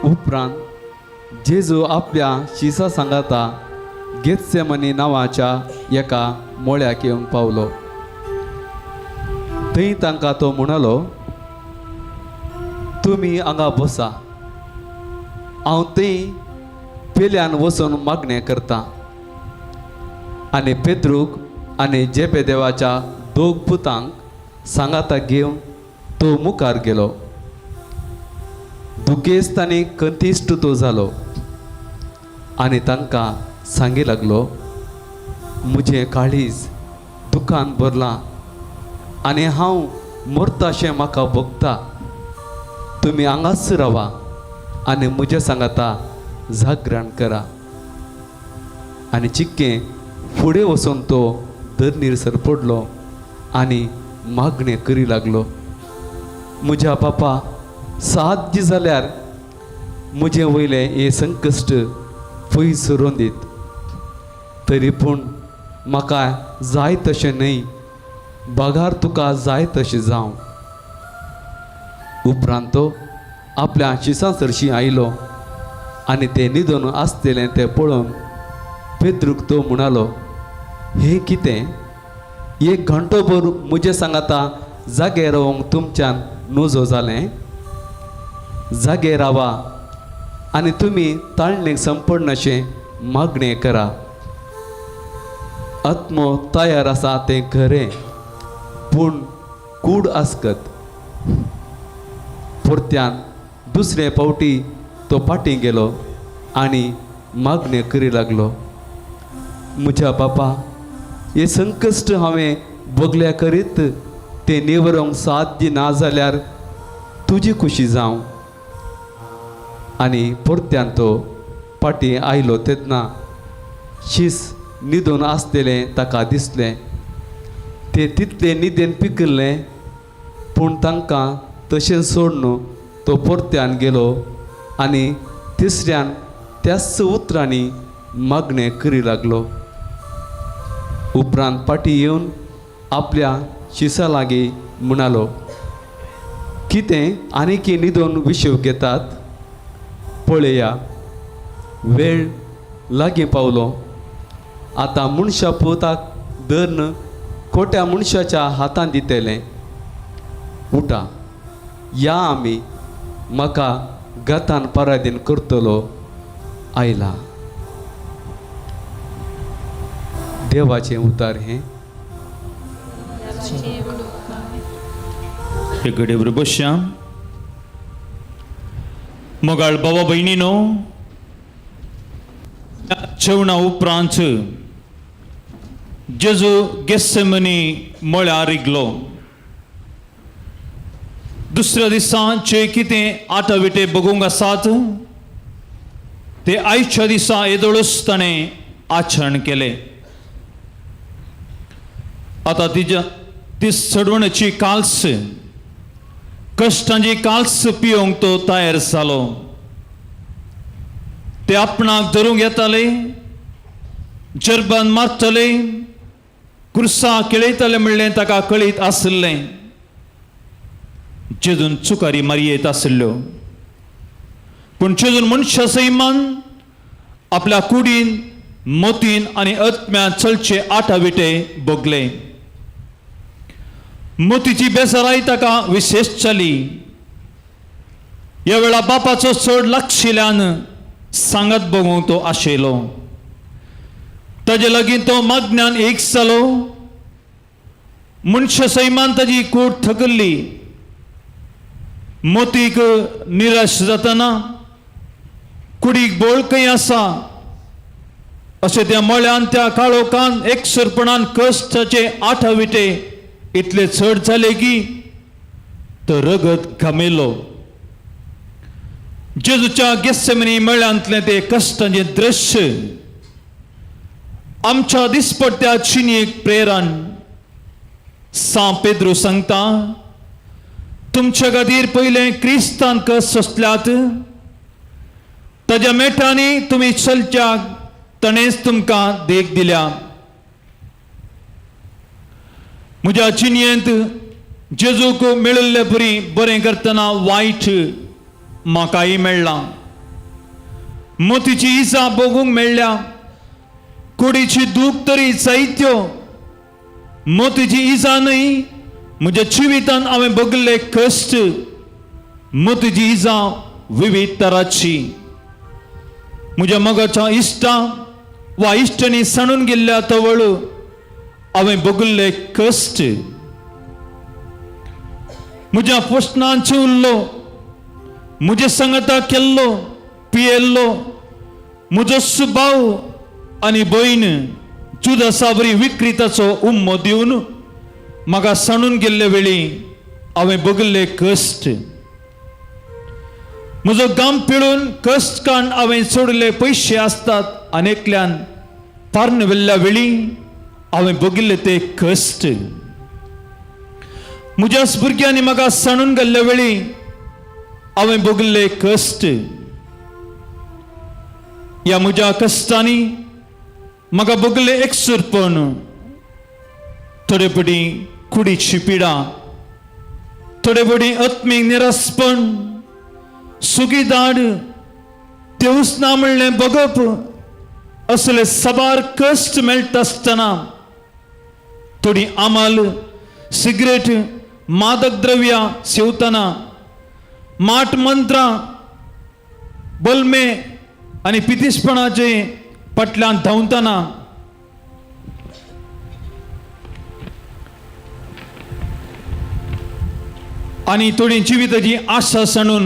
Speaker 16: उपरांत जेजू आपल्या शिसा सांगाता गेत्सेमनी नांवाच्या एका मोळ्याक येवंक पावलो. थंय तांकां तो म्हणालो, तुमी हांगा बसा, हांव थंय पेल्यान वचून मागणें करता. आनी पेद्रूक आनी जेबेदेवाच्या दोग पुतांक सांगाता घेवन तो मुखार गेलो. दुखेस्त आनी कंतिश्ट तो जालो आनी तांकां सांगी लागलो, म्हजें काळीज दुखान भरलां आनी हांव मरताशें म्हाका भोगता. तुमी हांगाच रावा आनी म्हज्या सांगाता जागरण करा. आनी चिक्कें फुडें वचून तो धरणीर सरपडलो आनी मागणें करी लागलो, म्हज्या बापा साध्य जाल्यार म्हजें वयलें हें संकश्ट पयस रोंदीत, तरी पूण म्हाका जाय तशें न्हय बगार तुका जाय तशें जावं. उपरांत तो आपल्या शिसां सरशीं आयलो आनी ते न्हिदून आसतलें तें पळोवन पेद्रूक तो म्हणालो, हें कितें, एक घंटोभर म्हजें सांगाता जागे रावंक तुमच्यान नजो जालें? जागे रावा आनी तुमी ताळणेक संपडनाशें मागणें करा. आत्मो तयार आसा तें खरें, पूण कूड आसकत. परत्यान दुसरे फावटी तो फाटीं गेलो आनी मागणें करी लागलो, म्हज्या बापा हें संकश्ट हांवें भोगल्या करीत तें निवरोंक साध्य ना जाल्यार तुजी खुशी जावं. आनी परत्यान तो फाटीं आयलो तेन्ना शीस न्हिदून आसतलें ताका दिसलें. ते तितले न्हिदेन पिकिल्लें, पूण तांकां तशें सोडून तो परत्यान गेलो आनी तिसऱ्यान त्याच उतरांनी मागणें करी लागलो. उपरांत फाटीं येवन आपल्या शिसा लागीं म्हणालो, कितें आनीक न्हिदून विशेव घेतात? पळया वेळ लागीं पावलो, आतां मनशा पुताक धरून खोट्या मनशाच्या हातांत दितलें. उठा या आमी, म्हाका गतान परादीन करतलो आयला. देवाचें उतार हें.
Speaker 2: एक घडये बसया. मोगाळ बाबा भयणीनो, जेवणा उपरांत जेजू गेत्सेमनी मळ्यार रिगलो. दुसऱ्या दिसा जे कितें आटाविटे बगूंक आसात ते आयच्या दिसा येदोळूच ताणें आचरण केलें. आतां तिज्या ती चडवणेची काल्स, कश्टांची काल्स पिवंक तो तयार जालो. ते आपणाक धरूंक येताले, जर्बान मारतले, कुर्सा केळयतले म्हणलें ताका कळीत आशिल्लें. जेजून चुकारी मारयेत आशिल्ल्यो, पूण जेजून मनशा सैमान आपल्या कुडीन, मोतीन आनी आत्म्यान चलचे आटाविटे भोगले. मोतीची बेजाराय ताका विशेश जाली. ह्या वेळा बापाचो चड लागशिल्ल्यान सांगात बगूंक तो आशेलो. ताजे लागीं तो मागण्यान एक जालो. मनशा सैमान ताजी कूड थकल्ली. मोतीक निराश जातना कुडीक बोळ खंय आसा अशें त्या मळ्यान त्या काळोखान एकसुरपणान कश्टाचे आठाविटे इतले चड जाले की तो रगत घामेलो. जेजूच्या गेत्सेमनी मळ्यांतलें ते कश्टांचें दृश्य आमच्या दिसपट्ट्या जिणेक प्रेरण. सां पेद्रू सांगता, तुमच्या खातीर पयलें क्रिस्तान कश्ट सोंसल्यात, ताज्या मेटांनी तुमी चलच्याक ताणेंच तुमकां देख दिल्या. म्हज्या जिणेंत जेजूक मेळिल्ले परी बरें करतना वायट म्हाकाय मेळ्ळां. मोतीची इजा भोगूंक मेळ्ळ्या, कुडीची दूख तरी जायत्यो, मोतीची इजा न्हय म्हज्या जिवितान हांवें भोगले कश्ट. मोतीची इजा विविध तराची. म्हज्या मोगाच्या इश्टा वा इश्टणी सांडून गेल्ल्या तवळ हांवें भोगले कश्ट. म्हज्या प्रश्नांचे उरलो, म्हजे सांगाता केल्लो पियेल्लो म्हजो सुभाव आनी भयण जुदासा बरी विक्रिताचो उम्मो दिवन म्हाका सांडून गेल्ले वेळी हांवें भोगले कश्ट. म्हजो गाम पिळून कश्ट काडून हांवें सोडिल्ले पयशे आसतात आनी एकल्यान पार्न व्हेल्ल्या वेळी हांवें भोगिल्ले ते कश्ट. म्हज्याच भुरग्यांनी म्हाका सांडून गेल्ल्या वेळी हांवें भोगिल्ले कश्ट. ह्या म्हज्या कश्टांनी म्हाका भोगले एकसूरपण, थोडे पटी कुडीची पिडा, थोडे पटी आत्मीक निरासपण, सुगी दाड, देवूच ना म्हणलें बगप, असले साबार कश्ट मेळटा आसतना थोडी आमाल, सिगरेट, मादक द्रव्यां सेवतना, माट मंत्रां, बलमे आनी पितिसपणाचे फाटल्यान धांवतना आनी थोडी जिविताची आशा सांडून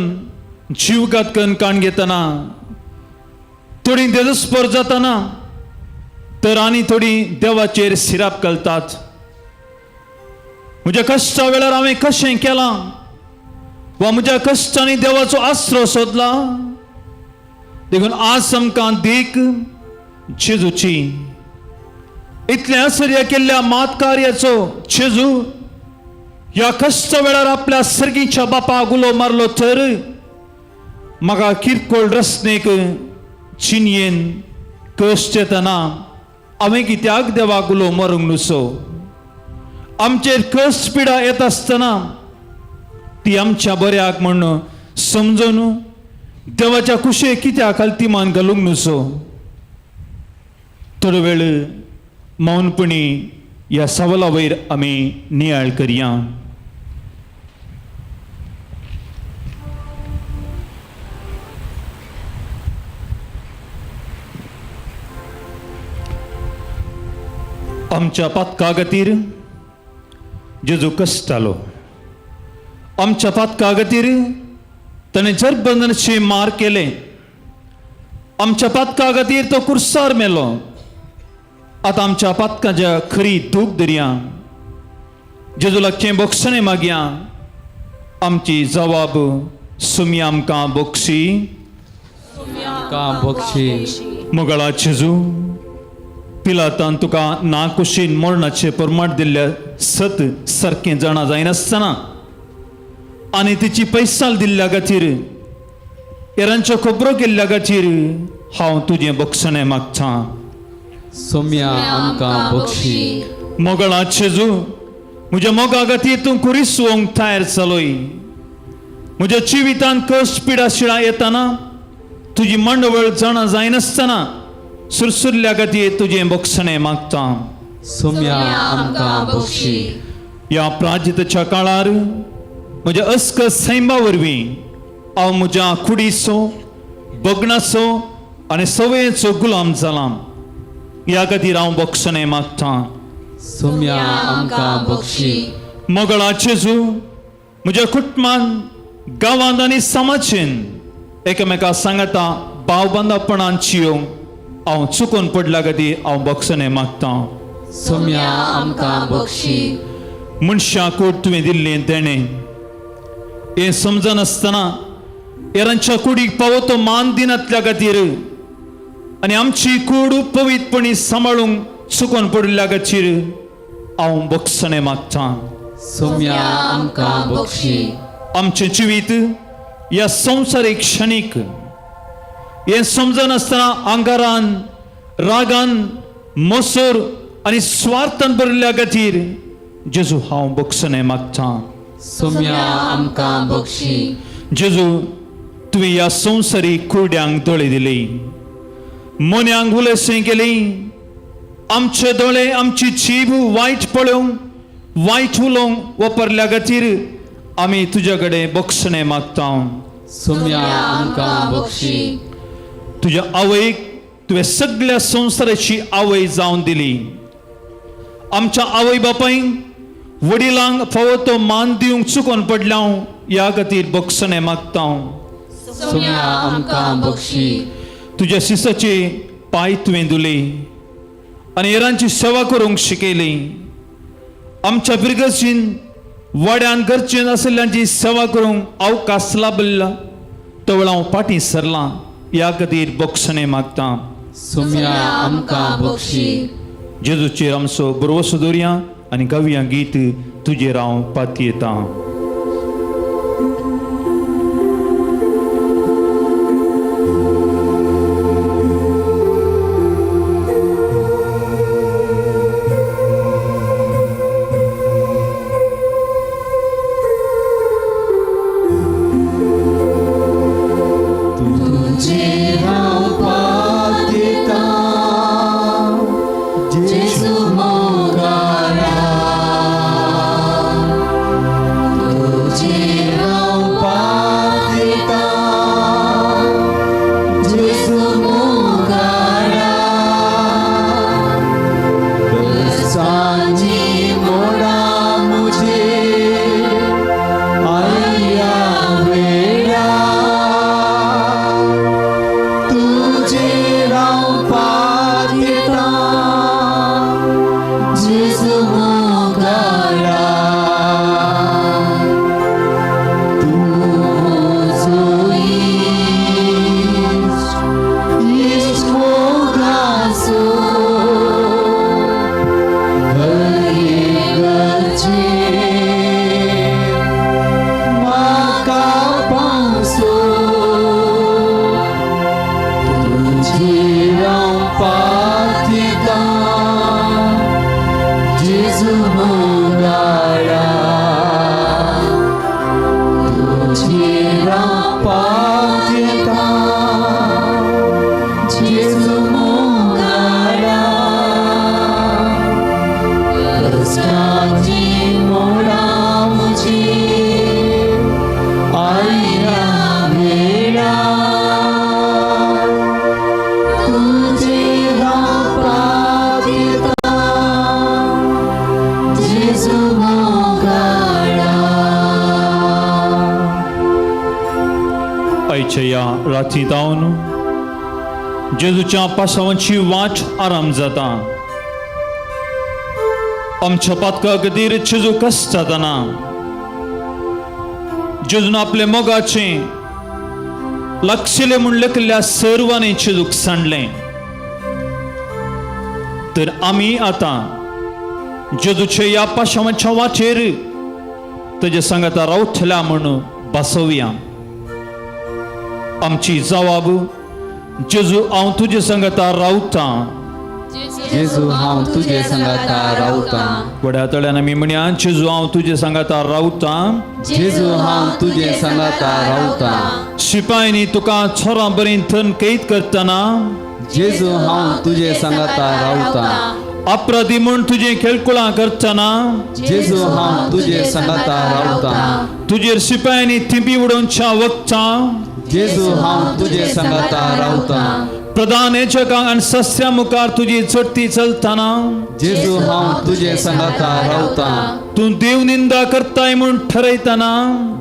Speaker 2: जीवघात करून काण घेतना, थोडी देजस्पर जातना, तर आनी थोडी देवाचेर सिराप घालतात. म्हज्या कश्टा वेळार हांवें कशें केलां वा म्हज्या कश्टांनी देवाचो आसरो सोदला. देखून आज आमकां देख जेजूची. इतलें आसर्य केल्ल्या मात कार्याचो जेजू ह्या कश्ट वेळार आपल्या सर्गीच्या बापाक उलो मारलो तर म्हाका किरकोळ रसनेक चिनयेन कश्ट येतना हांवें कित्याक देवाक उलो मारूंक नुसो. आमचेर कश्ट पिडा येता आसतना ती आमच्या बऱ्याक म्हूण समजून देवाच्या कुशेक कित्याक खालती मान घालूंक नुसो. थोडो वेळ मौनपणी ह्या सवाला वयर आमी नियाळ करया. आमच्या पातका खातीर जेजू कश्टालो. आमच्या पातका खातीर ताणें जरबंदनचे मार केले. आमच्या पातका खातीर तो कुर्सार मेलो. आतां आमच्या पातकाच्या खरी दूख धरया, जेजू लागचें बोक्षणें मागया. आमची जवाब सुमी आमकां बोक्षी,
Speaker 16: आमकां बक्षी.
Speaker 2: मोगळा जेजू, पिलातान तुका नाकुशीन मरणाचें परमाट दिल्ल्या सत सारकें जाणा जायनासतना आनी तिची पैसाल दिल्ल्या खातीर, हेरांच्यो खबरो केल्ल्या खातीर हांव तुजें बक्षणें मागतां.
Speaker 16: सोम्या आमकां बक्षी.
Speaker 2: मोगळा जेजू, म्हज्या मोगा खातीर तूं कुरीस वोंक तयार जालोय. म्हज्या जिवितांत कश्ट पिडा शिळा येतना तुजी मांडवळ जाणा जायनासतना सुरसुरल्या खातीर तुजें बक्षणें मागतां.
Speaker 16: सोम्या आमकां बक्षी.
Speaker 2: ह्या प्राजिताच्या काळार म्हज्या अस्क सैमा वरवीं हांव म्हज्या कुडीचो, बगणाचो आनी सवयेचो गुलाम जालां. ह्या खातीर हांव बक्षणें मागतां.
Speaker 16: सोम्या आमकां बक्षी.
Speaker 2: मोगळा जेजू, म्हज्या कुटुंबान, गांवांत आनी समाजेन एकामेका सांगाता भावबंदापणान चियोंक हांव चुकून पडल्या खातीर हांव बक्षणें मागतां.
Speaker 16: सोम्या आमकां बक्षी.
Speaker 2: मनशां कूड तुवें दिल्लें देणें हें समजनासतना हेरांच्या कुडीक पावो तो मान दिनातल्या खातीर आनी आमची कूड पवित्रपणी सांबाळूंक चुकोन पडिल्ल्या खातीर हांव बक्षणें मागतां.
Speaker 16: सोम्या आमकां बक्षी.
Speaker 2: आमचें जिवीत ह्या संवसारीक क्षणीक हें समजनासतना आंगारान, रागान, मोसोर आनी स्वार्थान भरिल्ल्या खातीर जेजू हांव बक्षणें मागतां.
Speaker 16: सोम्या आमकां बक्षी.
Speaker 2: जेजू, तुवें ह्या संवसारीक कुरड्यांक दोळे दिली, मोन्यांक उलयशें केली. आमचे दोळे, आमची जीब वायट पळोवंक, वायट उलोवंक वापरल्या खातीर आमी तुज्या कडेन बक्षणें मागता.
Speaker 16: सोम्या आमकां बक्षी.
Speaker 2: तुज्या आवयक तुवें सगळ्या संवसाराची आवय जावन दिली. आमच्या आवय बापायक, वडिलांक फावो तो मान दिवंक चुकोन पडल्या ह्या खातीर बक्षणें मागता.
Speaker 16: सोम्या आमकां बक्षी.
Speaker 2: तुज्या शिसाचे पांय तुवें धुले आनी हेरांची सेवा करूंक शिकयली. आमच्या बिरगसीन वाड्यान गरजेन आशिल्ल्यांची सेवा करूंक अवकाश लाभिल्लो तवळ हांव फाटीं सरलां ह्या खातीर बोक्षणें मागतां.
Speaker 16: सोम्या आमकां बक्षी.
Speaker 2: जेजूचेर आमचो भरवसो दवरया आनी गावया गीत तुजेर हांव पातयेतां. राती जावन जेजूच्या पासावांची वाट आराम जाता. आमच्या पातका खातीर जेजू कश्ट जाताना जेजून आपले मोगाचें लागशिल्लें म्हूण लेखिल्ल्या सर्वांनी जेजूक सांडलें. तर आमी आतां जेजूच्या ह्या पासावांच्या वाचेर तेजे सांगाता रावतल्या म्हूण बसोवया. आमची जवाब जेजू हांव तुजे सांगाता रावतां.
Speaker 16: जेजू हांव तुजे सांगाता रावतां.
Speaker 2: व्हड्या तळ्यान आमी म्हणया जेजू हांव तुजे सांगाता रावतां.
Speaker 16: जेजू हांव तुजे सांगाता रावतां.
Speaker 2: शिपायनी तुका चोरां बरें थन कैद करतना
Speaker 16: जेजू हांव तुजे सांगाता रावतां.
Speaker 2: अपराधी म्हूण तुजें खेळकुळां करतना
Speaker 16: जेजू हांव तुजे सांगाता रावतां.
Speaker 2: तुजेर शिपायांनी थिंपी उडोवच्या वखदां
Speaker 16: जेजू हांव तुजे सांगाता रावतां.
Speaker 2: प्रधान याजकांक आनी सस्या मुखार तुजी चडती चलतना
Speaker 16: जेजू हांव तुजे सांगाता रावतां.
Speaker 2: तूं देव निंदा करताय म्हूण ठरयतना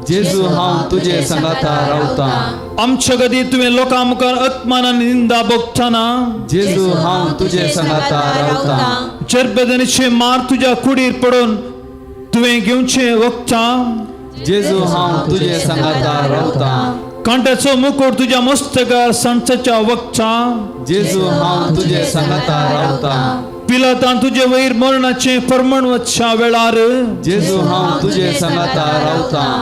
Speaker 16: जेजू हांव तुजे सांगाता रावतां.
Speaker 2: आमच्या खातीर तुवें लोकां मुखार अपमान आनी निंदा भोगतना
Speaker 16: जेजू हांव तुजे सांगाता रावतां.
Speaker 2: चरबेदनेचे मार तुज्या कुडीर पडून तुवें घेवचें वखदां
Speaker 16: जेजू हांव तुजे सांगाता रावतां.
Speaker 2: कांट्याचो मुकुट तुज्या मस्तकार सांचच्या वखदां
Speaker 16: जेजू हांव तुजे सांगाता रावतां.
Speaker 2: पिलातान तुजे वयर मरणाचें फर्मण वचच्या वेळार
Speaker 16: जेजू हांव तुजे सांगाता रावतां.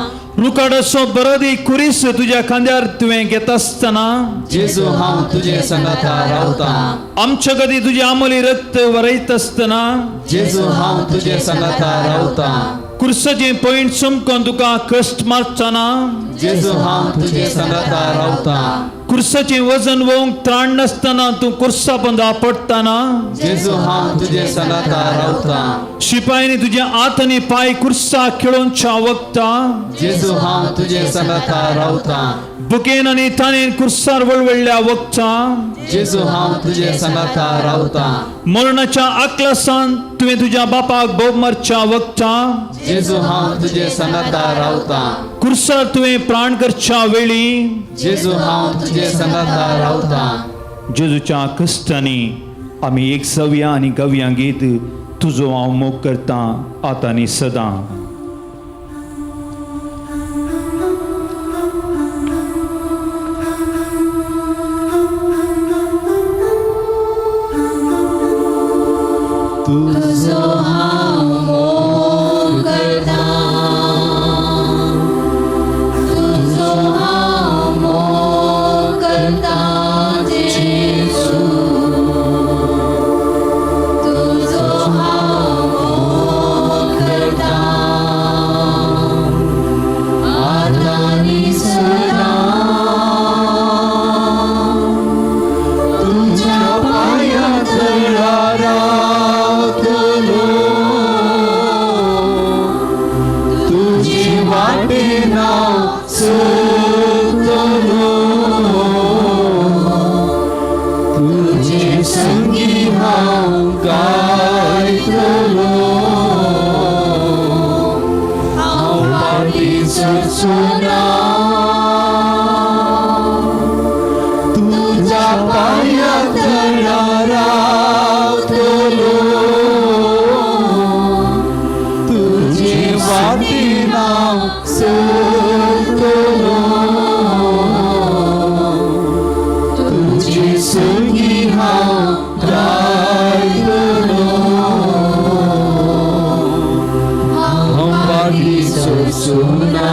Speaker 2: रुकाडाचो बरदी कुरीस तुज्या खांद्यार तुवें घेता आसतना
Speaker 16: जेजू हांव तुजे सांगाता रावतां.
Speaker 2: आमच्या खातीर तुजी आमली रक्त वरयत आसतना
Speaker 16: जेजू हांव तुजे सांगाता रावतां.
Speaker 2: कुर्साचें पॉयंट चमकोन तुका कश्ट मारतना
Speaker 16: जेजू हांव तुजे सांगाता रावतां.
Speaker 2: कुर्साचें वजन वोवंक त्राण नासतना तूं कुर्सा पंदा पडटना
Speaker 16: जेजू हांव तुजे सांगाता रावतां.
Speaker 2: शिपायांनी तुजे हात आनी पांय कुर्सा खेळोवच्या वखदां
Speaker 16: जेजू हांव तुजे सांगाता रावतां.
Speaker 2: बुकेन आनी ताणें कुर्सार वळवळ्ळ्या वखदां
Speaker 16: जेजू हांव तुजे सांगाता रावतां.
Speaker 2: मरणाच्या आकलासान तुवें तुज्या बापाक बोब मारच्या वखदां
Speaker 16: जेजू हांव तुजे सांगाता रावतां.
Speaker 2: कुर्सार तुवें प्राण करच्या वेळी
Speaker 16: जेजू हांव तुजे सांगाता रावतां.
Speaker 2: जेजूच्या कश्टांनी आमी एक सवया आनी गवया गीत तुजो हांव मोग करतां आतां आनी सदां.
Speaker 15: तुजो हांव मोग करता, तुजो हांव मोग करता जेजू, तुजो हांव मोग करता आतां आनी सदां. तुज्या पांयां तळा रावतलो, तुजी वाटेन हांव चलतलो, तुजे संगी हांव गायतलो, हांव फाटीं सरचो ना. तुज्या पांयां तळा रावतलो, तुजे वाटेन हांव चलतलो, तुजे संगी हांव गायतलो, हांव फाटीं सरचो ना.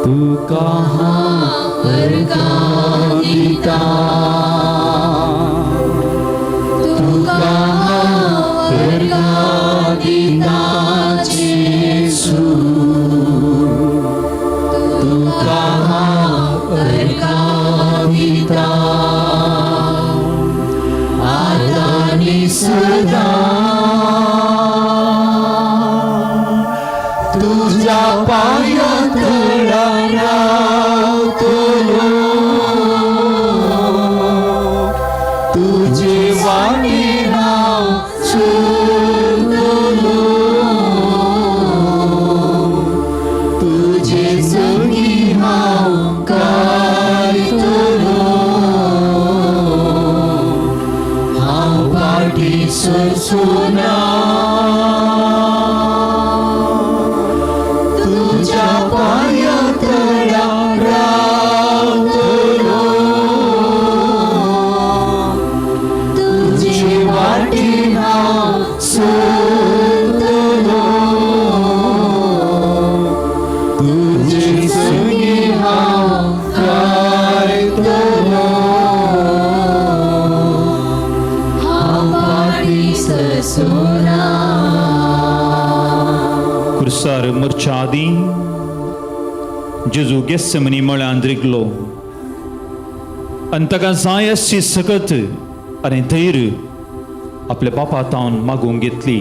Speaker 15: तुका हांव अर्गां दिता, तुका हांव अर्गां दिता जेजू, तुका हांव अर्गां दिता आतां आनी सदां. तुज्या पांयां तळा रावतलो, तुजे वाटेन हांव चलतलो, तुजे संगी हांव गायतलो, हांव फाटीं सरचो ना. तुज्या पांयां तळा रावतलो, तुजे वाटेन हांव चलतलो, तुजे संगी हांव गायतलो, हांव फाटीं सरचो ना.
Speaker 2: कुर्सार मरच्या आदीं जेजू गेस्समनी मळ्यांत रिगलो आनी ताका जाय आसची सकत आनी धैर्य आपल्या बापा तावन मागूंक घेतली.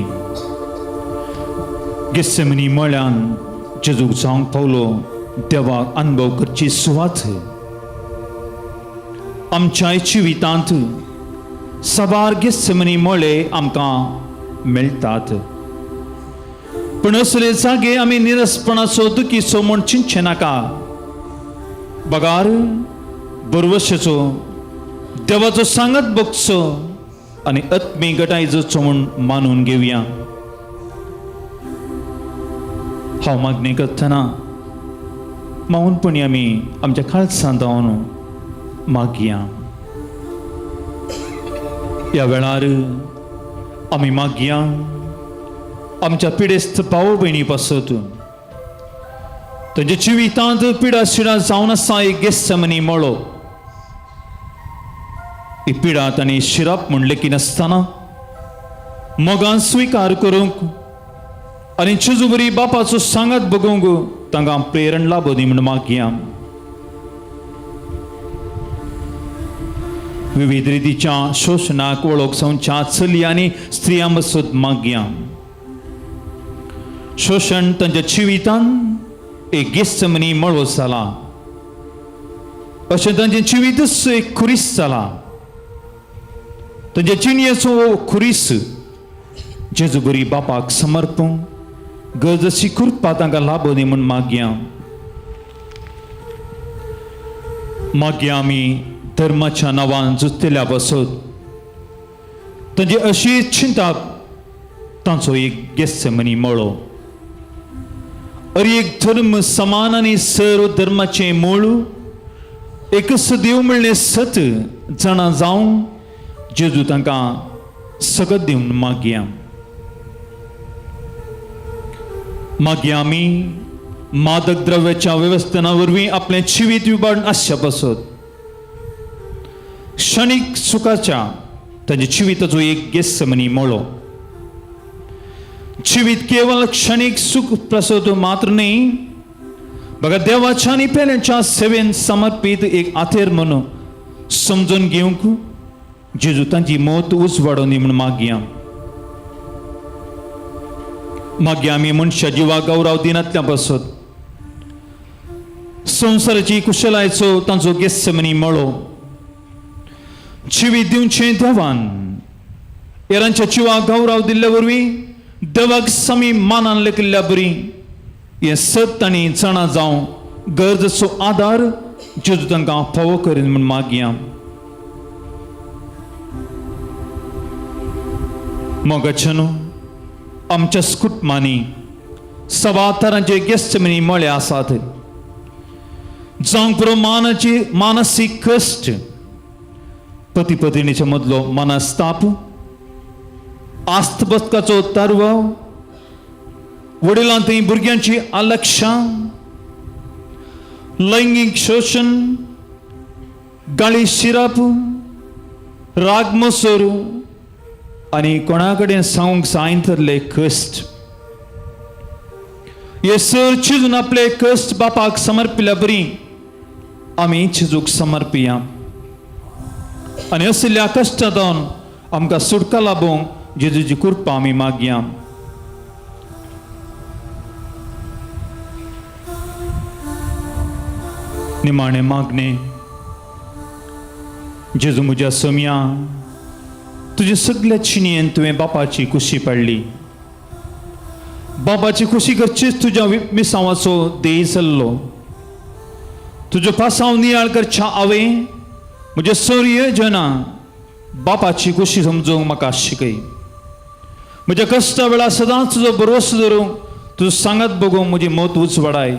Speaker 2: गेस्समनी मळ्यान जेजूक जावंक पावलो देवाक अनुभव करची सुवात. आमच्या जिवितांत साबार गेस्समनी मळे आमकां मेळटात, पूण असले जागे आमी निरसपणाचो दुखीचो म्हूण चिंतचें नाका, बगार बरवशेचो देवाचो सांगत बगचो आनी आत्मी गटाय जचो म्हूण मानून घेवया. हांव मागणी करतना मावनपणी आमी आमच्या काळजांत जावन मागया. ह्या वेळार आमी मागया आमच्या पिडेस्त भाव भयणी पासत, तांच्या जिवितांत पिडा शिडा जावन आसा एक गेस्समनी मळो. ही पिडा तांणी शिरप म्हूण लेखिनासतना मोगान स्विकार करूंक आनी जेजू बरी बापाचो सांगात बगूंक तांकां प्रेरण लाबो दी म्हूण मागया. विविध रितीच्या शोशणाक वळख जावच्या चली आनी स्त्रियां पासत मागया. शोशण तांच्या जिवितान एक गेस्समनी मळो जाला, अशें तांचें जिवीतच एक खुरीस जाला. तांच्या जिणयेचो हो खुरीस जेजू बरी बापाक समर्पूंक गरज अशी कृपा तांकां लाबो दी म्हूण मागया. मागया आमी धर्माच्या नांवान झुजतल्या पासत तांची अशी चिंता तांचो एक गेस्समनी मळो. अरे एक धर्म समान आनी सर्व धर्माचें मूळ एकच देव म्हणलें सत जाणा जावं जेजू तांकां सगत दिवन मागया. मागीर आमी मादक द्रव्याच्या वेवस्थाना वरवीं आपलें जिवीत विभाडून आसच्या पासत क्षणीक सुखाच्या तांच्या जिविताचो एक गेस्समनी मळो. जिवीत केवळ क्षणीक सुख प्रसवतो मात्र न्ही, बघा देवाच्या आनी पेल्यांच्या सेवेन समर्पीत एक आथेर म्हणून समजून घेवंक जेजू तांची मत उजवाडोवन दी म्हूण मागया. मागीर आमी मनशा जिवा गौरव दिनांतल्या पासत संवसाराची कुशलायचो तांचो गेस्समनी मळो. जिवीत दिवचें देवान हेरांच्या जिवाक गौरव दिल्ले वरवीं देवाक समी मानान लेखिल्ल्या बरी हें सत तांणी जाणा जावं गरजेचो आदार जेजू तांकां फावो करीन म्हूण मागया. मोगाचे न्हू आमच्या कुटुंबांनी सवातारांचे गेस्टमनी मळे आसात, जावंक पुरो मानाची मानसीक कश्ट, पती पत्नीच्या मदलो मनस्ताप, आस्त बसकाचो तरवाव, वडिलां थंय भुरग्यांची अलक्षां, लैंगीक शोशण, गाळी शिरप, राग मसूर आनी कोणा कडेन सांगूंक जायना थरले कश्ट. हे सर चिजून आपले कश्ट बापाक समर्पिल्या बरी आमी चिजूक समर्पिया आनी असल्या कश्टांतून आमकां सुटका लाबोवंक जेजूची कृपा आमी मागया. निमाणें मागणें, जेजू म्हज्या सोम्या, तुजे सगल्या चिनयेन तुवें बापाची खुशी पाडली. बापाची खुशी करचीच तुज्या मिसांवाचो देह जाल्लो. तुजो पासांव नियाळ करच्या हांवें म्हज्या सोर्य जना बापाची खुशी समजूंक म्हाका शिकय. म्हज्या कश्टा वेळार सदांच तुजो भरवसो धरूंक तुजो सांगात बगूंक म्हजी मत उजवाडाय.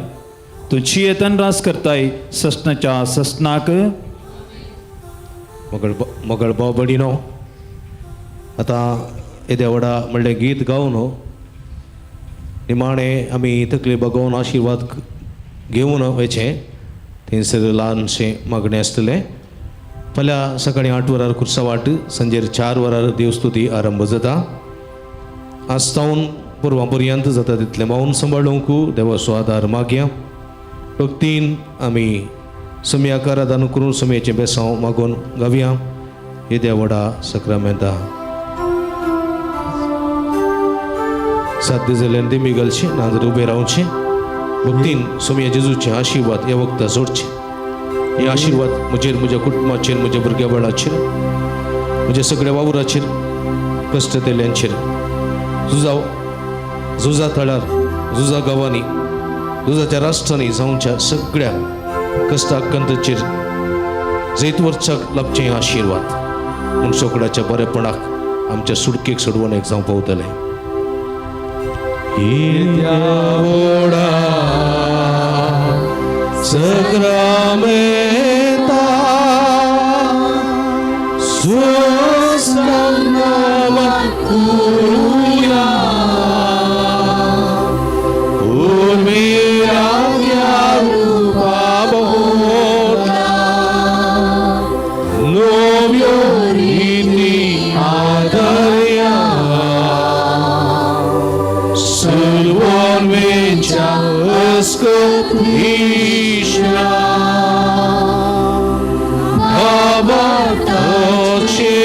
Speaker 2: तूं चियेतन रास करताय ससनाच्या ससनाक.
Speaker 1: मगळ भाव भयणीनो, आतां येद्या व्हडा म्हणलें गीत गावन निमाणें आमी तकली बगोवन आशिर्वाद घेवन वयचें. थंयसर ल्हानशें मागणें आसतलें. फाल्यां सकाळीं 8 वरार कुर्सावाट, सांजेर 4 वरार देवस्तुती आरंभ जाता. आज तावन पुर्वा पर्यंत जाता तितलें मौन सांबाळूंक देवाचो आदार मागया. भक्तीन आमी सुमयाक आराधना करून सुमयेचें बेसांव मागून गावया. येद्या व्हडा सक्रामेंता सात दीस जाल्यार दिमी घालची नाजाल्यार उबें रावचें. भक्तीन सोमया जेजूचे आशिर्वाद ह्या वखदां जोडचे. हे आशिर्वाद म्हजेर, म्हज्या कुटुंबाचेर, म्हज्या भुरग्या बाळाचेर, म्हज्या सगळ्या वावराचेर, कश्ट तेल्यांचेर, झुजा थळार, झुजा गांवांनी, झुजाच्या राष्ट्रांनी जावच्या सगळ्या कश्टाकंताचेर जैत वर्साक लाभचे आशिर्वाद मनसोकडाच्या बरेपणाक आमच्या सुटकेक सोडवण एक जावं पावतलें. सक्रामेंता सुसंगम करूया उर्मिराव्या रूपा बोला नव्यो रिती आदर्या सुलवोन वेच्या अस्कत ईश्वरा भावार्थाचे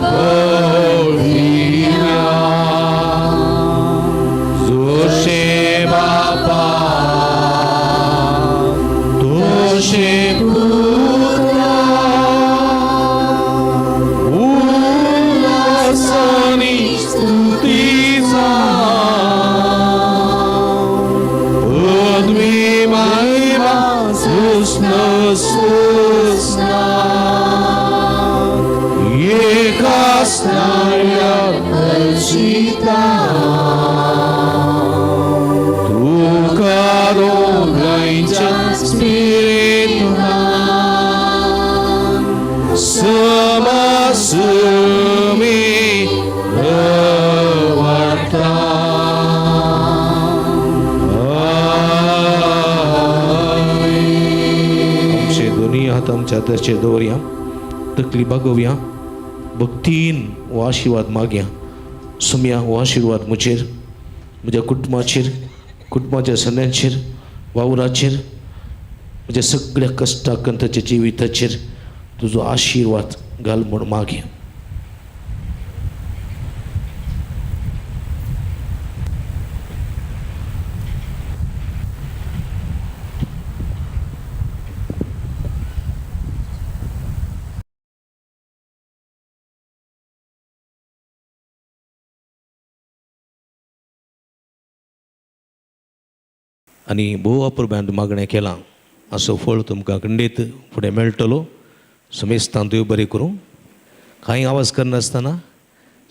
Speaker 1: बळिया जोशे बापा तोशे पुत्रा उल्हासानी स्तुतीचा पदवी महिमा सुस्न सुस्ना एका स्नाया हर्षिता तुका दोगांयच्या स्पिरितुना. हात आमच्या हाताचेर दवरया, तकली बागोवया, भक्तीन हो आशिर्वाद मागया. सुमया हो आशिर्वाद म्हजेर, म्हज्या कुटुंबाचेर, कुटुंबाच्या सन्यांचेर, वावराचेर, म्हज्या सगळ्या कश्टाकंताच्या जिविताचेर तुजो आशिर्वाद घाल म्हूण मागया. आनी भोव अपुरबायेन मागणें केलां असो फळ तुमकां खंडीत फुडें मेळटलो. समेस्तान देव बरें करूं. कांय आवाज करनासतना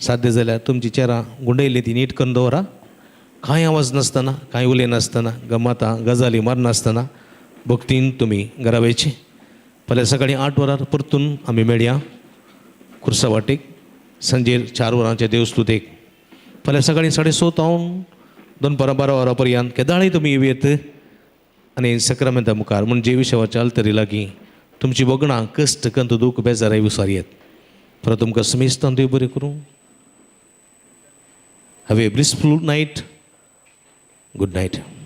Speaker 1: साध्य जाल्यार तुमची चेरां गुंडयली ती नीट करून दवरा. कांय आवाज नासतना, कांय उलयनासतना, गमतां गजाली मारनासतना भक्तीन तुमी घरा वयचें. फाल्यां सकाळीं 8 वरार परतून आमी मेळया खुर्सा वाटेक, सांजेर 4 वरांचे देवस्तुतेक. फाल्यां सकाळीं 7:30 जावन दनपारां 12 वरां पर्यंत केदाळी तुमी येवयेत आनी सक्रामेंता मुखार म्हणजे विशयाच्या आल्तरी लागीं तुमची भोगणां, कश्ट, कंत, दूख, बेजाराय विसर येत. परत तुमकां समेस्तान देव बरें करूं. Have a blissful night. Good night.